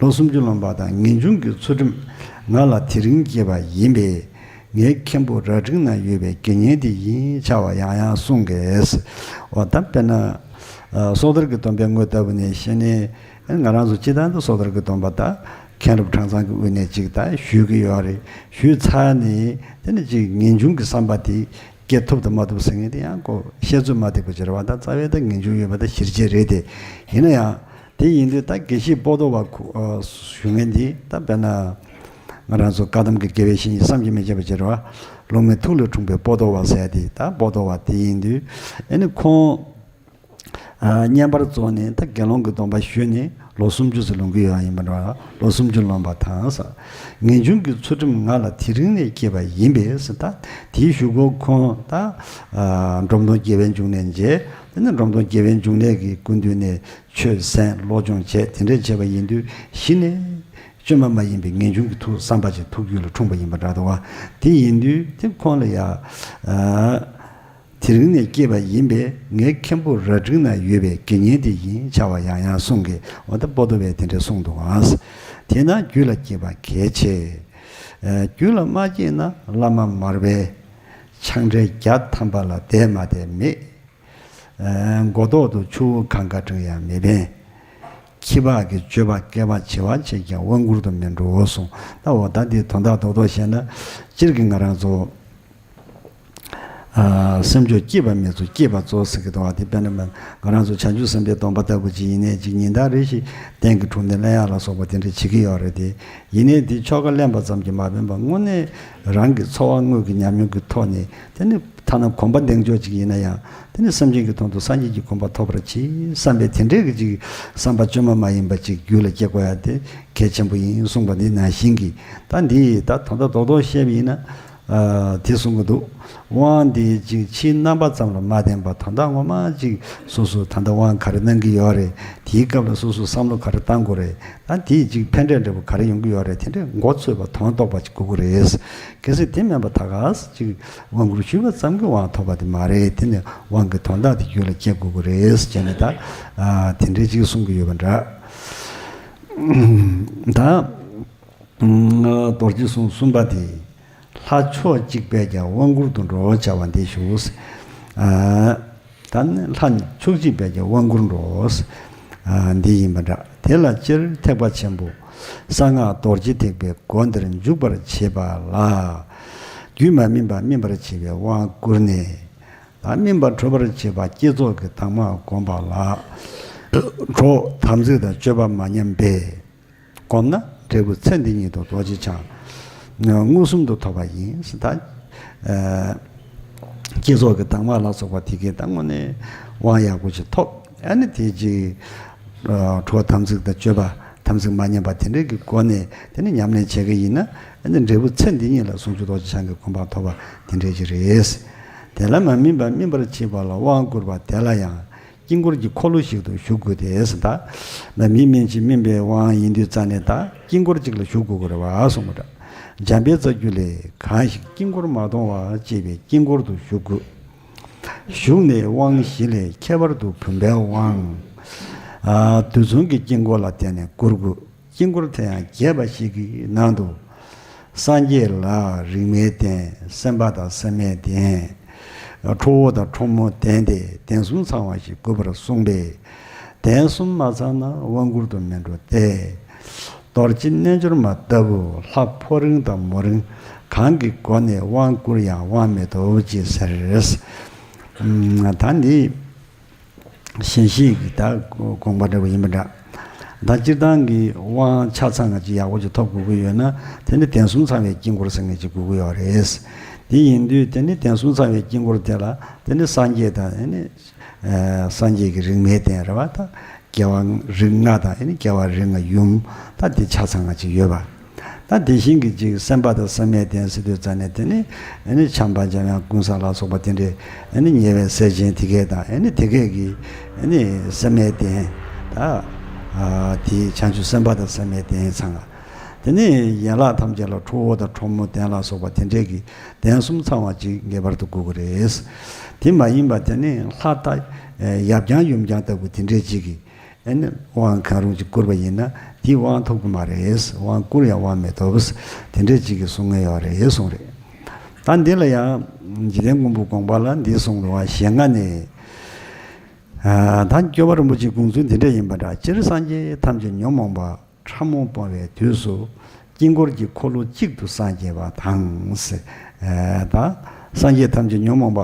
ལོ་སུམ་ཅུ་ལོན་པ་དང་། ངེས་འབྱུང་གི་ཚུལ་ཁྲིམས་ང་ལ་དེ་རིང་སྐྱེས་པ་ཡིན་པས། ངའི་མཁན་པོ་རྭ་སྒྲེང་ན་ཡོད་པའི་དགེ་བསྙེན་དེ་ཡིན་བྱ་བ་ཡང་ཡང་གསུང་གེ། འོ་ད་དཔེར་ན་ཨ་སོ་ཐར་གྱི་སྡོམ་པའི་ངོས་ལྟ་བུ་ནས་བཤད་ན། ང་རང་ཚོ་སྤྱིར་བཏང་དུ་སོ་ཐར་གྱི་སྡོམ་པ་ད་མཁན་སློབ་གྲངས་ཚང་གི་དབུས་ནས་ཅིག་ད་ཞུ་གི་ཡོད་རེད། ཞུས་ཚར་ནས་དེ་ནས་ཅིག་ངེས་འབྱུང་གི་བསམ་པ་དེ་སྐྱེ་ཐུབ་དང་མ་ཐུབ་ཟེར་མཁན་དེ་ཡང་ཁོ་བཤད་ཚོད་མ་ཐིག་པ་ཅིག་རེད་པ། ད་རྩ་བའི་ད་ངེས་འབྱུང་ཡོད་པ་ད་གཞིར་བྱས་རེད་དེ། ཡིན་ན་ཡང་དེ་ཡིན་དུས་ད་དགེ་བཤེས་པོ་ཏོ་བ་ཁོ་ཨ་ཞུ་མཁན་དེ། ད་དཔེར་ན་ང་རང་ཚོ་བཀའ་གདམས་ཀྱི་དགེ་བའི་བཤེས་གཉེན་བསམ་གྱིས་མི་ཁྱབ་པ་ཅིག་རེད་པ། སློབ་མའི་ཐུགས་ལ་འཁྲུངས་པའི་པོ་ཏོ་བ་ཟེར་དེ། ད་པོ་ཏོ་བ་དེ་ཡིན་དུས་ཨ་ནི་ཁོང་ཨ་བསྙེན་པར་རྫོགས་ནས་ད་དགེ་སློང་གི་སྡོམ་པ་ཞུས་ནས་ལོ་སུམ་ཅུ་ཙམ་ལོན་གྱི་ཡོད་ཡིན་པ་འདྲ། ལོ་སུམ་ཅུ་ལོན་པ་དང་ས། ངེས་འབྱུང་གི་ཚུལ་ཁྲིམས་ང་ལ་དེ་རིང་ནས་སྐྱེས་པ་ཡིན་པས་ཟེར། ད་དེའི་གཞུག་གུ་ཁོང་ད་ཨ་འབྲོམ་སྟོན་དགེ་བའི་འབྱུང་གནས་མཇལ། དེ་ནས་འབྲོམ་སྟོན་དགེ་བའི་འབྱུང་གནས་ཀྱི་སྐུ་མདུན་ནས་ཆོས་གསན། སློབ་སྦྱོང་བྱས། དེ་འདྲས་བྱས་པ་ཡིན་དུས་གཞི་ནས་བཅོས་མ་མ་ཡིན་པའི་ངེས་འབྱུང་གི་ཐུགས་བསམ་པ་ཅིག་ཐུགས་རྒྱུད་ལ་འཁྲུངས་པ་ཡིན་པ་འདྲ་འདུག་པ། དེ་ཡིན་དུས་དེ་ཁོང་ལ་ཡ་ཨ། དེ་རིང་ནས་སྐྱེས་པ་ཡིན་པས། ངའི་མཁན་པོ་རྭ་སྒྲེང་ན་ཡོད་པའི་དགེ་བསྙེན་དེ་ཡིན་བྱ་བ་ཡང་ཡང་གསུང་གི། འོ་ད་པོ་ཏོ་བས་དེ་འདྲ་གསུངས་འདུག་ཨང་། དེས་ན་རྒྱུད་ལ་སྐྱེས་པ་གལ་ཆེ། ཨ་རྒྱུད་ལ་མ་སྐྱེས་ན་བླ་མ་མར་པའི་ཆང་ཁྲལ་བརྒྱ་ཐམ་པ་ལ་བསྡད་མ་བསྡད་མེད། ཨ་མགོ་ཐོག་ཏུ་ཆུ་བོ་གངྒཱ་སྤྲིན་ཡང་མི་འཕེན། ཁྱི་ཕག་གི་སྤྱོད་པ་བསྐལ་པ་བྱེ་བ་ཕྱེད་ཀྱང་དབང་བསྐུར་དུ་མི་འགྲོ་གསུངས། ད་འོ་ད་འདི་དོན་དག་རྡོག་རྡོག་བཤད་ན། སྤྱིར་གྱི་ང་རང་ཚོ་ཨ་སེམས་ཅན་སྐྱིད་པ་མི་གཙོ་སྐྱིད་པ་གཙོ་ཟེར་གྱི་འདུག་པ། དེ་དཔེར་ན་ང་རང་ཚོ་བྱང་ཆུབ་སེམས་དཔའི་སྡོམ་པ་ལྟ་བུ་ཅིག་ཡིན་ནའི་ཅིག་ཉིན་ལྟར་རེ་བཞིན་རྟེན་གྱི་འཁྲུངས་གནས་ལེན་ཡག་ལ་སོགས་པ་དེ་འདྲ་བྱེད་ཀྱི་ཡོད་རེད་དེ། ཡིན་ནའི་དེ་ཆོ་ག་ལེན་པ་ཙམ་གྱིས་མ་ཕན་པ། དངོས་གནས་རང་གི་འཚོ་བ་དངོས་ཀྱི་ཉམས་མྱོང་གི་ཐོག་ནས། དེ་ནི་ཐ་ན་གོམས་པ་ལྡན་ཕྱོགས་ཅིག་ཡིན་ན་ཡང་། དེ་ནི་སེམས་ཅན་གྱི་དོན་དུ་སངས་རྒྱས་ཀྱི་གོ་འཕང་ཐོབ་པར་གྱིས་བསམ་པའི་དེ་འདྲའི་གི་ཅིག་བསམ་པ་བཅོས་མ་མ་ཡིན་པ་ཅིག་རྒྱུད་ལ་སྐྱེ་དགོས་ཡ་དེ་གལ་ཆེན་པོ་ཡིན་གསུངས་པ་འདི་ནང་བཞིན་གྱི། ད་འདི་ད་དོན་དག་རྡོག་རྡོག་བཤད་པ་ཡིན་ན། ཨ་དེ་གསུང་གི་འདུག། དབང་འདི་ཅིག་ཕྱིའི་རྣམ་པ་ཙམ་ལ་མ་བརྟེན་པར། དོན་དག་ངོ་མ་ཅིག་སོ་སོ་ད་ལྟ་དབང་ག་རེ་གནང་གི་ཡོད་རེད། དེའི་སྐབས་ལ་སོ་སོ་བསམ་བློ་ག་རེ་བཏང་དགོས་རེད། ད་དེས་ཅིག་ཕན་འབྲས་འདྲ་པོ་ག་རེ་ཡོང་གི་ཡོད་རེད། དེ་འདྲའི་མགོ་ཚོས་པ་དོན་རྟོགས་པ་ཅིག་དགོས་ཀྱི་རེད། གལ་སྲིད་དེ་མིན་པ་ད་ག་ས་ཅིག་དབང་བསྐུར་ཞུས་པ་ཙམ་གྱིས་དབང་ཐོབ་པ་དེ་མ་རེད། དེ་ནི་དབང་གི་དོན་དག་དེ་རྒྱུད་ལ་སྐྱེ་དགོས་ཀྱི་རེད་ཟེར་ནས། ད་ཨ་དེ་འདྲའི་ཅིག་གསུང་གི་ཡོད་པ་འདྲ། ད་རྡོ་རྗེ་གསུང་གསུམ་པ་དེ། ལྷ་ཕྱོགས་གཅིག་པས་ཀྱང་དབང་བསྐུར་དུ་འགྲོ་བྱ་བ་འདི་ཞུ། ཨ། ད་ནི་ལྷ་ནི་ཕྱོགས་གཅིག་པས་ཀྱང་དབང་བསྐུར་འགྲོ། ཨ། འདི་ཡིན་པ་འདྲ། དེ་ལ་སྤྱིར་ཐེག་པ་ཆེན་པོ་གསང་སྔགས་རྡོ་རྗེ་ཐེག་པའི་སྒོ་འདིར་འཇུག་པར་བྱེད་པ་ལ། རྒྱུད་མ་སྨིན་པ་སྨིན་པར་བྱེད་པའི་དབང་བསྐུར་ནས། ད་སྨིན་པ་གྲོལ་བར་བྱེད་པ་བསྐྱེད་རྫོགས་ཀྱི་དྭངས་མ་བསྒོམ་པ་ལ། གྲོགས་དམ་ཚིག་དང་སྤྱོད་པ་མ་ཉམས་པས། བསྒོམས་ན་འབྲས་བུ་ཚེ་འདི་ཉིད་དུ་རྡོ་རྗེ་འཆང་མངོན་སུམ་དུ་ཐོབ་པ་ཡིན། ད་ཨ་བསྐྱེད་རྫོགས་ཀྱི་དྭངས་མ་ལ་སོགས་པ་དེ་གའི་ད་དངོས་གནས་དབང་ཡག་པོ་ཞིག་ཐོབ། ཨ་ནི་དེ་རྗེས་ཨ་གྲོགས་དམ་ཚིག་དང་སྤྱོད་པ་དམ་ཚིག་མ་ཉམས་པ་དེ་འདྲའི་གི་སྒོ་ནས་དེ་ནི་ཉམས་ལེན་བྱེད་ཀྱི་ཡིན་ན། ཨ་ནི་འབྲས་བུ་ཚེ་འདི་ཉིད་ལ་ཟུང་འཇུག་རྡོ་རྗེ་འཆང་གི་གོ་འཕང་ཐོབ་པ་དེ་འདྲའི་ཞིག་རེད། དེ་ལ་མ་སྨིན་པ་སྨིན་པར་བྱེད་པ་ལ་དབང་བསྐུར་བ་དེ་ལ་ཡང་། དཀྱིལ་འཁོར་གྱི་འཁོར་ལོ་ཞིག་ཏུ་བཞུགས་དགོས་ཏེ། ད་མ་སྨིན་སྨིན་ཅིང་སྨིན་པའི་དབང་ཡིན་དུས་ཙ་ནས་ད་དཀྱིལ་འཁོར་གཅིག་ལ་བཞུགས་དགོས་ཀྱི་རེད་བ་གསུངས་པ་འདྲ། འཇམ་དཔལ་རྩ་རྒྱུད་ལས། གང་ཞིག་དཀྱིལ་འཁོར་མ་སྟོང་བ་ཅེས་པའི་དཀྱིལ་འཁོར་དུ་བཞུགས་དགོས། བཞུགས་ནས་དབང་བཞི་ལས་ཁྱད་པར་དུ་བུམ་པའི་དབང་། ཨ་རྡུལ་ཚོན་གྱི་དཀྱིལ་འཁོར་ལ་བརྟེན་ནས་བསྐུར་དགོས། དཀྱིལ་འཁོར་དེ་ཡང་རྒྱས་པ་ཞིག་གི་ནང་དུ། སངས་རྒྱས་ལ་རིག་མའི་གདན། སེམས་དཔའ་དང་སེམས་མའི་གདན། ཁྲོ་བོ་དང་ཁྲོ་མོའི་གདན་ཏེ་གདན་གསུམ་ཚང་བ་ཞིག་དགོས་པར་གསུངས་པས། གདན་གསུམ་མ་ཚང་ན་དབང་བསྐུར་དུ་མི་འགྲོ་སྟེ། རྡོ་རྗེ་རྣལ་འབྱོར་མ་ལྟ་བུ་ལྷ་ཕོ་རིང་དང་མོ་རིང་གང་གི་སྒོ་ནས་དབང་བསྐུར་ཡང་དབང་མི་ཐོབ་ཅེས་ཟེར། ད་འདི་ཞལ་བཞེས་ཀྱི་ད་དགོངས་པ་འདྲ་བོ་ཡིན་པ་འདྲ། ད་སྤྱིར་བཏང་གི་དབང་ཆ་ཚང་ང་ཅིག་ཡག་པོ་ཅིག་ཐོབ་དགོས་ཀྱི་ཡོད་ན། དེ་ནི་གདན་གསུམ་ཚང་བའི་དཀྱིལ་འཁོར་ཟེར་མཁན་ཅིག་དགོས་ཀྱི་ཡོད་རེད། དེ་ཡིན་དུས་དེ་ནི་གདན་གསུམ་ཚང་བའི་དཀྱིལ་འཁོར་དེ་ལ་དེ་ནི་སངས་རྒྱས་དང་དེ་ནི་ཨ་སངས་རྒྱས་ཀྱི་རིག་མའི་གདན་རེད་བ། ད་རྒྱལ་བ་རིགས་ལྔ་དང་དེ་ནི་རྒྱལ་བ་རིགས་ལྔ་ཡུམ། ད་དེ་ཆ་ཚང་ང་ཅིག་ཡོད་པ། ད་དེ་བཞིན་གྱི་ཅིག་སེམས་དཔའ་དང་སེམས་མའི་གདན་ཟེར་དུས་ཙ་ནས་དེ་ནི་ཨ་ནི་བྱམས་པ་འཇམ་དབྱངས་ཀུན་བཟང་ལ་སོགས་པ་དེ་འདྲའི་ཨ་ནི་ཉེ་བའི་སྲས་ཆེན་དེ་གས་དང་ཨ་ནི་དེ་གས་ཀྱི་ཨ་ནི་སེམས་མའི་གདན། ད་ཨ་དེ་བྱང་ཆུབ་སེམས་དཔའ་དང་སེམས་མའི་གདན་ཚང་བ། དེ་ནི་ཡན་ལག་ཐམས་ཅད་ལ་ཁྲོ་བོ་དང་ཁྲོ་མོ་གདན་ལ་སོགས་པ་དེ་འདྲའི་གི་གདན་གསུམ་ཚང་བ་ཅིག་ངེས་པར་དུ་དགོས་ཀྱི་རེད། དེ་མ་ཡིན་པ་དེ་ནི་ལྷ་ད་ཡབ་རྐྱང་ཡུམ་རྐྱང་ལྟ་བུ་དེ་འདྲའི་ཅིག་གི་ཨ་ནི་དབང་གང་རུང་ཅིག་བསྐུར་བ་ཡིན་ན་དེའི་དབང་ཐོབ་ཀྱི་མ་རེད། དབང་བསྐུར་ཡང་དབང་མི་ཐོབ། དེ་འདྲའི་ཅིག་གིས་གསུང་ངེས་ཡོད་རེད་གསུངས་རེད། ད་འདི་ལ་ཡང་འཇིག་རྟེན་མགོན་པོ་དགོངས་པ་ལ་འདི་གསུངས་རེད་བ། ཞེ་ལྔ་ནས། ཨ་ད་སྐྱོབ་པ་རིན་པོ་ཆེའི་དགོངས་ཚུལ་འདི་འདྲ་ཡིན་པ་འདྲ། སྤྱིར་སངས་རྒྱས་ཐམས་ཅད་ཉོན་མོངས་པ་ཕྲ་མོ་སྤོང་བའི་དུས་སུ། དཀྱིལ་འཁོར་གྱི་འཁོར་ལོ་གཅིག་ཏུ་སངས་རྒྱས་པ་དང་། ད་སངས་རྒྱས་ཐམས་ཅད་ཉོན་མོངས་པ་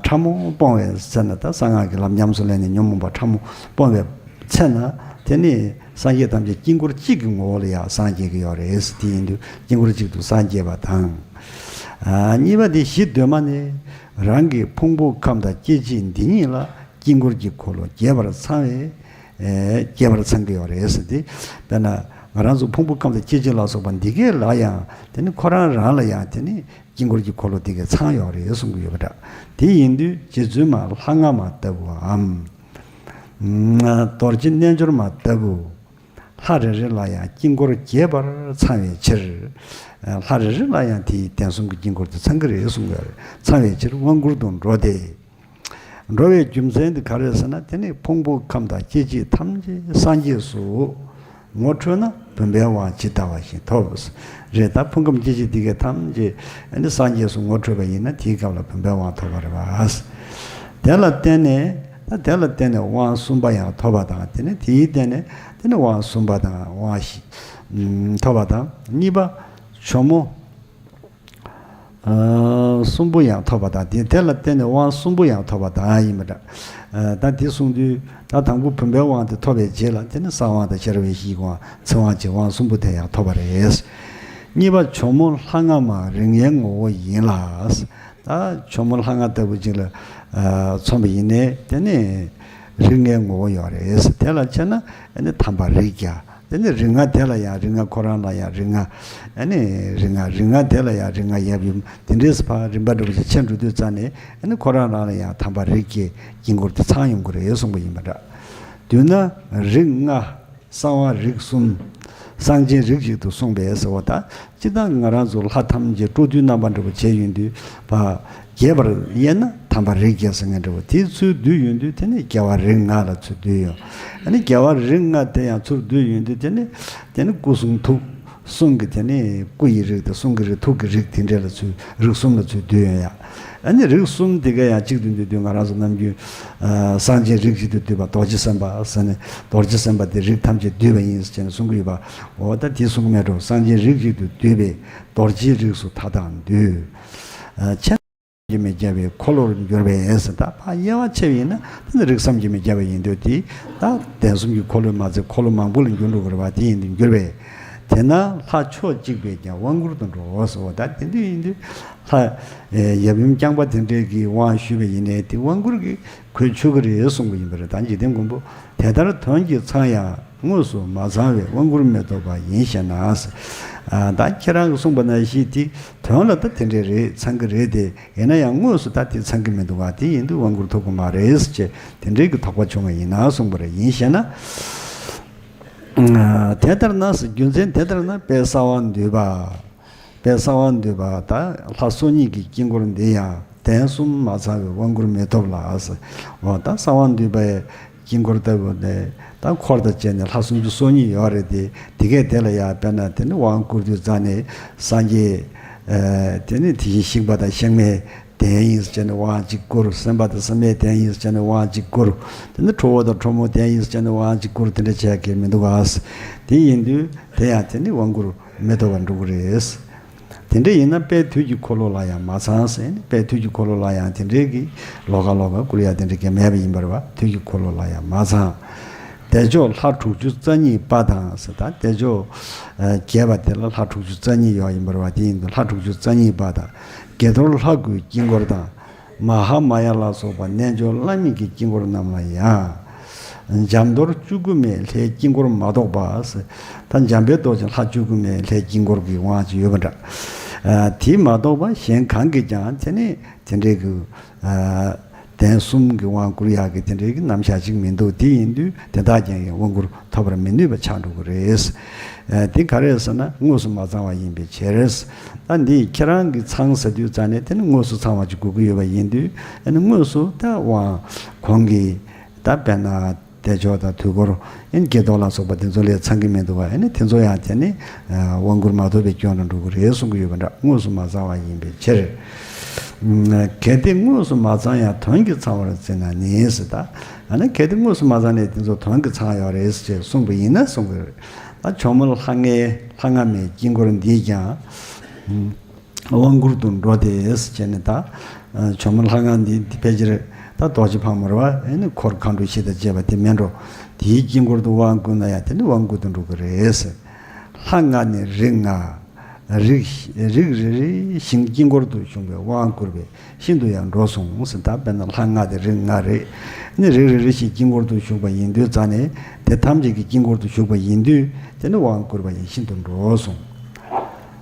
ཕྲ་མོ་སྤོང་བའི་ཚེ་ན། ད་གསང་སྔགས་ཀྱི་ལམ་ཉམས་སུ་ལེན་ནས་ཉོན་མོངས་པ་ཕྲ་མོ་སྤོང་བའི་ཚེ་ན། དེ་ནི་སངས་རྒྱས་ཐམས་ཅད་དཀྱིལ་འཁོར་གཅིག་གི་ངོ་བོ་ལ་ཡང་སངས་རྒྱས་ཀྱི་ཡོད་རེད། དེ་ཡིན་དུས་དཀྱིལ་འཁོར་གཅིག་ཏུ་སངས་རྒྱས་པ་དང་། གཉིས་པ་དེ་གཞི་གདོད་མ་ནས་རང་གི་ཕུང་པོ་ཁམས་དང་སྐྱེ་མཆེད་འདི་ཉིད་ལ་དཀྱིལ་འཁོར་གྱི་འཁོར་ལོ་རྒྱས་པར་ཚང་བའི། ཨེ་རྒྱས་པར་ཚང་གི་ཡོད་རེད་ཟེར་ཏེ། དཔེར་ན་ང་རང་ཚོ་ཕུང་པོ་ཁམས་དང་སྐྱེ་མཆེད་ལ་སོགས་པ་འདི་གས་ལ་ཡང་དེ་ནི་ཁོ་རང་རང་ལ་ཡང་དེ་ནི་དཀྱིལ་འཁོར་གྱི་འཁོར་ལོ་འདི་གས་ཚང་ཡོད་རེད་གསུང་གི་ཡོད་པ་འདྲ། དེ་ཡིན་དུས་རྗེ་བཙུན་མ་ལྷ་སྔགས་མ་ལྟ་བུའམ། རྡོ་རྗེ་རྣལ་འབྱོར་མ་ལྟ་བུ། ལྷ་རེ་རེ་ལ་ཡང་དཀྱིལ་འཁོར་རྒྱས་པར་ཚང་བའི་ཕྱིར། ལྷ་རེ་རེ་ལ་ཡང་དེའི་གདན་གསུམ་གྱི་དཀྱིལ་འཁོར་དེ་ཚང་གི་རེད་གསུང་གི་ཡོད་རེད། ཚང་བའི་ཕྱིར་དབང་བསྐུར་དུ་འགྲོ་སྟེ། འགྲོ་བའི་རྒྱུ་མཚན་དེ་ག་རེ་ཟེར་ན། དེ་ནི་ཕུང་པོ་ཁམས་དང་སྐྱེ་མཆེད་ཐམས་ཅད་སངས་རྒྱས་སུ་ངོ་འཕྲོད་ན་བུམ་པའི་དབང་ཇི་ལྟ་བ་བཞིན་ཐོབ། རེད། ད་ཕུང་ཁམས་སྐྱེ་མཆེད་དེ་གས་ཐམས་ཅད་ཨ་ནི་སངས་རྒྱས་སུ་ངོ་འཕྲོད་པ་ཡིན་ན་དེའི་སྐབས་ལ་བུམ་པའི་དབང་ཐོབ་པ་རེད་བ། དེ་ལ་བརྟེན་ནས་ད་དེ་ལ་བརྟེན་ནས་དབང་གསུམ་པ་ཡང་ཐོབ་པ་དང་། དེ་ནི་དེའི་བརྟེན་ནས་དེ་ནི་དབང་གསུམ་པ་དང་དབང་བཞི་ཐོབ་པ་དང་། གཉིས་པ་ཇོ་མོ། ཨ་གསུམ་པོ་ཡང་ཐོབ་པ་དང་། དེ་དེ་ལ་བརྟེན་ནས་དབང་གསུམ་པོ་ཡང་ཐོབ་པ་དང་ཡིན་པ་འདྲ། ཨ་ད་དེ་གསུངས་དུས་ད་དང་པོ་བུམ་པའི་དབང་དེ་ཐོབ་པའི་རྗེས་ལ་དེ་ནི་གསང་དབང་དང་ཤེས་རབ་ཡེ་ཤེས་ཀྱི་དབང་ཚིག་དབང་བཅས་དབང་གསུམ་པོ་དེ་ཡང་ཐོབ་པ་རེད། གཉིས་པ་ཇོ་མོ་ལྷ་སྔགས་མ་རིགས་ལྔའི་ངོ་བོ་ཡིན་ལ། ད་ཇོ་མོ་ལྷ་སྔགས་ལྟ་བུ་ཅིག་ལ་ཨ་མཚོན་པ་ཡིན་ནའི་དེ་ནི་རིགས་ལྔའི་ངོ་བོ་ཡོད་རེད། དེ་ལ་བྱས་ན་ཨ་ནི་དམ་པ་རིགས་བརྒྱ། དེ་ནི་རིགས་ལྔ་དེ་ལ་ཡང་རིགས་ལྔ། ཁོ་རང་ལ་ཡང་རིགས་ལྔ། ཨ་ནི་རིགས་ལྔ། རིགས་ལྔ་དེ་ལ་ཡང་རིགས་ལྔ་ཡབ་ཡུམ། དེ་འདྲའི་ཕར་རིམ་པ་འདྲ་བོ་ཞིག་ཕྱེ་འགྲོ་དུས་ཙ་ནས་ཨ་ནི་ཁོ་རང་རང་ལ་ཡང་དམ་པ་རིགས་བརྒྱའི་དཀྱིལ་འཁོར་དེ་ཚང་ཡོང་གི་རེད་གསུངས་པ་ཡིན་པ་འདྲ། མདོར་ན་རིགས་ལྔ། གསང་བ་རིགས་གསུམ། གསང་ཆེན་རིགས་གཅིག་ཏུ་གསུངས་པས་ཟེར་བ་དང་། སྤྱིར་བཏང་ང་རང་ཚོ་ལྷ་ཐམས་ཅད་སྤྲོ་བསྡུའི་རྣམ་པ་འདྲ་བོ་བྱས་ཡོང་དུས་ཕར་རྒྱས་པར་དབྱེ་ན། ཐམ་པ་རིགས་བརྒྱད་ཟེར་མཁན་འདྲ་བོ་དེ་ཚུར་བསྡུས་ཡོང་དུས་དེ་ནི་རྒྱལ་བ་རིགས་ལྔ་ལ་ཚུར་བསྡུས་ཡོང་། ཨ་ནི་རྒྱལ་བ་རིགས་ལྔ་དེ་ཡང་ཚུར་བསྡུས་ཡོང་དུས་དེ་ནི་དེ་ནི་སྐུ་གསུང་ཐུགས་གསུམ་གྱི་དེ་ནི་སྐུ་ཡི་རིགས་དང་གསུང་གི་རིགས་ཐུགས་ཀྱི་རིགས་དེ་འདྲ་ལ་ཚུར་རིགས་གསུམ་ལ་ཚུར་བསྡུས་ཡོང་ཡ། ཨ་ནི་རིགས་གསུམ་དེ་ག་ཡང་གཅིག་ཏུ་འདུས་དུས་ང་རང་ཚོ་ནམ་རྒྱུན་ཨ་སངས་རྒྱས་རིགས་གཅིག་ཏུ་འདུས་པ་རྡོ་རྗེ་སེམས་དཔའ་ཟེར་ནས། རྡོ་རྗེ་སེམས་དཔའ་དེ་རིགས་ཐམས་ཅད་འདུས་པ་ཡིན་ཟེར་ནས་གསུང་གི་ཡོད་པ། འོ་ད་དེ་གསུང་གི་མེད་འགྲོ། སངས་རྒྱས་རིགས་གཅིག་ཏུ་འདུས་པའི་རྡོ་རྗེའི་རིགས་སུ་མཐའ་དག་འདུས། ཨ་ཆེན་གྱིས་མི་ཁྱབ་པའི་འཁོར་ལོར་གྱུར་པའི་ཟེར། ད་ཕར་དབྱེ་བ་ཕྱེ་བ་ཡིན་ན་དེ་ནི་རིགས་བསམ་གྱིས་མི་ཁྱབ་པ་ཡིན་དུས་དེ་ད་གདན་གསུམ་གྱི་འཁོར་ལོ་མ་ཚད་འཁོར་ལོ་མང་པོ་ལ་འགྱུར་འགྲོ་གི་རེད་པ། དེ་ཡིན་དུས་གྱུར་པའི། དེས་ན་ལྷ་ཕྱོགས་གཅིག་པས་ཀྱང་དབང་བསྐུར་དུ་འགྲོ་ཟེར་བ། ད་དེ་འདྲ་ཡིན་དུས་ལྷ་ཡབ་ཡུམ་རྐྱང་པ་དེ་འདྲས་ཀྱིས་དབང་ཞུས་པ་ཡིན་ནའི་དེ་དབང་བསྐུར་གྱི་གོ་ཆོད་ཀྱི་རེད་གསུང་གི་ཡིན་པ་རེད། ད་འཇིག་རྟེན་མགོན་པོ་དེ་ལྟར་དོན་གྱིས་ཚང་ཡང་དངོས་སུ་མ་ཚང་བས་དབང་བསྐུར་མི་ཐོབ་པ་ཡིན་ཞེ་ན། ཨ་ད་ཁྱེད་རང་གིས་གསུངས་པ་ནང་བཞིན་དེ་དོན་ལ་ད་དེ་འདྲས་རེད། ཚང་གི་རེད་དེ། ཡིན་ན་ཡང་དངོས་སུ་ད་དེ་ཚང་གི་མི་འདུག་ག་དེ་ཡིན་དུས་དབང་བསྐུར་ཐོབ་གི་མ་རེད་ཅེས་དེ་འདྲའི་གི་དོགས་པ་བྱུང་བ་ཡིན་ན་གསུངས་པ་རེད། ཡིན་ཞེ་ན། དེ་ལྟར་ན་ཟེར། རྒྱུ་མཚན་དེ་ལྟར་ན་དཔལ་གསང་བ་འདུས་པ། དཔལ་གསང་བ་འདུས་པ་ད་ལྷ་སོ་གཉིས་ཀྱི་དཀྱིལ་འཁོར་འདི་ཡང་གདན་གསུམ་མ་ཚང་བའི་དབང་བསྐུར་མི་ཐོབ་ལ་ཟེར། འོ་ད་གསང་བ་འདུས་པའི་དཀྱིལ་འཁོར་ལྟ་བུ་ནས་ད་འཁོར་དང་བཅས་ནས་ལྷ་སུམ་ཅུ་སོ་གཉིས་ཡོད་རེད་དེ། དེ་གས་དེ་ལ་ཡང་དཔེར་ན་དེ་ནི་དབང་བསྐུར་དུས་ཙ་ནས་སངས་རྒྱས་ཨ་དེ་ནི་དེ་བཞིན་གཤེགས་པ་དང་གཤེགས་མའི་གདན་ཡིན་ཟེར་ནས་དབང་གཅིག་བསྐུར། སེམས་དཔའ་དང་སེམས་མའི་གདན་ཡིན་ཟེར་ནས་དབང་གཅིག་བསྐུར། དེ་ནི་ཁྲོ་བོ་དང་ཁྲོ་མོའི་གདན་ཡིན་ཟེར་ནས་དབང་གཅིག་བསྐུར། དེ་འདྲ་བྱས་ཀྱི་མི་འདུག་ག་དེ་ཡིན་དུས་དེ་ཡང་དེ་ནི་དབང་བསྐུར་མི་ཐོབ་པར་འགྲོ་གི་རེད། དེ་འདྲ་ཡིན་ན་དཔལ་དུས་ཀྱི་འཁོར་ལོ་ལ་ཡང་མ་ཚང་ཟེར་ནས། དཔལ་དུས་ཀྱི་འཁོར་ལོ་ལ་ཡང་དེ་འདྲའི་གི་ལོགས་ཀ་ལོགས་ཀ་བསྐུར་ཡ་དེ་འདྲ་གི་མེད་པ་ཡིན་པ་རེད་པ། དུས་ཀྱི་འཁོར་ལོ་ལ་ཡང་མ་ཚང་། བདེ་མཆོག་ལྷ་དྲུག་ཅུ་རྩ་གཉིས་པ་དང་ཟེར། ད་བདེ་མཆོག་ཨ་བརྒྱད་པ་དེ་ལ་ལྷ་དྲུག་ཅུ་རྩ་གཉིས་ཡོད་ཡིན་པ་རེད་པ། དེ་ཡིན་དུས་ལྷ་དྲུག་ཅུ་རྩ་གཉིས་པ་དང་། དགྱེས་རྡོར་ལྷ་སྐུའི་དཀྱིལ་འཁོར་དང་། མ་ཧཱ་མ་ཡ་ལ་སོགས་པ་རྣལ་འབྱོར་ལྷ་མིན་གྱི་དཀྱིལ་འཁོར་རྣམས་ལ་ཡང་། འཇམ་རྡོར་བཅུ་དགུ་མའི་ལྷའི་དཀྱིལ་འཁོར་མ་གཏོགས་པ་ཟེར། ད་འཇམ་དཔལ་རྡོ་རྗེ་ལྷ་བཅུ་དགུ་མའི་ལྷའི་དཀྱིལ་འཁོར་གྱི་དབང་ཅིག་ཡོད་པ་འདྲ། ཨ་དེ་མ་གཏོགས་པ་གཞན་གང་གིས་ཀྱང་དེ་ནི་དེ་འདྲའི་གི་ཨ་གདན་གསུམ་གྱི་དབང་བསྐུར་ཡག་གི་དེ་འདྲའི་གི་རྣམ་གཞག་ཅིག་མི་འདུག་དེ་ཡིན་དུས་དེ་དག་ཀྱང་ཡང་དབང་བསྐུར་ཐོབ་པར་མི་ནུས་པ་ཆགས་འགྲོ་གི་རེད། ཨ་དེ་ག་རེ་ཟེར་ན་དངོས་སུ་མ་ཚང་བ་ཡིན་པའི་ཕྱིར། ད་འདི་ཁྱེད་རང་གིས་ཚང་ཟེར་དུས་ཙ་ནས་དེ་ནི་དངོས་སུ་ཚང་བ་ཅིག་དགོས་ཀྱི་ཡོད་པ་ཡིན་དུས། ཨ་ནི་དངོས་སུ་ད་དབང་གོང་གི་ད་དཔེར་ན་བདེ་མཆོག་དང་དུས་འཁོར། ཨ་ནི་དགྱེས་རྡོར་ལ་སོགས་པ་དེ་ཚོ་ལས་ཚང་གི་མི་འདུག་ག་ཨ་ནི་དེ་ཚོ་ཡང་དེ་ནི་ཨ་དབང་བསྐུར་མ་ཐོབ་པའི་སྐྱོན་དུ་འགྲོ་གི་རེད་གསུང་གི་ཡོད་པ་འདྲ། དངོས་སུ་མ་ཚང་བ་ཡིན་པའི་ཕྱིར། གལ་ཏེ་དངོས་སུ་མ་ཚང་ཡང་དོན་གྱིས་ཚང་བར་བརྩིས་ན་ནི་ཟེར། ད་ཨ་ནི་གལ་ཏེ་དངོས་སུ་མ་ཚང་ནས་དེ་ཚོ་དོན་གྱིས་ཚང་ཡོད་རེད་ཅེས་གསུངས་པ་ཡིན་ན་གསུང་གི་རེད། ད་ཇོ་མོ་ལྷ་ལྔའི་ལྷ་ལྔ་མའི་དཀྱིལ་འཁོར་འདིས་ཀྱང་དབང་བསྐུར་དུ་འགྲོ་སྟེ་ཟེར་བྱས་ནས། ད་ཇོ་མོ་ལྷ་ལྔ་འདི་འདི་ཕལ་ཆེར་ད་རྡོ་རྗེ་ཕག་མོ་རེད་པ། ཨ་ནི་འཁོར་མཁའ་འགྲོ་བཞི་དང་བཅས་པ་དེ་མིན་འགྲོ། དེའི་དཀྱིལ་འཁོར་དུ་དབང་བསྐུར་ན་ཡང་དེ་ནི་དབང་བསྐུར་དུ་འགྲོ་གི་རེད་ཟེར། ལྷ་ལྔ་ནི་རིགས་ལྔ། རིགས་རིགས་རེ་རེ་བཞིན་དཀྱིལ་འཁོར་དུ་བཞུགས་པས་དབང་བསྐུར་བས་ཤིན་ཏུ་ཡང་འགྲོ་གསུངས་ཟེར། ད་དཔེར་ན་ལྷ་ལྔ་དེ་རིགས་ལྔ་རེད། ནི་རིགས་རེ་རེ་བཞིན་དཀྱིལ་འཁོར་དུ་བཞུགས་པ་ཡིན་དུས་ཙ་ནས་དེ་ཐམས་ཅད་ཀྱི་དཀྱིལ་འཁོར་དུ་བཞུགས་པ་ཡིན་དུས་དེ་ནི་དབང་བསྐུར་བ་ཡིན་ཤིན་ཏུ་འགྲོ་གསུངས།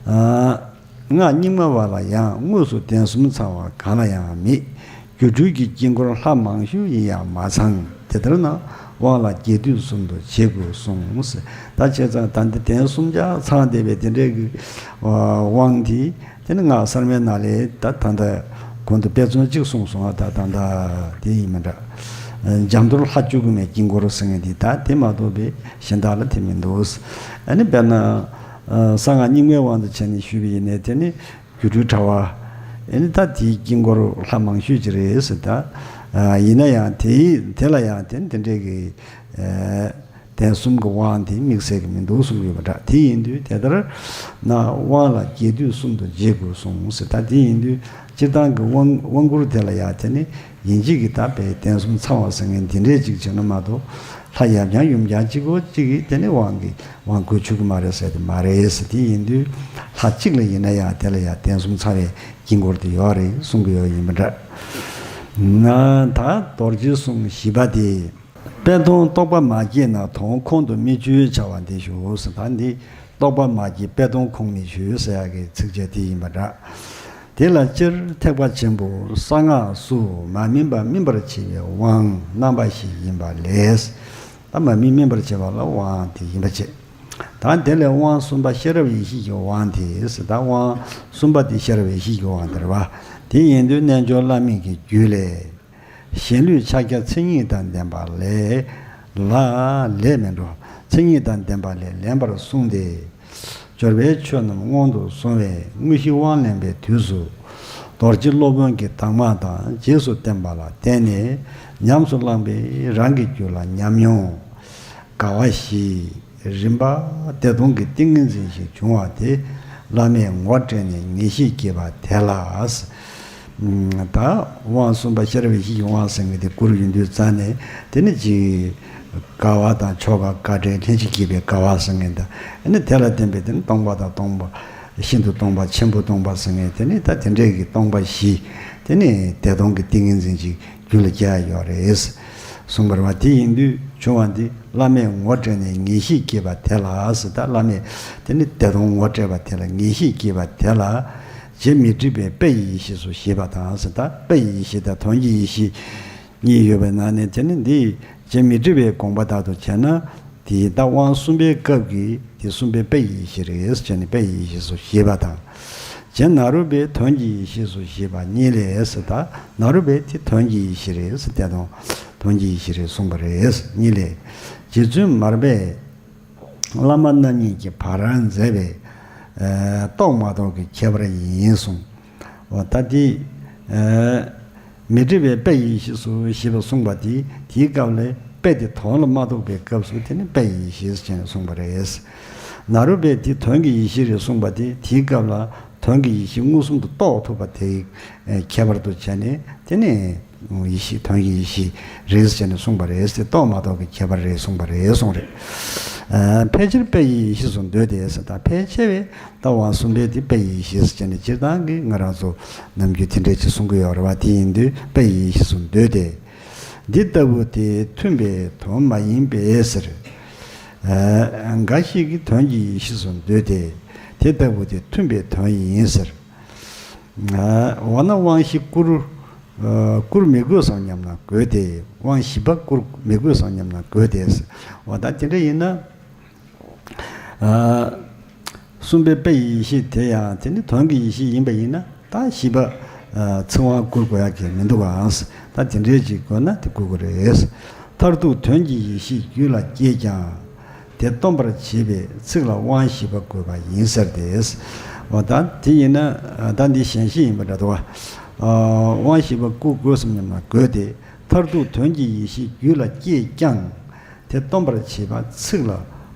ཨ་སྔགས་རྙིང་མ་བ་ལ་ཡང་དངོས་སུ་གདན་གསུམ་ཚང་བ་གང་ལ་ཡང་མེད། སྒྱུ་འཕྲུལ་གྱི་དཀྱིལ་འཁོར་ལྷ་མང་ཤོས་ཡིན་ཡང་མ་ཚང་། དེ་ལྟར་ན་དབང་ལ་རྒྱས་བསྡུས་གསུམ་དུ་འབྱེད་དགོས་གསུངས། ད་བྱས་ཙང་ད་འདི་གདན་གསུམ་ཆར་ཚང་བསྡད་པའི་དེ་འདྲའི་གི་དབང་དེ་དེ་ནི་སྔགས་གསར་མའི་ནང་ལས་ད་ད་ལྟ་གོང་དུ་དཔེ་མཚོན་གཅིག་གསུངས་སོང་བ། ད་ད་ལྟ་དེ་ཡིན་མིན་འདྲ། འཇམ་རྡོར་ལྷ་བཅུ་དགུ་མའི་དཀྱིལ་འཁོར་ཟེར་མཁན་དེ་ད་དེ་མ་གཏོགས་པའི་གཞན་དག་ལ་དེ་མི་འདུག་ཨ་ནི་དཔེར་ན་གསང་སྔགས་རྙིང་མའི་དབང་དུ་བྱས་ནས་ཞུས་པ་ཡིན་ནའི་དེ་ནི། སྒྱུ་འཕྲུལ་དྲ་བ། ཨེ་ནི་ད་དེའི་དཀྱིལ་འཁོར་ལྷ་མང་ཤོས་ཅིག་རེད་ཟེར་ད། ཨ་ཡིན་ན་ཡང་དེའི་དེ་ལ་ཡང་དེ་དེ་འདྲའི་གི་ཨེ་གདན་གསུམ་གྱི་དབང་དེ་དམིགས་བསལ་གྱི་མི་འདུག་གསུངས་ཡོད་པ་འདྲ། དེ་ཡིན་དུས་དེ་ལྟར་ན་དབང་ལ་རྒྱས་བསྡུས་གསུམ་དུ་འབྱེད་དགོས་གསུངས་ཟེར། ད་དེ་ཡིན་དུས་སྤྱིར་བཏང་གི་དབང་དབང་བསྐུར་དེ་ལ་ཡང་དེ་ནི། ཡིན་གཅིག་གིས་ད་དཔེ་གདན་གསུམ་ཚང་བ་ཟེར་མཁན་འདི་འདྲས་ཅིག་བྱས་ན་མ་གཏོགས། ལྷ་ཡབ་རྐྱང་ཡུམ་རྐྱང་གཅིག་པོ་གཅིག་གིས་དེ་ནི་དབང་གི་དབང་བསྐུར་ཆོག་གི་མ་རེད་ཟེར་དེ་མ་རེད་ཟེར། དེ་ཡིན་དུས་ལྷ་གཅིག་ལ་ཡིན་ན་ཡང་དེ་ལ་ཡང་གདན་གསུམ་ཚང་བའི་དཀྱིལ་འཁོར་དེ་ཡོད་རེད་གསུང་གི་ཡོད་ཡིན་པ་འདྲ། ན་ད་རྡོ་རྗེ་གསུང་བཞི་པ་དེ། དཔལ་དུ་རྟོག་པ་མ་སྐྱེས་ན་དོན་ཁོང་དུ་མི་ཆུད་བྱ་བ་འདི་ཞུ་ཟེར། ད་འདི་རྟོག་པ་མ་སྐྱེས་དཔལ་དུ་ཁོང་མི་ཆུད་ཟེར་ཡག་གི་ཚིགས་བཅད་དེ་ཡིན་པ་འདྲ། དེ་ལ་སྤྱིར་ཐེག་པ་ཆེན་པོ་གསང་སྔགས་སུ་མ་སྨིན་པ་སྨིན་པར་བྱེད་པའི་དབང་རྣམ་པ་བཞི་ཡིན་པ་ལས། ད་མ་སྨིན་སྨིན་པར་བྱེད་པ་ལ་དབང་དེ་ཡིན་པ་བྱེད། ད་དེ་ལས་དབང་གསུམ་པ་ཤེས་རབ་ཡེ་ཤེས་ཀྱི་དབང་དེ་ཟེར། ད་དབང་གསུམ་པ་དེ་ཤེས་རབ་ཡེ་ཤེས་ཀྱི་དབང་དེ་རེད་བ། དེ་ཡིན་དུས་རྣལ་འབྱོར་བླ་མེད་ཀྱི་རྒྱུད་ལས། གཞན་ལུས་ཕྱག་རྒྱ་མཚན་ཉིད་དང་ལྡན་པ་ལས། ལ་ལས་མིན་འགྲོ། མཚན་ཉིད་དང་ལྡན་པ་ལས་ལེན་པར་གསུངས་ཏེ། སྦྱོར་བའི་ཆོས་རྣམས་སྔོན་དུ་སོང་བས་དངོས་གཞི་དབང་ལེན་པའི་དུས་སུ། རྡོ་རྗེ་སློབ་དཔོན་གྱི་གདམས་ངག་དང་རྗེས་སུ་བསྟན་པ་ལ་བརྟེན་ནས་ཉམས་སུ་བླངས་པས་རང་གི་རྒྱུད་ལ་ཉམས་མྱོང་དགའ་བ་བཞི། རིམ་པ་བདེ་སྟོང་གི་ཏིང་ངེ་འཛིན་ཞིག་བྱུང་བ་དེ་བླ་མས་ངོ་སྤྲད་ནས་ངེས་ཤེས་སྐྱེས་པ་དེ་ལ། ད་དབང་གསུམ་པ་ཤེས་རབ་ཡེ་ཤེས་ཀྱི་དབང་ཟེར་མཁན་དེ་བསྐུར་ཡོང་དུས་ཙ་ནས་དེ་ནི་ཅིག་དགའ་བ་དང་ཆོ་ག་དགའ་བྲལ་ལྷན་ཅིག་སྐྱེས་པའི་དགའ་བ་ཟེར་མཁན་དང་། ཨ་ནི་དེ་ལ་བརྟེན་པའི་དེ་ནི་སྟོང་པ་དང་སྟོང་པ། ཤིན་ཏུ་སྟོང་པ་ཆེན་པོ་སྟོང་པ་ཟེར་མཁན་དེ་ནི་ད་དེ་འདྲའི་གི་སྟོང་པ་བཞི། དེ་ནི་བདེ་སྟོང་གི་ཏིང་ངེ་འཛིན་ཅིག་རྒྱུད་ལ་སྐྱེ་ཡ་ཡོད་རེད་གསུངས་པ་རེད་བ། དེ་ཡིན་དུས་བྱུང་བ་འདི་བླ་མས་ངོ་སྤྲད་ནས་ངེས་ཤེས་སྐྱེས་པ་དེ་ལ་ཟེར། ད་བླ་མས་དེ་ནི་བདེ་སྟོང་ངོ་སྤྲད་པ་དེ་ལ་ངེས་ཤེས་སྐྱེས་པ་དེ་ལ། རྗེ་མི་སྒྲིབ་པའི་དཔེ་ཡི་ཡེ་ཤེས་སུ་བཞེད་པ་དང་ཟེར། ད་དཔེ་ཡི་ཡེ་ཤེས་དང་དོན་གྱི་ཡེ་ཤེས་གཉིས་ཡོད་པའི་ནང་ནས་དེ་ནི་འདི་རྗེ་མི་སྒྲིབ་པའི་དགོངས་པ་ལྟར་དུ་བྱས་ན། དེའི་ད་དབང་གསུམ་པའི་སྐབས་ཀྱི་དེ་གསུམ་པའི་དཔེ་ཡི་ཡེ་ཤེས་རེད་ཟེར་ནས་དཔེ་ཡི་ཡེ་ཤེས་སུ་བཞེད་པ་དང་། རྗེ་ནཱ་རོ་པའི་དོན་གྱི་ཡེ་ཤེས་སུ་བཞེད་པ་གཉིས་ལས་ཟེར། ད་ནཱ་རོ་པའི་དེ་དོན་གྱི་ཡེ་ཤེས་རེད་ཟེར། དེ་དང་དོན་གྱི་ཡེ་ཤེས་རེད་གསུངས་པ་རེད་གཉིས་ལས། རྗེ་བཙུན་མར་པས་བླ་མ་རྣམ་གཉིས་ཀྱི་བར་མཛད་པའི་རྟོགས་མ་རྟོགས་ཀྱི་ཁྱད་པར་ཡིན་གསུངས། འོ་ད་དེ། མི་སྒྲིབ་པའི་དཔེ་ཡི་ཡེ་ཤེས་སུ་ཞེས་པ་གསུངས་པ་དེ་དེའི་སྐབས་ལས་དཔེ་དེ་དོན་ལ་མ་རྟོགས་པའི་སྐབས་སུ་དེ་ནི་དཔེ་ཡི་ཡེ་ཤེས་ཟེར་ནས་གསུངས་པ་རེད། ནཱ་རོ་པས་དེ་དོན་གྱི་ཡེ་ཤེས་རེད་གསུངས་པ་དེ་དེའི་སྐབས་ལ་དོན་གྱི་ཡེ་ཤེས་མངོན་སུམ་དུ་རྟོགས་ཐུབ་པ་དེའི་ཁྱད་པར་དུ་བྱས་ནས་དེ་ནི་ཡེ་ཤེས་དོན་གྱི་ཡེ་ཤེས་རེད་ཟེར་ནས་གསུངས་པ་རེད། དེ་རྟོགས་མ་རྟོགས་ཀྱི་ཁྱད་པར་རེད་གསུངས་པ་རེད་གསུངས་རེད། ཕལ་ཆེར་དཔེ་ཡི་ཡེ་ཤེས་སུ་འདོད་དེ་ཟེར། ད་ཕལ་ཆེ་བས། ད་དབང་གསུམ་པའི་དེ་དཔེ་ཡི་ཡེ་ཤེས་ཟེར་ནས་སྤྱིར་བཏང་གི་ང་རང་ཚོ་ནམ་རྒྱུན་དེ་འདྲས་ཅིག་གསུང་གི་ཡོད་རེད་བ། དེ་ཡིན་དུས་དཔེ་ཡི་ཡེ་ཤེས་སུ་འདོད་དེ། འདི་ལྟ་བུ་དེ་མཐུན་པའི་དོན་མ་ཡིན་པས་ཟེར། འགའ་ཞིག་གིས་དོན་གྱི་ཡེ་ཤེས་སུ་འདོད་དེ། དེ་ལྟ་བུ་དེ་མཐུན་པའི་དོན་ཡིན་ཟེར། འོ་ན་དབང་བཞི་བསྐུར། བསྐུར་མི་དགོས་སམ་སྙམ་ན་དགོས་ཏེ། དབང་བཞི་པ་བསྐུར་མི་དགོས་སམ་སྙམ་ན་དགོས་ཏེ། འོ་ད་དེ་འདྲ་ཡིན་ན། གསུམ་པའི་དཔེ་ཡི་ཡེ་ཤེས་དེ་ཡང་དེ་ནི་དོན་གྱི་ཡེ་ཤེས་ཡིན་པ་ཡིན་ན། ད་བཞི་པ་ཚིག་དབང་བསྐུར་དགོས་ཡག་གི་མི་འདུག་གམ། ད་དེ་འདྲའི་ཅིག་དགོས་ན་དེ་བསྐུར་དགོས་རེད། མཐར་ཐུག་དོན་གྱི་ཡེ་ཤེས་རྒྱུད་ལ་སྐྱེས་ཀྱང་། དེ་སྟོན་པར་བྱེད་པའི་ཚིག་ལ་དབང་བཞི་པ་དགོས་པ་ཡིན་ཟེར་ཏེ། འོ་ད་དེ་ཡིན་ན་ད་འདི་གཞན་བཞི་ཡིན་པ་འདྲ་འདུག་བ། དབང་བཞི་པ་བསྐུར་དགོས་སམ་སྙམ་ན་དགོས་ཏེ། མཐར་ཐུག་དོན་གྱི་ཡེ་ཤེས་རྒྱུད་ལ་སྐྱེས་ཀྱང་། དེ་སྟོན་པར་བྱེད་པ་ཚིག་ལ་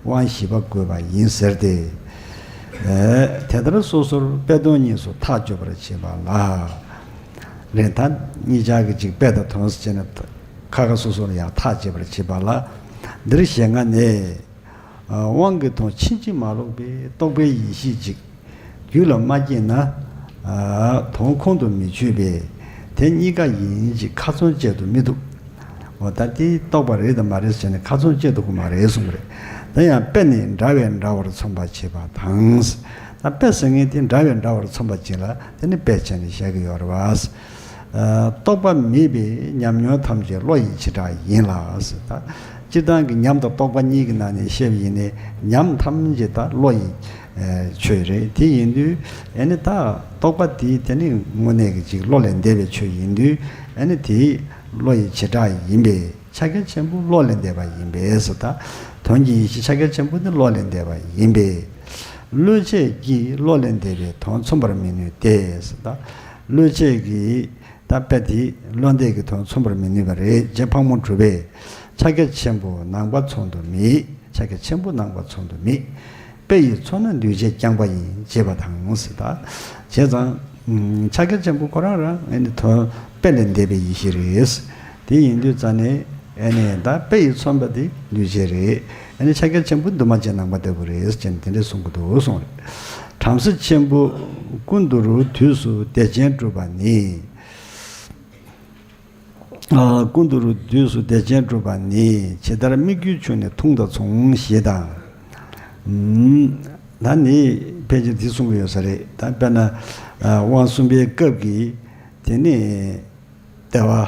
དབང་བཞི་པ་དགོས་པ་ཡིན་ཟེར་ཏེ། དེ་ལྟར་སོ་སོར་དཔེ་དོན་གཉིས་སུ་ཐག་གཅོད་པར་བྱེད་པ་ལ། རེད། ད་གཉིས་ཆར་གྱི་ཅིག་དཔེ་དང་དོན་ཟེར་བྱས་ནས་ཁ་ཁ་སོ་སོར་ཡང་ཐག་བཅད་པར་བྱེད་པ་ལ། འདིར་ཞེས་ང་ནས། དབང་གི་དོན་ཕྱིན་ཅི་མ་ལོག་པའི་རྟོག་པའི་ཡེ་ཤེས་ཅིག་རྒྱུད་ལ་མ་སྐྱེས་ན། དོན་ཁོང་དུ་མི་ཆུད་པས་དེ་གཉིས་ཀ་ཡིན་ཅེས་ཁ་ཚོན་བཅད་དུ་མི་བཏུབ། འོ་ད་དེ་རྟོག་པ་རེད་དམ་མ་རེད་ཟེར་ནས་ཁ་ཚོན་བཅད་ཐུབ་ཀྱི་མ་རེད་གསུངས་པ་རེད། དེ་ཡང་དཔེ་ནི་འདྲ་བས་འདྲ་བར་མཚོན་པར་བྱེད་པ་དང་། ད་དཔེ་ཟེར་མཁན་དེ་འདྲ་བས་འདྲ་བར་མཚོན་པ་ཅིག་ལ་དེ་ནི་དཔེ་བྱས་ནས་བཤད་ཀྱི་ཡོད་རེད་བ། རྟོག་པ་མེད་པའི་ཉམས་མྱོང་ཐམས་ཅད་བློ་ཡི་བྱེ་བྲག་ཡིན་ལ་ཟེར། ད་སྤྱིར་བཏང་གི་ཉམས་དང་རྟོག་པ་གཉིས་ཀྱི་ནང་ནས་བཤད་པ་ཡིན་ནའི་ཉམས་ཐམས་ཅད་ད་བློ་ཡི་ཆོས་རེད། དེ་ཡིན་དུས་ཨ་ནི་ད་རྟོག་པ་དེ་དེ་ནི་དངོས་གནས་ཀྱི་ཅིག་བློ་ལས་འདས་པའི་ཆོས་ཡིན་དུས་ཨ་ནི་དེ་བློ་ཡི་བྱེ་བྲག་ཡིན་པས། ཕྱག་རྒྱ་ཆེན་པོ་བློ་ལས་འདས་པ་ཡིན་པས་ཟེར། ད་དོན་གྱི་ཡེ་ཤེས་ཕྱག་རྒྱ་ཆེན་པོ་ནི་བློ་ལས་འདས་པ་ཡིན་པས། བློས་བྱས་ཀྱིས་བློ་ལས་འདས་པའི་དོན་མཚོན་པར་མི་ནུས་ཏེ་ཟེར། ད་བློས་བྱས་ཀྱིས་ད་དཔེ་དེ་བློ་འདས་ཀྱི་དོན་མཚོན་པར་མི་ནུས་པ་རེད། རྗེ་ཕག་མོ་གྲུ་པས་ཕྱག་རྒྱ་ཆེན་པོ་ནང་པ་མཚོན་དུ་མེད། ཕྱག་རྒྱ་ཆེན་པོ་ནང་པ་མཚོན་དུ་མེད། དཔེ་ཡིས་མཚོན་ན་འདུས་བྱས་རྐྱང་པ་ཡིན་ཅེས་པ་དང་ཟེར། ད་བྱས་ཙང་ཕྱག་རྒྱ་ཆེན་པོ་ཁོ་རང་རང་ཨ་ནི་དོན་དཔེ་ལས་འདས་པའི་ཡེ་ཤེས་རེད། དེ་ཡིན་དུས་ཙ་ནས་ཨ་ནི་ད་དཔེ་ཡིས་མཚོན་པ་དེ་འདུས་བྱས་རེད། ཨ་ནི་ཕྱག་རྒྱ་ཆེན་པོ་འདུས་མ་བྱས་ནང་པ་ལྟ་བུ་རེད་ཅེས་དེ་འདྲས་གསུང་གི་འདུག་གསུངས་རེད། བྲམ་ཟེ་ཆེན་པོ་ཀུན་ཏུ་རུ་དུས་སུ་བདེ་ཆེན་སྒྲུབ་པ་ནི། ཀུན་ཏུ་རུ་དུས་སུ་བདེ་ཆེན་སྒྲུབ་པ་ནི། ཇི་ལྟར་སྨིག་རྒྱུའི་ཆུ་ནི་འཐུང་དང་མཚུངས་ཞེས་དང་། ད་ནི་ཕལ་ཆེར་འདི་གསུང་གི་ཡོད་ས་རེད། ད་དཔེར་ན་དབང་གསུམ་པའི་སྐབས་ཀྱི་དེ་ནི་བདེ་བ།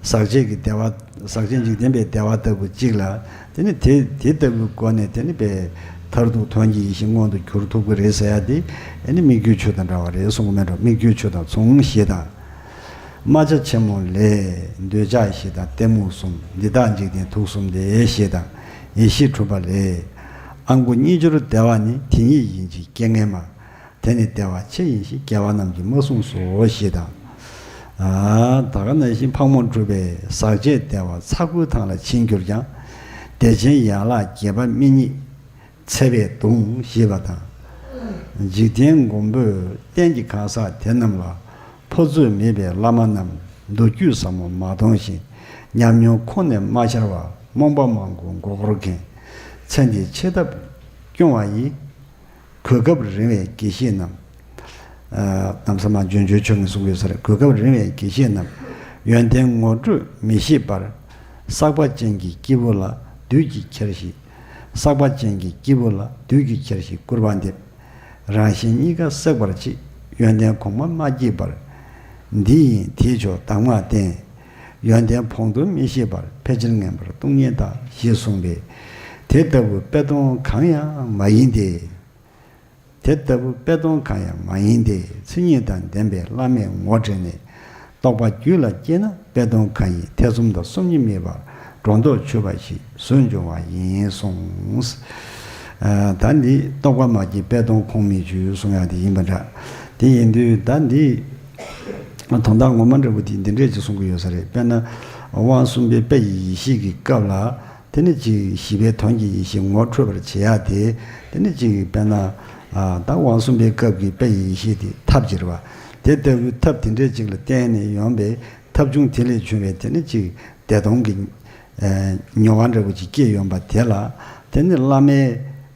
ཟག་བཅས་ཀྱི་བདེ་བ། ཟག་བཅས་འཇིག་རྟེན་པའི་བདེ་བ་ལྟ་བུ་གཅིག་ལ། དེ་ནི་དེ་དེ་ལྟ་བུའི་སྒོ་ནས་དེ་ནི་པའི་ མཐར་ཐུག་དོན་གྱི་ཡེ་ཤེས་མངོན་དུ་གྱུར་ཐུབ་ཀྱི་རེད་ཟེར་ཡ་དེ་ཨ་ནི་སྨིག་རྒྱུའི་ཆོས་དང་འདྲ་བ་རེད་གསུངས་གི་མེད་འགྲོ། སྨིག་རྒྱུའི་ཆོས་དང་མཚུངས་ཞེས་དང་། རྨ་བྱ་ཆེན་མོ་ལས། འདོད་ཆགས་ཞེ་སྡང་གཏི་མུག་གསུམ། འདི་དག་འཇིག་རྟེན་དུག་གསུམ་སྟེ་ཞེས་དང་། ཡེ་ཤེས་གྲུབ་པ་ལས། ཨ་མགོ་གཉིས་སྦྱོར་བདེ་བ་ནི། དེ་ཉིད་ཡིན་ཕྱིར་རྐྱེན་ངན་མ། དེ་ནི་བདེ་བ་ཆེ་ཡིན་ཞེས། དགེ་བ་རྣམས་ཀྱིས་མ་བསྲུངས་སོ་ཞེས་དང་། ཨ། ད་ག་ནང་བཞིན་ཕག་མོ་གྲུ་པས་ཟག་བཅས་བདེ་བ་ཚ་ཁུའི་ཐང་ལ་ཕྱིན་གྱུར་ཀྱང་། བདེ་ཆེན་ཡན་ལག་བརྒྱད་པ་མི་རྙེད་ཚད་པས་གདུང་ཞེས་པ་དང་། འཇིག་རྟེན་མགོན་པོས་རྟེན་གྱི་གང་ཟག་དེ་རྣམས་ལ། ཕོ་ཚོད་མེད་པའི་བླ་མ་རྣམས། མདོ་རྒྱུད་ཟབ་མོ་མ་མཐོང་ཞིང་། ཉམས་མྱོང་ཁོང་ནས་མ་ཤར་བ། རྨོངས་པ་མང་པོ་མགོ་སྐོར་མཁན། ཚེ་འདིའི་ཆེ་ཐབས་སྐྱོང་བ་ཡི། གོ་སྐབས་རིང་བའི་དགེ་བཤེས་རྣམས། ཨ། གནམ་ས་མ་འཇོན་འཇོན་ཆོག་ངེས་གསུང་གི་ཡོད་ས་རེད། གོ་སྐབས་རིང་བའི་དགེ་བཤེས་རྣམས། ཡོན་ཏན་ངོ་སྤྲོད་མི་ཤེས་པར། བསགས་པ་ཅན་གྱི་སྐྱེས་བུ་ལ་བདུད་ཀྱིས་ཁྱེར་ཞིང་། བསགས་པ་ཅན་གྱི་སྐྱེས་བུ་ལ་བདུད་ཀྱིས་ཁྱེར་ཞིང་སྐུར་པ་འདེབས། རང་གཞན་གཉིས་ཀ་བསྲེག་པར་བྱེད། ཡོན་ཏན་གོང་མ་མ་སྐྱེས་པར། འདི་ཡིན་དེས་ཆོག་གདམས་ངག་བསྟན། ཡོན་ཏན་བོང་དུ་མི་ཤེས་པར། ཕལ་ཆེར་ངན་པར་སྟོང་ཉིད་དག་ཞེས་གསུངས་པས། དེ་ལྟ་བུའི་དཔེ་སྟོང་གང་ཡང་མ་ཡིན་ཏེ། དེ་ལྟ་བུའི་དཔེ་སྟོང་གང་ཡང་མ་ཡིན་ཏེ། མཚན་ཉིད་དང་ལྡན་པའི་བླ་མས་ངོ་སྤྲད་ནས། རྟོག་པ་རྒྱུད་ལ་སྐྱེས་ན། དཔེ་སྟོང་གང་ཡིན་ཐེ་ཚོམ་དང་། སོམ་ཉི་མེད་པར་སྒྲོ་འདོགས་ཆོད་པ་ཞིག་བཟོས་འབྱུང་བ་ཡིན་གསུངས། ཨ། ད་འདི་རྟོག་པ་མ་སྐྱེས་དཔེ་སྟོང་ཁོང་མི་ཆུད་གསུང་ཡག་དེ་ཡིན་པ་འདྲ། དེ་ཡིན་དུས་ད་འདི་དོན་དག་ངོ་མ་འདྲ་པོ་དེ་འདི་འདྲས་ཅིག་གསུང་གི་ཡོད་ས་རེད། དཔེར་ན་དབང་གསུམ་པའི་དཔེ་ཡི་ཡེ་ཤེས་ཀྱི་སྐབས་ལ། དེ་ནི་ཅིག་བཞི་པའི་དོན་གྱི་ཡེ་ཤེས་ངོ་འཕྲོད་པར་བྱེད་ཡ་དེ། དེ་ནི་ཅིག་དཔེར་ན། ཨ། ད་དབང་གསུམ་པའི་སྐབས་ཀྱི་དཔེ་ཡི་ཡེ་ཤེས་དེ་ཐབས་ཀྱིས་རེད་བ། དེ་ལྟ་བུའི་ཐབས་དེ་འདྲས་ཅིག་ལ་བརྟེན་ནས་ཡོང་པའི་ཐབས་བྱུང་དེ་ལས་བྱུང་བའི་དེ་ནི་ཅིག་བདེ་སྟོང་གི། ཨ། མྱོང་བ་འདྲ་པོ་ཅིག་སྐྱེས་ཡོང་པ་དེ་ལ། དེ་ནི་བླ་མའི་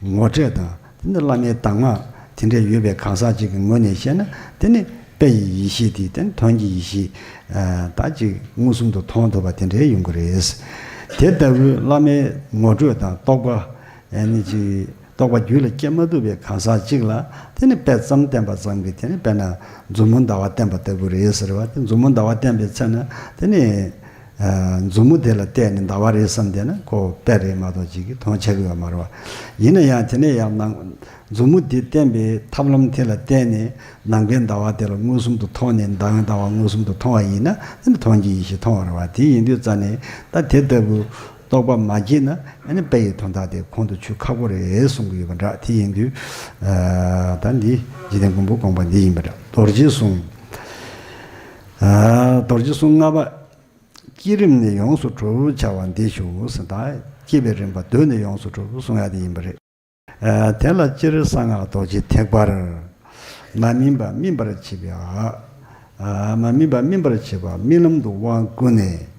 ངོ་སྤྲོད་དང་། དེ་ནི་བླ་མའི་གདམས་ངག་དེ་འདྲས་ཡོད་པའི་གང་ཟག་ཅིག་གི་ངོས་ནས་བཤད་ན། དེ་ནི་དཔེ་ཡི་ཡེ་ཤེས་དེ། དེ་ནི་དོན་གྱི་ཡེ་ཤེས། ཨ། ད་ཅིག་མངོན་སུམ་དུ་མཐོང་ཐུབ་པ་དེ་འདྲའི་ཡོང་གི་རེད། དེ་ལྟ་བུའི་བླ་མའི་ངོ་སྤྲོད་དང་རྟོགས་པ། ཨ་ནི་ཅིག་རྟོགས་པ་རྒྱུད་ལ་སྐྱེ་མ་ཐུབ་པའི་གང་ཟག་ཅིག་ལ། དེ་ནི་དཔེ་ཙམ་བསྟན་པ་ཙམ་གྱིས། དེ་ནི་དཔེར་ན་མཛུབ་མོ་ཟླ་བ་བསྟན་པ་ལྟ་བུ་རེད་ཟེར་བ་དེ། མཛུབ་མོ་ཟླ་བ་བསྟན་པའི་ཚེ་ན་དེ་ནི། ཨ། མཛུབ་མོ་དེ་ལ་བལྟས་ནས་ཟླ་བ་རེད་བསམ་བསྡད་ན་ཁོ་དཔེ་རེད་མ་གཏོགས་ཅིག་གིས་མཐོང་ཆགས་ཀྱི་ཡོད་མ་རེད་བ། ཡིན་ན་ཡང་དེ་ནས་ཡང་ནང་མཛུབ་མོ་དེ་བསྟན་པའི་ཐབས་ལམ་དེ་ལ་བརྟེན་ནས་ནམ་མཁའི་ཟླ་བ་དེ་ལ་མངོན་སུམ་དུ་མཐོང་ནས། ཟླ་བའི་ཟླ་བ་མངོན་སུམ་དུ་མཐོང་བ་ཡིན་ན། དེ་ནི་དོན་གྱི་ཡེ་ཤེས་མཐོང་བ་རེད་བ། དེ་ཡིན་དུས་ཙ་ནས་ད་དེ་ལྟ་བུ་རྟོགས་པ་མ་སྐྱེས་ན། ཨ་ནི་དཔེ་ཡི་དོན་དག་དེ་ཁོང་དུ་ཆུད་ཁག་པོ་རེད་གསུང་གི་ཡོད་པ་འདྲ། དེ་ཡིན་དུས། ཨ། ད་འདི་འཇིག་རྟེན་མགོན་པོའི་དགོངས་པ་འདི་ཡིན་པ་འདྲ། རྡོ་རྗེ་གསུང་། ཨ། རྡོ་རྗེ་གསུང་ལྔ་པ། བསྐྱེད་རིམ་ནི་ཡོངས་སུ་གྲུབ་བྱ་བ་འདི་ཞུ་ཟེར། ད་བསྐྱེད་པའི་རིམ་པ་མདོ་ནི་ཡོངས་སུ་གྲུབ་གསུང་ཡ་དེ་ཡིན་པ་རེད། ཨ། དེ་ལ་སྤྱིར་གསང་སྔགས་རྡོ་རྗེ་ཐེག་པར། མ་སྨིན་པ་སྨིན་པར་བྱེད་པ། ཨ། མ་སྨིན་པ་སྨིན་པར་བྱེད་པ། རྨི་ལམ་དུ་དབང་བསྐུར་ནས།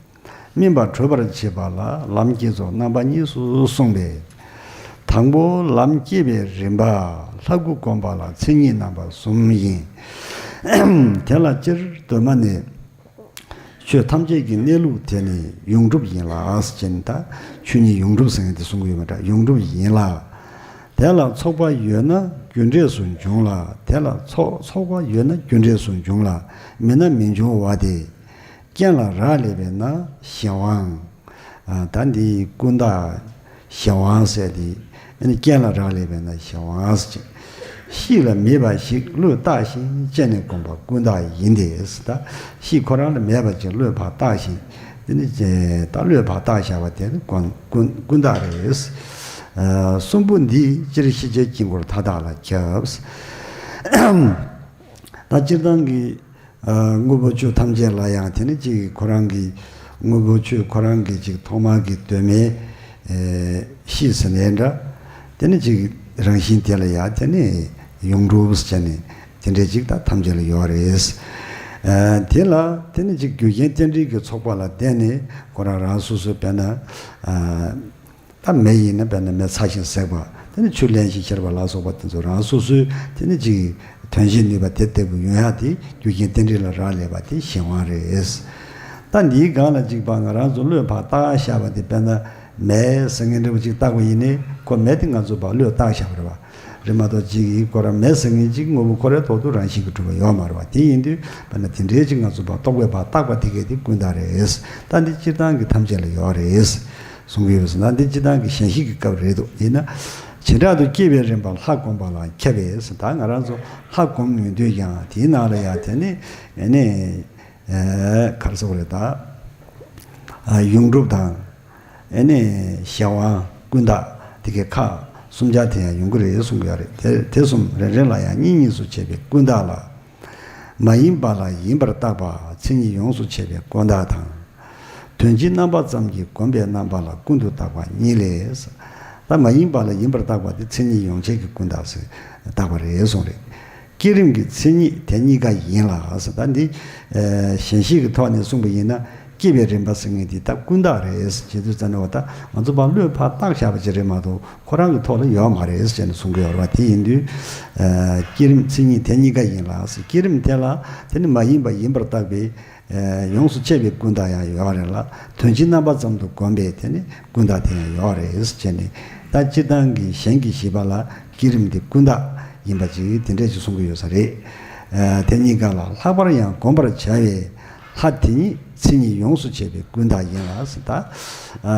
སྨིན་པ་གྲུབ་པར་བྱེད་པ་ལ་ལམ་བསྐྱེད་རྫོགས་རྣམ་པ་གཉིས་སུ་གསུངས་པས། དང་པོ་ལམ་བསྐྱེད་པའི་རིམ་པ་ལྷ་སྐུ་བསྒོམ་པ་ལ་མཚན་ཉིད་རྣམ་པ་གསུམ་ཡིན། དེ་ལ་སྤྱིར་གདོད་མ་ནས། ཆོས་ཐམས་ཅད་ཀྱི་གནས་ལུགས་དེ་ནི་ཡོངས་གྲུབ་ཡིན་ལ་ཟེར་ནས། ད་ཆོས་ཉིད་ཡོངས་གྲུབ་ཟེར་མཁན་དེ་གསུང་གི་ཡོད་མ་འདྲ། ཡོངས་གྲུབ་ཡིན་ལ། དེ་ལ་ཚོགས་པ་ཡོད་ན་རྒྱུ་འབྲས་སུ་འབྱུང་ལ། དེ་ལ་ཚོགས་ཚོགས་པ་ཡོད་ན་རྒྱུ་འབྲས་སུ་འབྱུང་ལ། མེད་ན་མི་འབྱུང་བ་དེ། རྐྱེན་ལ་རག་ལས་པས་ན་གཞན་དབང་། ཨ། ད་འདི་ཀུན་བརྟགས་གཞན་དབང་ཟེར་དེ། ཨ་ནི་རྐྱེན་ལ་རག་ལས་པས་ན་གཞན་དབང་ཟེར། གཤིས་ལ་མེད་པ་ཞིག་བློས་བཏགས་ཤིང་དཔྱད་ནས་བསྒོམ་པ་ཀུན་བརྟགས་ཡིན་ཏེ། ད་གཤིས་ཁོ་རང་ལ་མེད་པ་ཅིག་བློས་ཕར་བཏགས་ཤིང་། དེ་ནི་ད་བློས་ཕར་བཏགས་བཞག་པ་དེ་ནི་ཀུན་ཀུན་ཀུན་བརྟགས་རེད། ཨ། གསུམ་པོ་འདི་སྤྱིར་ཤེས་བྱའི་དཀྱིལ་འཁོར་མཐའ་དག་ལ་ཁྱབ། ད་སྤྱིར་བཏང་གི། ཨ། དངོས་པོ་ཆོས་ཐམས་ཅད་ལ་ཡང་དེ་ནི་ཅིག་ཁོ་རང་གི་དངོས་པོ་ཆོས་ཁོ་རང་གི་ཅིག་ཐོག་མར་གྱི་གདོད་མའི། ཨེ། གཤིས་ཟེར་ནའི་འདྲ། དེ་ནི་ཅིག་རང་བཞིན་དེ་ལ་ཡང་དེ་ནི་ཡོངས་གྲུབ་ཟེར་ནས་དེ་འདྲའི་ཅིག་ད་ཐམས་ཅད་ལ་ཡོད་རེད། ཨ། དེ་ལ་དེ་ནི་ཅིག་རྒྱུ་རྐྱེན་རྟེན་འབྲེལ་གྱི་ཚོགས་པ་ལ་བརྟེན་ནས་ཁོ་རང་རང་སོ་སོའི་དཔེར་ན། ཨ། ད་མེ་ཡིན་ན་དཔེར་ན་མེ་ཚ་ཞིང་སྲེག་པ། དེ་ནི་ཆུ་ལེན་ཞིང་གཤེར་བ་ལ་སོགས་པ་དེ་ཚོ་རང་སོ་སོའི་དེ་ནི་ཅིག་དོན་བྱེད་ནུས་པ་དེ་ལྟ་བུ་ཡོང་ཡག་དེ་རྒྱུ་རྐྱེན་རྟེན་འབྲེལ་ལ་རག་ལས་པ་དེ་གཞན་དབང་རེད། ད་འདིའི་སྒང་ལ་ཅིག་པ་ང་རང་ཚོ་བློས་ཕར་བཏགས་བཞག་པ་དེ། དཔེར་ན་མེ་ཟེར་མཁན་འདྲ་པོ་ཅིག་བཏགས་པ་ཡིན་ནའི་ཁོ་མེ་དེ་ང་ཚོ་ཕར་བློས་བཏགས་བཞག་པ་རེད་བ། རེད་མ་གཏོགས་ཅིག་གིས་ཁོ་རང་མེ་ཟེར་མཁན་ཅིག་དངོས་པོ་ཁོ་རའི་ཐོག་ཏུ་རང་བཞིན་གྱིས་གྲུབ་པ་ཡོད་མ་རེད་བ། དེ་ཡིན་དུས་དཔེར་ན་དེ་འདྲའི་ཅིག་ང་ཚོ་ཕར་རྟོག་པས་ཕར་བཏགས་པ་དེ་གས་དེ་ཀུན་བརྟགས་རེད། ད་འདི་སྤྱིར་བཏང་གི་ཐམས་ཅད་ལ་ཡོད་རེད། གསུང་གི་ཡོད་ཟེར་ན། འདི་སྤྱིར་བཏང་གི་ཞལ་བཞེས་ཀྱི་སྐབས་རེད་འདུག་ཡིན་ན། བྱེ་བྲག་ཏུ་སྐྱེས་པའི་རིམ་པ་ལྷ་བསྒོམ་པ་ལ་ཁྱབ་པས། ད་ང་རང་ཚོ་ལྷ་བསྒོམ་ཡོང་དུས་ཀྱང་དེའི་ནང་ལ་ཡང་དེ་ནི་ཨེ་ནི་ཨེ་ག་རེ་ཟེར་དགོས་རེད། ད་ཨ་ཡོངས་གྲུབ་དང་ཨེ་ནི་གཞན་དབང་ཀུན་བརྟགས་དེ་གའི་ཁག་གསུམ་ཆར་དེ་ཡང་ཡོང་གི་རེད་གསུང་གི་ཡོད་རེད། དེ་དེ་གསུམ་རེ་རེ་ལ་ཡང་གཉིས་གཉིས་སུ་ཕྱེ་བའི་ཀུན་བརྟགས་ལ། མ་ཡིན་པ་ལ་ཡིན་པར་བརྟགས་པ་མཚན་ཉིད་ཡོངས་སུ་ཕྱེ་བའི་ཀུན་བརྟགས་དང་། དོན་སྤྱིའི་རྣམ་པ་ཙམ་གྱིས་བསྒོམས་པའི་རྣམ་པ་ལ་ཀུན་ཏུ་བརྟགས་པ་གཉིས་ལས། ད་མ་ཡིན་པ་ལ་ཡིན་པར་བརྟགས་པ་དེ་མཚན་ཉིད་ཡོངས་ཆེན་གྱི་ཀུན་བརྟགས་སུ་བརྟགས་པ་རེད་གསུངས་རེད། བསྐྱེད་རིམ་གྱི་མཚན་ཉིད་དེ་གཉིས་ཀ་ཡིན་ལ་ཟེར། ད་འདི་ཨ་ཞེན་ཤེས་ཀྱི་ཐོག་ནས་གསུངས་པ་ཡིན་ན། སྐྱེས་པའི་རིམ་པ་ཟེར་མཁན་དེ་ད་ཀུན་བརྟགས་རེད་ཟེར། བྱེད་དུས་ཙམ་ནས་བ་ད་ང་ཚོ་ཕར་བློས་ཕར་བཏགས་བཞག་པ་ཅིག་རེད་མ་གཏོགས་ཁོ་རང་གི་ཐོག་ལ་ཡོད་མ་རེད་ཟེར་ནས་གསུང་གི་ཡོད་རེད་བ། དེ་ཡིན་དུས་ཨ་བསྐྱེད་རིམ་མཚན་ཉིད་དེ་གཉིས་ཀ་ཡིན་ལ་ཟེར། བསྐྱེད་རིམ་དེ་ལ་དེ་ནི་མ་ཡིན་པ་ཡིན་པར་བརྟགས་པའི་ཨ་ཡོངས་སུ་ཕྱེ་བའི་ཀུན་བརྟགས་ཡང་ཡོད་རེད་ལ། དོན་སྤྱིའི་རྣམ་པ་ཙམ་དུ་བསྒོམས་པའི་དེ་ནི་ཀུན་བརྟགས་དེ་ཡང་ཡོད་རེད་ཟེར་ནས། ད་སྤྱིར་བཏང་གི་གཞན་གྱིས་བཞེད་པ་ལ་བསྐྱེད་རིམ་དེ་ཀུན་བརྟགས་ཡིན་པ་ཅིག་དེ་འདྲས་ཅིག་གསུང་གི་ཡོད་ས་རེད། ཨ་དེ་གཉིས་ཀ་ལ་ལྷག་པར་ཡང་བསྒོམ་པར་བྱ་བའི་ལྷ་དེ་ཉིད་མཚན་ཉིད་ཡོངས་སུ་ཕྱེ་བའི་ཀུན་བརྟགས་ཡིན་ལ་ཟེར། ད་ཨ་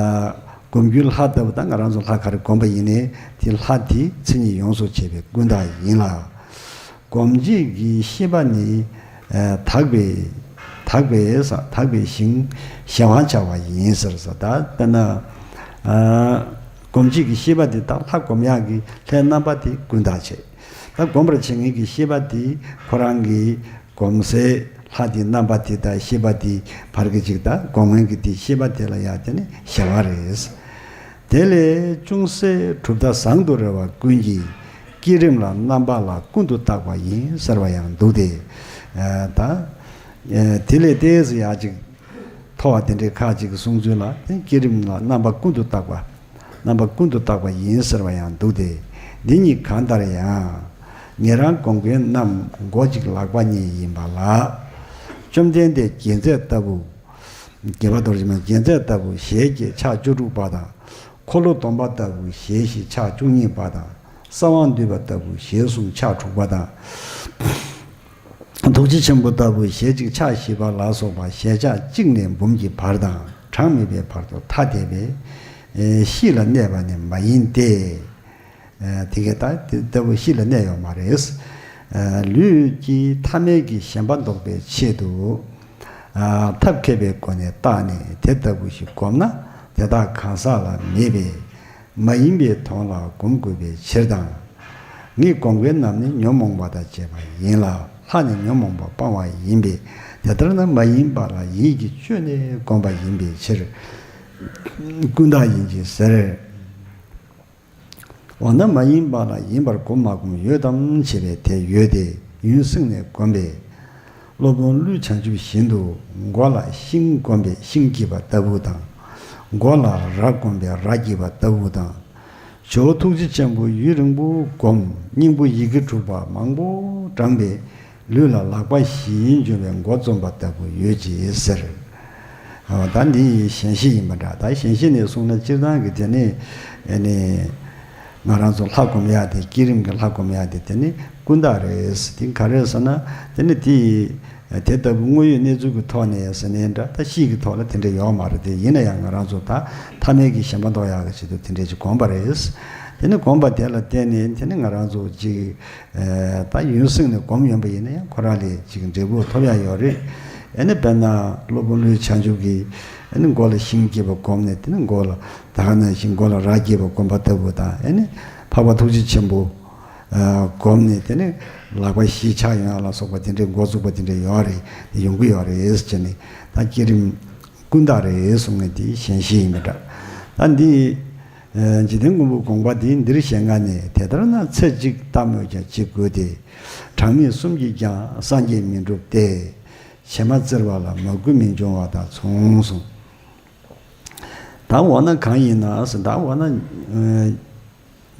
བསྒོམ་རྒྱུའི་ལྷ་ལྟ་བུ་ད་ང་རང་ཚོ་ལྷ་ག་རེ་བསྒོམ་པ་ཡིན་ནའི་དེ་ལྷ་དེ་མཚན་ཉིད་ཡོངས་སུ་ཕྱེ་བའི་ཀུན་བརྟགས་ཡིན་ལ། སྒོམ་བྱེད་ཀྱི་ཤེས་པ་ནི། ཨ་དག་པའི་དག་པའི་ས་དག་པའི་ཞིང་གཞན་དབང་འཆར་བ་ཡིན་ཟེར་ས། ད་དཔེར་ན་ཨ་སྒོམ་བྱེད་ཀྱི་ཤེས་པ་དེ་དག་ལྷ་སྒོམ་ཡག་གི་ལྷའི་རྣམ་པ་དེ་ཀུན་བརྟགས་བྱེད། ད་སྒོམ་པར་བྱེད་མཁན་གྱི་ཤེས་པ་དེ་ཁོ་རང་གི་སྒོམ་སའི་ལྷ་དེའི་རྣམ་པ་དེ་དང་ཤེས་པ་དེ་བར་གྱི་ཅིག་ད་སྒོམ་མཁན་གྱི་དེ་ཤེས་པ་དེ་ལ་ཡང་དེ་ནི་གཞན་དབང་རེད། དེ་ལས་ཅུང་ཟད་གྲུབ་མཐའ་བཟང་དུ་རེ་བ་ཀུན་གྱིས། བསྐྱེད་རིམ་ལ་རྣམ་པ་ལ་ཀུན་ཏུ་བརྟགས་པ་ཡིན་ཟེར་བ་ཡང་འདུག་སྟེ། ཨ་ད་ཨ་དེ་ལས་ཏོག་ཙམ་ཡར་ཅིག་མཐོ་བ་དེ་འདྲའི་ཁག་ཅིག་གི་གསུང་ཚུལ་ལ་དེ་བསྐྱེད་རིམ་ལ་རྣམ་པ་ཀུན་ཏུ་བརྟགས་པ། རྣམ་པ་ཀུན་ཏུ་བརྟགས་པ་ཡིན་ཟེར་བ་ཡང་འདུག་སྟེ། འདི་གཉིས་གང་ལྟར་ཡང་། ཉན་རང་སྒོམ་མཁན་རྣམས་མགོ་གཅིག་ལག་པ་གཉིས་ཡིན་པ་ལ། བཅོམ་ལྡན་འདས་རྒྱལ་མཚན་ལྟ་བུ། རྒྱལ་བ་རྡོ་རྗེ་མ་རྒྱལ་མཚན་ལྟ་བུ་ཞལ་བརྒྱད་ཕྱག་བཅུ་དྲུག་པ་དང་། འཁོར་ལོ་སྡོམ་པ་ལྟ་བུ་ཞལ་བཞི་ཕྱག་བཅུ་གཉིས་པ་དང་། གསང་བ་འདུས་པ་ལྟ་བུ་ཞལ་གསུམ་ཕྱག་དྲུག་པ་དང་། ཐུགས་རྗེ་ཆེན་པོ་ལྟ་བུ་ཞལ་གཅིག་ཕྱག་བཞི་པ་ལ་སོགས་པ་ཞལ་ཕྱག་གཅིག་ནས་འབུམ་གྱི་བར་དང་གྲངས་མེད་པའི་བར་དུ་ཐ་དད་པས་ཨེ་གཤིས་ལ་གནས་པ་ནི་མ་ཡིན་ཏེ། ཨ་དེ་གས་ད་དེ་ལྟ་བུ་གཤིས་ལ་གནས་ཡོད་མ་རེད། ཨ་ལུས་ཀྱི་ཐ་མལ་གྱི་ཞེན་པ་ལྡོག་པའི་ཆེད་དུ། ཨ་ཐབས་མཁས་པའི་སྒོ་ནས་བརྟགས་ནས་དེ་ལྟ་བུ་ཞིག་བསྒོམས་ན་དེ་དག་གང་ཟག་ལ་མེད་པས་མ་ཡིན་པའི་དོན་ལ་སྒོམ་དགོས་པའི་ཕྱིར་དང་། ངས་སྒོམ་མཁན་རྣམས་ནི་ཉོན་མོངས་པ་དང་བཅས་པ་ཡིན་ལ། ལྷ་ནི་ཉོན་མོངས་པ་སྤང་བ་ཡིན་པས་དེ་ལྟར་ན་མ་ཡིན་པ་ལ་ཡིད་ཀྱིས་དཔྱོད་ནས་བསྒོམ་པ་ཡིན་པའི་ཕྱིར་ཀུན་བརྟགས་ཡིན་གྱི་ཟེར། འོ་ན་མ་ཡིན་པ་ལ་ཡིན་པར་གོ་མ་གོམས་ཡོད་དམ་ཞེས་པའི་དེ་ཡོད་དེ། ཡུན་བསྲིངས་ནས་བསྒོམས་པས། སློབ་དཔོན་ཀླུ་བྱང་ཆུབ་བཞིན་དུ་མགོ་ལ་ཤིང་བསྒོམས་པས་ཤིང་སྐྱེས་པ་ལྟ་བུ་དང་། མགོ་ལ་ར་བསྒོམས་པས་ར་སྐྱེས་པ་ལྟ་བུ་དང་། ཇོ་བོ་ཐུགས་རྗེ་ཆེན་པོ་ཡུན་རིང་པོ་བསྒོམས་སྙིང་པོ་ཡི་གེ་དྲུག་པ་མང་པོ་བགྲངས་པས། ལུས་ལ་ལག་པ་བཞི་འཇོམས་པའི་མགོ་རྩོམ་པ་ལྟ་བུ་ཡོད་ཅེས་ཟེར། ཨོ་ད་འདི་ཡི་ཞེན་ཤེས་ཡིན་པ་འདྲ། ད་ཞེན་ཤེས་ནས་གསུངས་ན་སྤྱིར་བཏང་གི་དེ་ནི་ཨེ་ནི་ང་རང་ཚོ་ལྷ་སྒོམ་ཡག་དེ་བསྐྱེད་རིམ་གྱི་ལྷ་སྒོམ་ཡག་དེ་དེ་ནི་ཀུན་བརྟགས་རེད། དེ་ག་རེ་ཟེར་ན་དེ་ནི་དེ་ཡི་དེ་ལྟ་བུ་དངོས་ཡོད་གནས་ཚུལ་གྱི་ཐོག་ནས་ཟེར་ནའི་འདྲ། ད་གཤིས་ཀྱི་ཐོག་ལ་དེ་འདྲ་ཡོད་མ་རེད། དེ་ཡིན་ན་ཡང་ང་རང་ཚོ་ད་ཐ་མལ་གྱི་ཞེན་པ་ལྡོག་ཡག་གི་ཆེད་དུ་དེ་འདྲ་ཅིག་བསྒོམས་པ་རེད། དེ་ནི་བསྒོམས་པ་དེ་ལ་བརྟེན་ནས་དེ་ནི་ང་རང་ཚོ་ཅིག་ཨ་ད་ཡུན་བསྲིངས་ནས་སྒོམ་ཡོང་པ་ཡིན་ན་ཡང་ཁོ་རང་ལས་ཅིག་འབྲས་བུ་ཐོབ་ཡག་ཡོད་རེད། ཨ་ནི་དཔེར་ན་སློབ་དཔོན་ཀླུ་བྱང་ཆུབ་ཀྱིས་ཨ་ནི་མགོ་ལ་ཤིང་སྐྱེས་པ་བསྒོམས་ནས་དེ་ནི་མགོ་ལ་ད་ག་ནང་བཞིན་མགོ་ལ་ར་སྐྱེས་པ་བསྒོམས་པ་ལྟ་བུ་དང་། ཨ་ནི་འཕགས་པ་ཐུགས་རྗེ་ཆེན་པོ་ཨ་བསྒོམས་ནས་དེ་ནི་ལག་པ་བཞི་ཆགས་ཡོང་ཡག་ལ་སོགས་པ་དེ་འདྲའི་འགོ་བཙུགས་པ་དེ་འདྲ་ཡོད་རེད། དེ་ཡོང་གི་ཡོད་རེད་ཟེར་ནས། ད་བསྐྱེད་རིམ་ཀུན་བརྟགས་རེད་གསུང་མཁན་དེ་ཞེན་ཤེས་ཡིན་པ་འདྲ། ད་འདི་ཨ་འཇིག་རྟེན་མགོན་པོའི་དགོངས་པ་འདི་འདིར་བཤད་ང་ནས། དེ་ལྟར་ན་ཚེ་གཅིག་ལྟ་སྨོས་ཀྱང་ཅི་དགོས་ཏེ། གྲངས་མེད་གསུམ་གྱིས་ཀྱང་སངས་རྒྱས་མི་འགྲུབ་སྟེ། བྱེ་མ་བཙིར་བ་ལ་མ་གུས་མི་འབྱུང་བ་དང་མཚུངས་གསུངས། ད་འོ་ན་གང་ཡིན་ན་ཟེར། ད་འོ་ན་ཨ་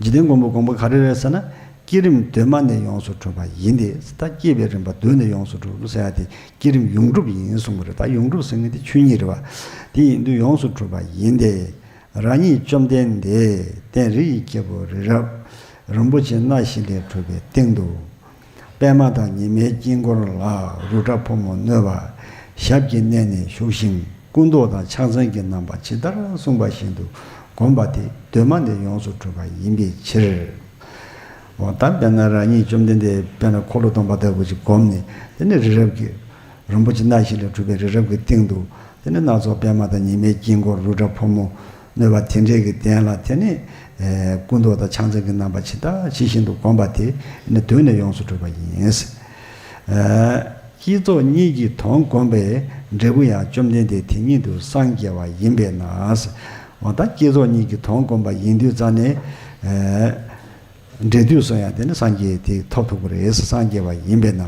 འཇིག་རྟེན་མགོན་པོའི་དགོངས་པ་ག་རེ་རེད་ཟེར་ན། བསྐྱེད་རིམ་གདོད་མ་ནས་ཡོངས་སུ་གྲུབ་པ་ཡིན་ཏེ། ད་སྐྱེས་པའི་རིམ་པ་གདོད་ནས་ཡོངས་སུ་གྲུབ་ཟེར་ཡ་དེ་བསྐྱེད་རིམ་ཡོངས་གྲུབ་ཡིན་གསུངས་པ་རེད། ད་ཡོངས་གྲུབ་ཟེར་མཁན་དེ་ཆོས་ཉིད་རེད་བ། དེ་ཡིན་དུས་ཡོངས་སུ་གྲུབ་པ་ཡིན་ཏེ། རང་ཉིད་བཅོམ་ལྡན་འདས་རྟེན་རི་ཡི་སྐྱེས་བུ་རི་རབ་རིན་པོ་ཆེ་སྣ་བཞི་ལས་གྲུབ་པའི་སྟེང་དུ། པདྨ་དང་ཉི་མའི་དཀྱིལ་འཁོར་ལ་རུ་དྲ་ཕོ་མོ་བསྣོལ་བ་ཞབས་ཀྱིས་མནན་ནས་བཞུགས་ཤིང་། སྐུ་མདོག་དང་ཕྱག་མཚན་གྱི་རྣམ་པ་ཇི་ལྟར་གསུངས་པ་བཞིན་དུ་ བསྒོམ་པ་དེ་གདོད་མ་ནས་ཡོངས་སུ་གྲུབ་པ་ཡིན་པའི་ཕྱིར། འོ་ད་དཔེར་ན་རང་ཉིད་བཅོམ་ལྡན་འདས་དཔེར་ན་འཁོར་ལོ་སྡོམ་པ་ལྟ་བུ་ཅིག་བསྒོམས་ནས་དེ་ནས་རི་རབ་ཀྱི་རིན་པོ་ཆེ་སྣ་བཞི་ལས་གྲུབ་པའི་རི་རབ་ཀྱི་སྟེང་དུ་དེ་ནས་སྣ་ཚོགས་པདྨ་དང་ཉི་མའི་དཀྱིལ་འཁོར་རུ་དྲ་ཕོ་མོ་གནོད་པ་དེ་འདྲས་ཀྱི་གདན་ལ་དེ་ནས་སྐུ་མདོག་དང་ཕྱག་མཚན་གྱི་རྣམ་པ་ཇི་ལྟ་ཇི་བཞིན་དུ་བསྒོམ་པ་དེ་ནི་གདོད་ནས་ཡོངས་སུ་གྲུབ་པ་ཡིན། བསྐྱེད་རྫོགས་གཉིས་ཀྱི་དོན་བསྒོམ་པའི་འབྲས་བུ་ཡང་བཅོམ་ལྡན་འདས་དེ་ཉིད་དུ་སངས་རྒྱས་པ་ཡིན་པས་ན། འོ་ད་བསྐྱེད་རྫོགས་གཉིས་ཀྱི་དོན་བསྒོམ་པ་ཡིན་དུས་ཙང་ནས། འབྲས་དུས་སུ་ཡང་དེ་ནི་སངས་རྒྱས་དེ་ཐོབ་ཐུབ་པ་རེད། སངས་རྒྱས་པ་ཡིན་པས་ན།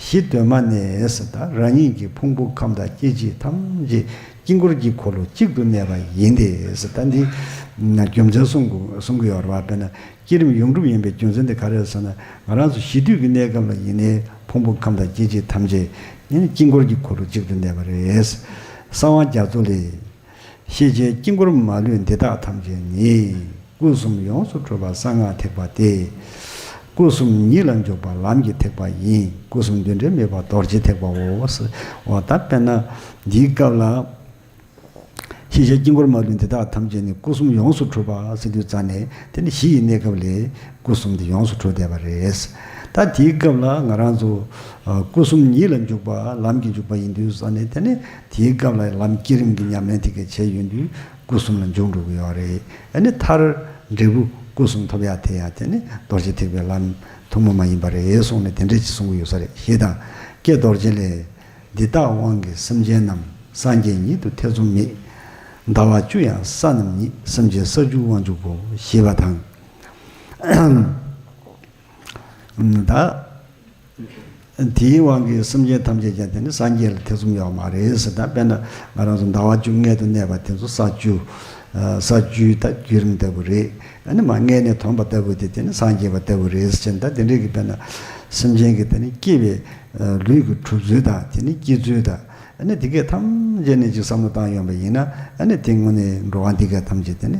གཞི་གདོད་མ་ནས་ད་རང་ཉིད་ཀྱི་ཕུང་པོ་ཁམས་དང་སྐྱེ་མཆེད་ཐམས་ཅད་དཀྱིལ་འཁོར་གྱི་འཁོར་ལོ་གཅིག་ཏུ་གནས་པ་ཡིན་ཏེ། ད་འདི་རྒྱུ་མཚན་གསུང་དགོས་གསུང་གི་ཡོད་རེད་བ། དཔེར་ན། བསྐྱེད་རིམ་ཡོངས་གྲུབ་ཡིན་པའི་རྒྱུ་མཚན་དེ་ག་རེ་རེད་ཟེར་ན། ང་རང་ཚོ་གཞི་དུས་ཀྱི་གནས་སྐབས་ལ་ཡིན་ནའི་ཕུང་པོ་ཁམས་དང་སྐྱེ་མཆེད་ཐམས་ཅད་ནི་དཀྱིལ་འཁོར་གྱི་འཁོར་ལོ་གཅིག་ཏུ་གནས་པ་རེད། གསང་བ་རྒྱ་མཚོ་ལས། ཤེས་བྱའི་དཀྱིལ་འཁོར་མ་ལུས་འདི་དག་ཐམས་ཅད་ནི། སྐུ་གསུམ་ཡོངས་སུ་གྲུབ་པ་གསང་སྔགས་ཐེག་པ་སྟེ། སྐུ་གསུམ་ཉིད་ལ་འཇུག་པ་ལམ་གྱི་ཐེག་པ་ཡིན། སྐུ་གསུམ་འདུས་འབྲལ་མེད་པ་རྡོ་རྗེ་ཐེག་པའོ། འོ་ད་དཔེར་ན་འདིའི་སྐབས་ལ། ཤེས་བྱའི་དཀྱིལ་འཁོར་མ་ལུས་འདི་དག་ཐམས་ཅད་ནི་སྐུ་གསུམ་ཡོངས་སུ་གྲུབ་པ་ཟེར་དུས་ཙང་ནས་དེ་ནི་གཞི་ཡི་གནས་སྐབས་ལས་སྐུ་གསུམ་དེ་ཡོངས་སུ་གྲུབ་བསྡད་པ་རེད། ད་དེའི་སྐབས་ལ་ང་རང་ཚོ་སྐུ་གསུམ་ཉིད་ལ་འཇུག་པ་ལམ་གྱི་འཇུག་པ་ཡིན་དུས་ཙང་ནས་དེ་ནི་དེའི་སྐབས་ལ་ལམ་བསྐྱེད་རིམ་གྱི་ཉམས་ལེན་དེ་ག་བྱས་ཡོང་དུས་སྐུ་གསུམ་ལ་འཇུག་འགྲོ་གི་ཡོད་རེད། ཨ་ནི་མཐར་འབྲས་བུ་སྐུ་གསུམ་ཐོབ་ཡ་དེ་ཡང་དེ་ནི་རྡོ་རྗེ་ཐེག་པའི་ལམ་ཐུན་མོང་མ་ཡིན་པ་རེད་གསུངས་ནས་དེ་འདྲས་ཅིག་གསུང་གི་ཡོད་ས་རེད། ཞེས་དང་ཀྱེ་རྡོ་རྗེ་ལས། འདི་དག་དབང་གིས་སེམས་ཅན་རྣམས། སངས་རྒྱས་ཉིད་དུ་ཐེ་ཚོམ་མེད། ཟླ་བ་བཅུ་ཡང་ས་རྣམས་ཉིད། སེམས་ཅན་ས་བཅུ་དབང་ཕྱུག་གོ། ཞེས་པ་དང་། ད་དེའི་དབང་གིས་སེམས་ཅན་ཐམས་ཅད་ཀྱང་དེ་ནི་སངས་རྒྱས་ལ་ཐེ་ཚོམ་ཡོད་མ་རེད་ཟེར། ད་དཔེར་ན་ང་རང་ཚོ་ཟླ་བ་བཅུ་མངལ་དུ་གནས་པ་དེ་ཚོ་ས་བཅུ། ས་བཅུའི་ད་བརྒྱུད་རིམ་ལྟ་བུ་རེད། ཨ་ནི་མ་མངལ་ནས་ཐོན་པ་ལྟ་བུ་དེ་དེ་ནི་སངས་རྒྱས་པ་ལྟ་བུ་རེད་ཟེར་ནས། ད་དེ་འདྲས་ཀྱི་དཔེར་ན་སེམས་ཅན་གྱི་དེ་ནི་སྐྱེ་བའི་ལུས་ཀྱི་གྲུབ་ཚུལ་དང་དེ་ནི་སྐྱེ་ཚུལ་དང་། ཨ་ནི་དེ་གས་ཐམས་ཅད་ནས་ཅིག་བསམ་བློ་བཏང་ཡོང་བ་ཡིན་ན། ཨ་ནི་དེ་དངོས་གནས་འགྲོ་བ་འདི་གས་ཐམས་ཅད་དེ་ནི་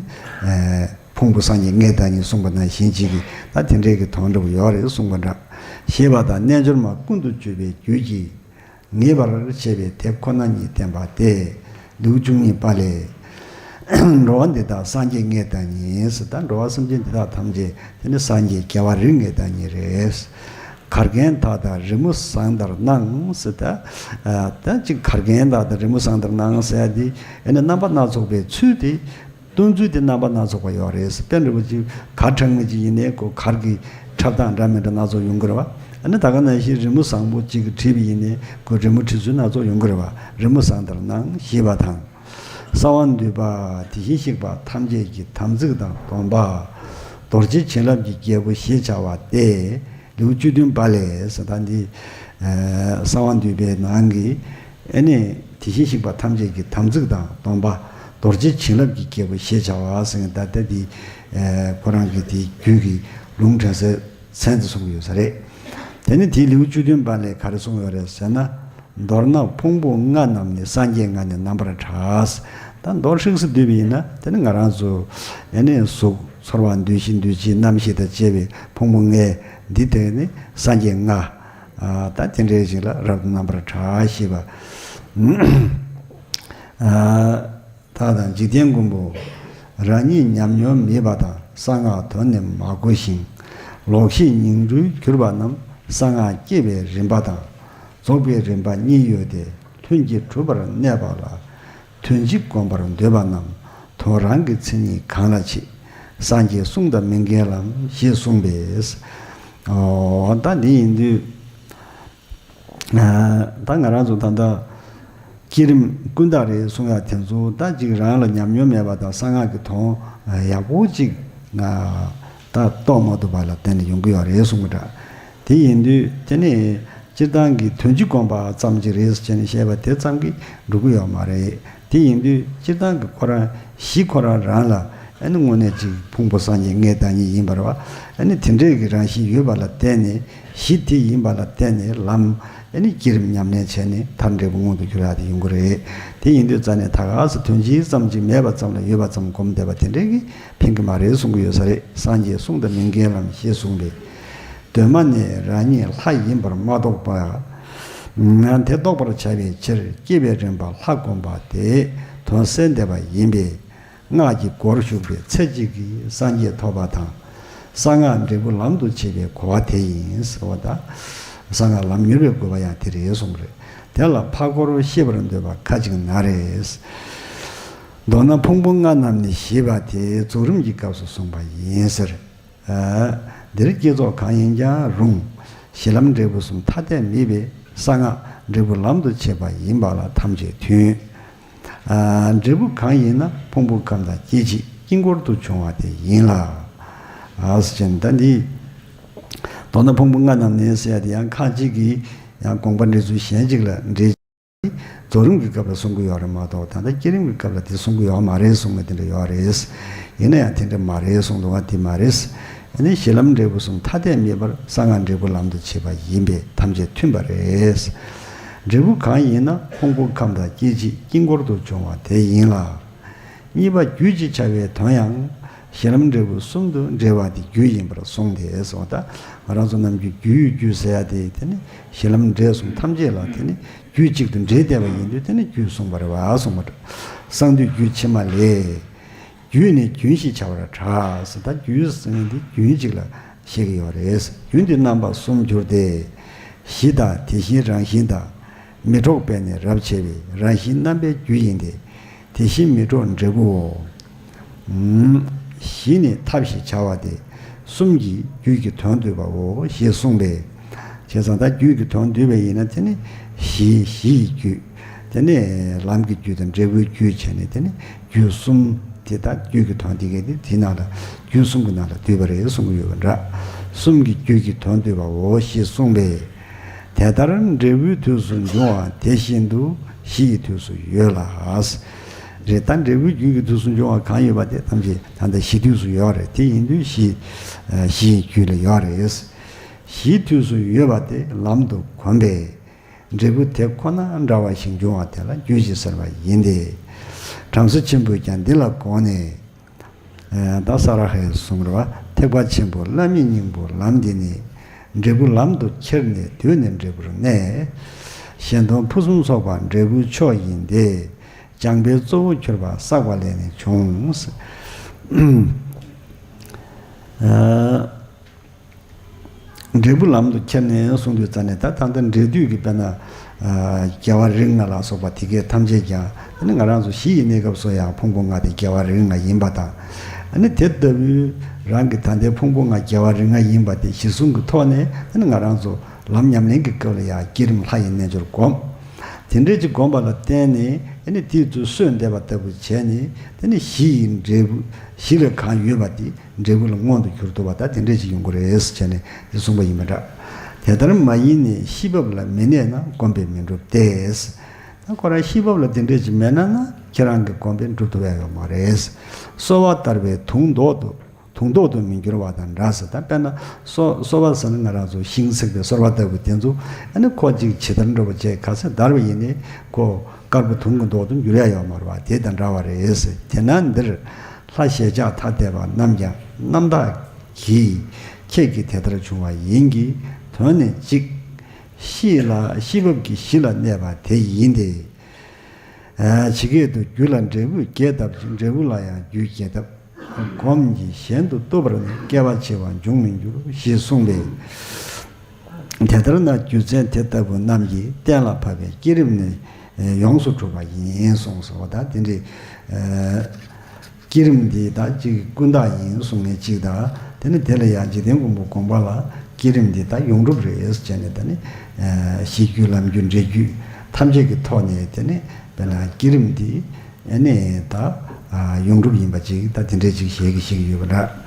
ཕུང་པོ་སངས་རྒྱས་མངལ་བདག་ཉིད་གསུངས་པ་ནང་བཞིན་ཅིག་གི་ད་དེ་འདྲས་ཀྱི་དོན་འདྲ་བོ་ཡོད་རེད་གསུངས་པ་འདྲ། ཞེས་པ་དང་། རྣལ་འབྱོར་མ་ཀུན་ཏུ་སྤྱོད་པའི་རྒྱུད་ཀྱིས། ངེས་པར་བྱེད་པའི་དེ་ཁོ་ན་ཉིད་བསྟན་པ་སྟེ། ལེའུ་བཅུ་གཉིས་པ་ལས། འགྲོ་བ་འདི་དག་སངས་རྒྱས་མངལ་བདག་ཉིད་ཟེར། ད་འགྲོ་བ་སེམས་ཅན་འདི་དག་ཐམས་ཅད་དེ་ནི་སངས་རྒྱས་རྒྱལ་བ་རིགས་ལྔའི་བདག་ཉིད་རེད། གར་མཁན་དག་དང་རི་མོ་བཟང་ལྟར་སྣང་ཟེར། ད་ད་ཅིག་གར་མཁན་དག་དང་རི་མོ་བཟང་ལྟར་སྣང་ཟེར་ཡ་དེ་ཨ་ནི་རྣམ་པ་སྣ་ཚོགས་པའི་ཚུལ་དེ། སྟོན་ཚུལ་དེ་རྣམ་པ་སྣ་ཚོགས་པ་ཡོད་རེད། དཔེ་འདྲ་བོ་ཅིག་གར་འཁྲབ་མཁན་ཅིག་ཡིན་ནའི་ཁོ་གར་གྱི་འཁྲབ་སྟངས་འདྲ་མི་འདྲ་སྣ་ཚོགས་ཡོང་གི་རེད་བ། ཨ་ནི་ད་ག་ནང་བཞིན་རི་མོ་བཟང་པོ་ཅིག་གིས་བྲིས་པ་ཡིན་ནའི་ཁོ་རི་མོ་བྲིས་ཚུལ་སྣ་ཚོགས་ཡོང་གི་རེད་བ། རི་མོ་བཟང་ལྟར་སྣང་ཞེས་པ་དང་། གསང་བ་འདུས་པ་དེ་བཞིན་གཤེགས་པ་ཐམས་ཅད་ཀྱི་དམ་ཚིག་དང་སྡོམ་པ། རྡོ་རྗེ་བྱིན་རླབས་ཀྱི་རྒྱལ་པོ་ཞེས་བྱ་བ་སྟེ། ལེའུ་བཅུ་བདུན་པ་ལས་ཟེར། ད་འདི་གསང་བ་འདུས་པའི་ནང་གི་ཨ་ནི་དེ་བཞིན་གཤེགས་པ་ཐམས་ཅད་ཀྱི་དམ་ཚིག་དང་སྡོམ་པ། རྡོ་རྗེ་བྱིན་རླབས་ཀྱི་རྒྱལ་པོ་ཞེས་བྱ་བ་ཟེར། ད་ལྟ་འདི་ཁོ་རང་གི་དེའི་རྒྱུད་ཀྱི་ལུང་དྲངས་སའི་མཚན་དེ་གསུང་གི་ཡོད་ས་རེད། དེ་ནི་དེའི་ལེའུ་བཅུ་བདུན་པ་ལས་ག་རེ་གསུངས་ཡོད་རེད་ཟེར་ན། མདོར་ན་ཕུང་པོ་ལྔ་རྣམས་ནི་སངས་རྒྱས་ལྔ་ནི་རྣམ་པར་གྲགས། ད་མདོར་ཧྲིག་སེ་བསྡུས་པ་ཡིན་ན་དེ་ནི་ང་རང་ཚོ་ཨ་ནི་གཟུགས་ཚོར་བ་འདུ་ཤེས་འདུ་བྱེད་རྣམ་ཤེས་དང་བཅས་པའི་ཕུང་པོ་ལྔ་འདི་དེ་ནི་སངས་རྒྱས་ལྔ། ད་དེ་འདྲའི་ཞིག་ལ་རབ་ཏུ་རྣམ་པར་གྲགས་ཞེས་པ། ད་དང་འཇིག་རྟེན་མགོན་པོ་རང་ཉིད་ཉམས་མྱོང་མེད་པ་དང་གསང་སྔགས་དོན་ནི་མ་གོ་ཞིང་། ལོག་ཤེས་ཉིང་འཁྲུལ་གྱུར་པ་རྣམས་གསང་སྔགས་སྐྱེ་བའི་རིམ་པ་དང་རྫོགས་པའི་རིམ་པ་གཉིས་ཡོད་དེ། ལྷུན་གྱིས་གྲུབ་པར་གནས་པ་ལ་དོན་གཅིག་བསྒོམ་པར་འདོད་པ་རྣམས་དོན་རང་གི་མཚན་ཉིད་གང་ལ་མཆིས། སངས་རྒྱས་གསུང་དང་མི་འགལ་ལམ་ཞེས་གསུངས་པས། ཨོ་ད་འདི་ཡིན་དུས། ད་ང་རང་ཚོ་ད་ལྟ་བསྐྱེད་རིམ་ཀུན་བརྟགས་རེད་གསུང་ཡག་དེ་ཚོ་ད་ཅིག་རང་ལ་ཉམས་མྱོང་མེད་པ་དང་གསང་སྔགས་ཀྱི་དོན་ཡག་པོ་ཅིག་ད་རྟོགས་མ་ཐུབ་པ་ལ་བརྟེན་ནས་ཡོང་གི་ཡོད་རེད་གསུང་གི་འདྲ། དེ་ཡིན་དུས་དེ་ནི་སྤྱིར་བཏང་གི་དོན་གཅིག་བསྒོམ་པ་ཙམ་ཅིག་རེད་ཟེར་ནས་བཤད་པ་དེ་ཙམ་གྱིས་འགྲོ་གི་ཡོད་མ་རེད། དེ་ཡིན་དུས་སྤྱིར་བཏང་གི་ཁོ་རང་གཞི་ཁོ་རང་རང་ལ་ཨ་ནི་དངོས་གནས་ཅིག་ཕུང་པོ་སངས་རྒྱས་ལྔའི་བདག་ཉིད་ཡིན་པ་རེད་བ། ཨ་ནི་དེ་འདྲའི་གི་རང་བཞིན་ཡོད་པ་ལ་བརྟེན་ནས་གཞི་དེ་ཡིན་པ་ལ་བརྟེན་ནས་ལམ་ཨ་ནི་བསྐྱེད་རིམ་ཉམས་ལེན་བྱས་ནས་མཐར་འབྲས་བུ་མངོན་དུ་གྱུར་ཡག་དེ་ཡོང་གི་རེད། དེ་ཡིན་དུས་ཙ་ནས་ད་ག་ས་དོན་གཅིག་ཙམ་ཅིག་མེད་པ་ཙམ་ལ་ཡོད་པ་ཙམ་སྒོམ་བསྡད་པ་དེ་འདྲའི་གི་ཕན་གི་མ་རེད་གསུང་གི་ཡོད་ས་རེད། སངས་རྒྱས་གསུང་དང་མི་འགལ་ལམ་ཞེས་གསུངས་པས། གདོད་མ་ནས་རང་ཉིད་ལྷ་ཡིན་པར་མ་རྟོགས་པ། དེ་རྟོགས་པར་བྱ་བའི་ཕྱིར་སྐྱེ་བའི་རིམ་པ་ལྷ་བསྒོམ་པ་དེ་དོན་གསལ་འདེབས་པ་ཡིན་པས། སྔགས་ཀྱི་སྒོར་ཞུགས་པའི་ཚེ་གཅིག་གིས་སངས་རྒྱས་ཐོབ་པ་དང་། གསང་སྔགས་འབྲས་བུ་ལམ་དུ་བྱེད་པའི་གོ་བ་དེ་ཡིན་ཟེར་བ་དང་། གསང་སྔགས་ལམ་མྱུར་བའི་དགོས་པ་ཡང་དེ་རེད་གསུངས་པ་རེད། དེ་ལ་འཕགས་སྐོར་ཤེས་པར་འདོད་པ་ཁ་ཅིག་ན་རེ། མདོར་ན་ཕུང་པོ་ལྔ་རྣམས་ནི་ཞེས་པ་དེ་རྫོགས་རིམ་གྱི་སྐབས་སུ་གསུངས་པ་ཡིན་ཟེར། འདིར་བསྐྱེད་རྫོགས་གང་ཡིན་ཀྱང་རུང་། གཞི་ལམ་འབྲས་བུ་གསུམ་ཐ་དད་མེད་པའི་གསང་སྔགས་འབྲས་བུ་ལམ་དུ་བྱེད་པ་ཡིན་པ་ལ་ཐམས་ཅད་མཐུན། འབྲས་བུ་གང་ཡིན་ན་ཕུང་པོ་ཁམས་དང་སྐྱེ་མཆེད་དཀྱིལ་འཁོར་དུ་འབྱུང་བ་དེ་ཡིན་ལ། ཟེར་ནས་ད་འདི། མདོར་ན་ཕུང་པོ་ལྔ་རྣམས་ནི་ཟེར་ཡ་དེ་ཡང་ཁ་ཅིག་གིས་ཡང་དགོངས་པ་འགྲེལ་ཚུལ་གཞན་ཅིག་ལ་འགྲེལ། རྫོགས་རིམ་གྱི་སྐབས་ལ་གསུང་གི་ཡོད་རེད་མ་གཏོགས། ད་ལྟ་བསྐྱེད་རིམ་གྱི་སྐབས་ལ་དེ་གསུང་གི་ཡོད་མ་རེད་གསུང་མཁན་དེ་འདྲ་ཡོད་རེད། ཡིན་ན་ཡང་དེ་འདྲ་མ་རེད་གསུང་འདུག་བ། དེ་མ་རེད། ཨ་ནི་གཞི་ལམ་འབྲས་བུ་གསུམ་ཐ་དད་མེད་པར་གསང་སྔགས་འབྲས་བུ་ལམ་དུ་བྱེད་པ་ཡིན་པས་ཐམས་ཅད་མཐུན་པ་རེད། འབྲས་བུ་གང་ཡིན་ན་ཕུང་པོ་ཁམས་དང་སྐྱེ་མཆེད་དཀྱིལ་འཁོར་དུ་འབྱུང་བ་དེ་ཡིན་ལ། གཉིས་པ་རྒྱུད་ཅེས་བྱ་བའི་དོན་ཡང་གཞི་ལམ་འབྲས་བུ་གསུམ་དུ་འབྲེལ་བ་དེ་རྒྱུད་ཡིན་པར་གསུངས་ཏེ་གསུངས། ད་ང་རང་ཚོ་ནམ་རྒྱུན་རྒྱུད་རྒྱུད་ཟེར་ཡ་དེ་དེ་ནི་གཞི་ལམ་འབྲས་གསུམ་ཐམས་ཅད་ལ་དེ་ནི་རྒྱུད་གཅིག་ཏུ་འདྲེས་བསྡད་པ་ཡིན་དུས་དེ་ནི་རྒྱུད་གསུངས་པ་རེད་བ་གསུངས་པ་འདྲ། གསང་འདུས་རྒྱུད་ཕྱི་མ་ལས། རྒྱུད་ནི་རྒྱུན་ཞེས་བྱ་བར་གྲགས་ཟེར། ད་རྒྱུད་ཟེར་མཁན་དེ་རྒྱུན་གཅིག་ལ་བཤད་ཀྱི་ཡོད་རེད། རྒྱུན་དེ་རྣམ་པ་གསུམ་འགྱུར་ཏེ། གཞི་དང་དེ་བཞིན་རང་བཞིན་དང་། མི་འཕྲོགས་པས་ནི་རབ་ཕྱེ་བའི་རང་བཞིན་རྣམ་པའི་རྒྱུ་ཡིན་ཏེ། དེ་བཞིན་མི་འཕྲོགས་འབྲས་བུའོ། གཞི་ནི་ཐབས་ཞེས་བྱ་བ་སྟེ། གསུམ་གྱིས་རྒྱུད་ཀྱི་དོན་བསྡུས་པའོ་ཞེས་གསུངས་པས། བྱས་ཙང་ད་རྒྱུད་ཀྱི་དོན་བསྡུས་པ་ཡིན་ན་དེ་ནི་གཞི་གཞི་ཡི་རྒྱུད། དེ་ནས་ལམ་གྱི་རྒྱུད་དང་འབྲས་བུའི་རྒྱུད་བྱས་ནས་དེ་ནི་རྒྱུད་གསུམ། དེ་ལྟར་རྒྱུད་ཀྱི་དོན་དེ་གས་དེ་དེའི་ནང་ལ་རྒྱུད་གསུམ་གྱི་ནང་ལ་འདུས་པ་རེད་གསུང་གི་ཡོད་པ་འདྲ། གསུམ་གྱིས་རྒྱུད་ཀྱི་དོན་བསྡུས་པའོ་ཞེས་གསུངས་པས། དེ་ལྟར་འབྲས་བུའི་དུས་སུ་འབྱུང་བ་དེ་བཞིན་དུ་གཞི་ཡི་དུས་སུ་ཡོད་ལ། རེད། ད་འབྲས་བུའི་རྒྱུད་ཀྱི་དུས་སུ་འབྱུང་བ་གང་ཡོད་པ་དེ་ཐམས་ཅད་ད་ལྟ་གཞི་དུས་སུ་ཡོད་རེད། དེ་ཡིན་དུས་གཞི་གཞི་ཡི་རྒྱུད་ལ་ཡོད་རེད། གཞིའི་དུས་སུ་ཡོད་པ་དེ་ལམ་དུ་གོམས་པས། འབྲས་བུ་དེ་ཁོ་ན་འདྲ་བ་ཞིག་འབྱུང་བ་དེ་ལ་རྒྱུད་ཅེས་ཟེར་བ་ཡིན་ཏེ། བྲམ་ཟེ་ཆེན་པོས་ཀྱང་འདི་ལ་དགོངས་ནས། ད་ས་ར་ཧའི་གསུང་རེད་བ། ཐེག་པ་ཆེན་པོ་བླ་མེད་སྙིང་པོ་ལམ་འདི་ནི། འབྲས་བུ་ལམ་དུ་ཁྱེར་ནས་དུས་ནི་འབྲས་བུར་གནས། གཞན་དོན་ཕུན་སུམ་ཚོགས་པ་འབྲས་བུའི་མཆོག་ཡིན་ཏེ། སྦྱངས་པས་གཙོ་བོ་གྱུར་པ་བསགས་པ་ལས་ནི་འབྱུང་། འབྲས་བུ་ལམ་དུ་ཁྱེར་ནས་གསུངས་དུས་ཙ་ནས་ད་ད་ལྟ་འབྲས་དུས་ཀྱི་དཔེར་ན། རྒྱལ་བ་རིགས་ལྔ་ལ་སོགས་པ་དེ་གས་ཐམས་ཅད་ཀྱང་ཨ་ནི་ང་རང་ཚོ་གཞི་ཡི་གནས་སྐབས་སུ་ཡང་ཕུང་པོ་ལྔ་དེ་རྒྱལ་བ་རིགས་ལྔ་ཡིན་པ་དང་། ཨ་ནི་དེ་ལྟ་བུའི་རང་གི་ད་ལྟའི་ཕུང་པོ་ལྔ་རྒྱལ་བ་རིགས་ལྔ་ཡིན་པ་དེ་གཞི་བཟུང་གི་ཐོག་ནས་ཨ་ནི་ང་རང་ཚོ་ལམ་ཉམས་ལེན་གྱི་སྐབས་ལ་ཡང་བསྐྱེད་རིམ་ལྷ་ཡི་རྣལ་འབྱོར་བསྒོམ། དེ་འདྲས་ཀྱི་བསྒོམ་པ་ལ་བརྟེན་ནས་ཨ་ནི་དེའི་ཚུལ་གསོས་འདེབས་པ་ལྟ་བུ་བྱས་ནས་དེ་ནི་གཞི་ཡི་འབྲས་བུ་གཞི་ལ་གང་ཡོད་པ་དེ། འབྲས་བུ་ལ་མངོན་དུ་གྱུར་ཐུབ་པ་དང་དེ་འདྲས་ཅིག་ཡོང་གི་རེད་ཟེར་བྱས་ནས་འདི་གསུངས་པ་ཡིན་པ་འདྲ། དེ་ལྟར་མ་ཡིན་ནས་གཞི་བབས་ལ་མི་གནས་ན་བསྒོམས་པས་མི་འགྲུབ་སྟེ། ད་ཁོ་རང་གཞི་བབས་ལ་དེ་འདྲས་ཅིག་མེད་ན་ན་ཁྱེད་རང་གིས་བསྒོམས་པས་འགྲུབ་ཐུབ་ཡ་ཡོད་མ་རེད། སོལ་བ་བཏབ་པས་དུང་མདོག་ཏུ་དུང་མདོག་ཏུ་མི་འགྱུར་བ་དང་འདྲ་ཟེར། ད་དཔེར་ན་སོ་སོལ་བ་ཟེར་ན་ང་རང་ཚོ་ཤིང་བསྲེགས་པའི་སོལ་བ་ལྟ་བུ་དེ་ཚོ་ཨ་ནི་ཁོ་གཅིག་ཇི་ལྟར་འགྲོ་བ་བྱས་ག་ཚོད་བརྡར་བ་ཡིན་ནའི་ཁོ་དཀར་པོ་དུང་གི་མདོག་ཏུ་འགྱུར་ཡ་ཡོད་མ་རེད་བ། དེ་དང་འདྲ་བ་རེད་ཟེར། དེས་ན་འདིར། ལྷ་ཞལ་ཕྱག་ཐ་དད་པ་རྣམས་ཀྱང་རྣམ་དག་གིས། ཁྱེད་ཀྱིས་དེ་ལྟར་བྱུང་བ་ཡིན་གྱི་དོན་ནི་གཅིག། གཤིས་ལ་གཤིས་བབས་ཀྱི་གཞི་ལ་གནས་པ་དེ་ཡིན་ཏེ། ཇི་སྐད་དུ་རྒྱུ་ལ་འབྲས་བུ་བརྒྱད་བཏབ་ཅིང་འབྲས་བུ་ལ་ཡང་རྒྱུ་བརྒྱད་བཏབ། སྒོམ་གྱིས་གཞན་དུ་བཏུབ་པར་ནི་བསྐལ་པ་འཆི་བ་འབྱུང་མི་འགྱུར་ཞེས་གསུངས་པས། དེ་ལྟར་ན་རྒྱུ་མཚན་དེ་ལྟ་བུ་རྣམས་ཀྱིས་གཏན་ལ་ཕབ་པའི་བསྐྱེད་རིམ་ནི་ཡོངས་སུ་གྲུབ་པ་ཡིན་གསུངས་སོ། ད་དེ་འདྲའི་བསྐྱེད་རིམ་འདི་ད་ཅིག་ཀུན་བརྟགས་ཡིན་གསུང་མཁན་གཅིག་དང་། དེ་ནི་དེ་ལ་ཡང་འཇིག་རྟེན་མགོན་པོ་དགོངས་པ་ལ་བསྐྱེད་རིམ་འདི་ད་ཡོངས་གྲུབ་རེད་ཟེར་བྱས་ནས། ད་ནི་གཤིས་རྒྱུད་ལམ་རྒྱུད་འབྲས་རྒྱུད་ཐམས་ཅད་ཀྱི་ཐོག་ནས་དེ་ནི་དཔེར་ན་བསྐྱེད་རིམ་འདི་ཨ་ནི་ད་ཡོངས་གྲུབ་ཡིན་པ་ཅིག་ད་དེ་འདྲའི་ཅིག་བཞེད་ཀྱི་བཞེད་ཀྱི་ཡོད་པ་འདྲ།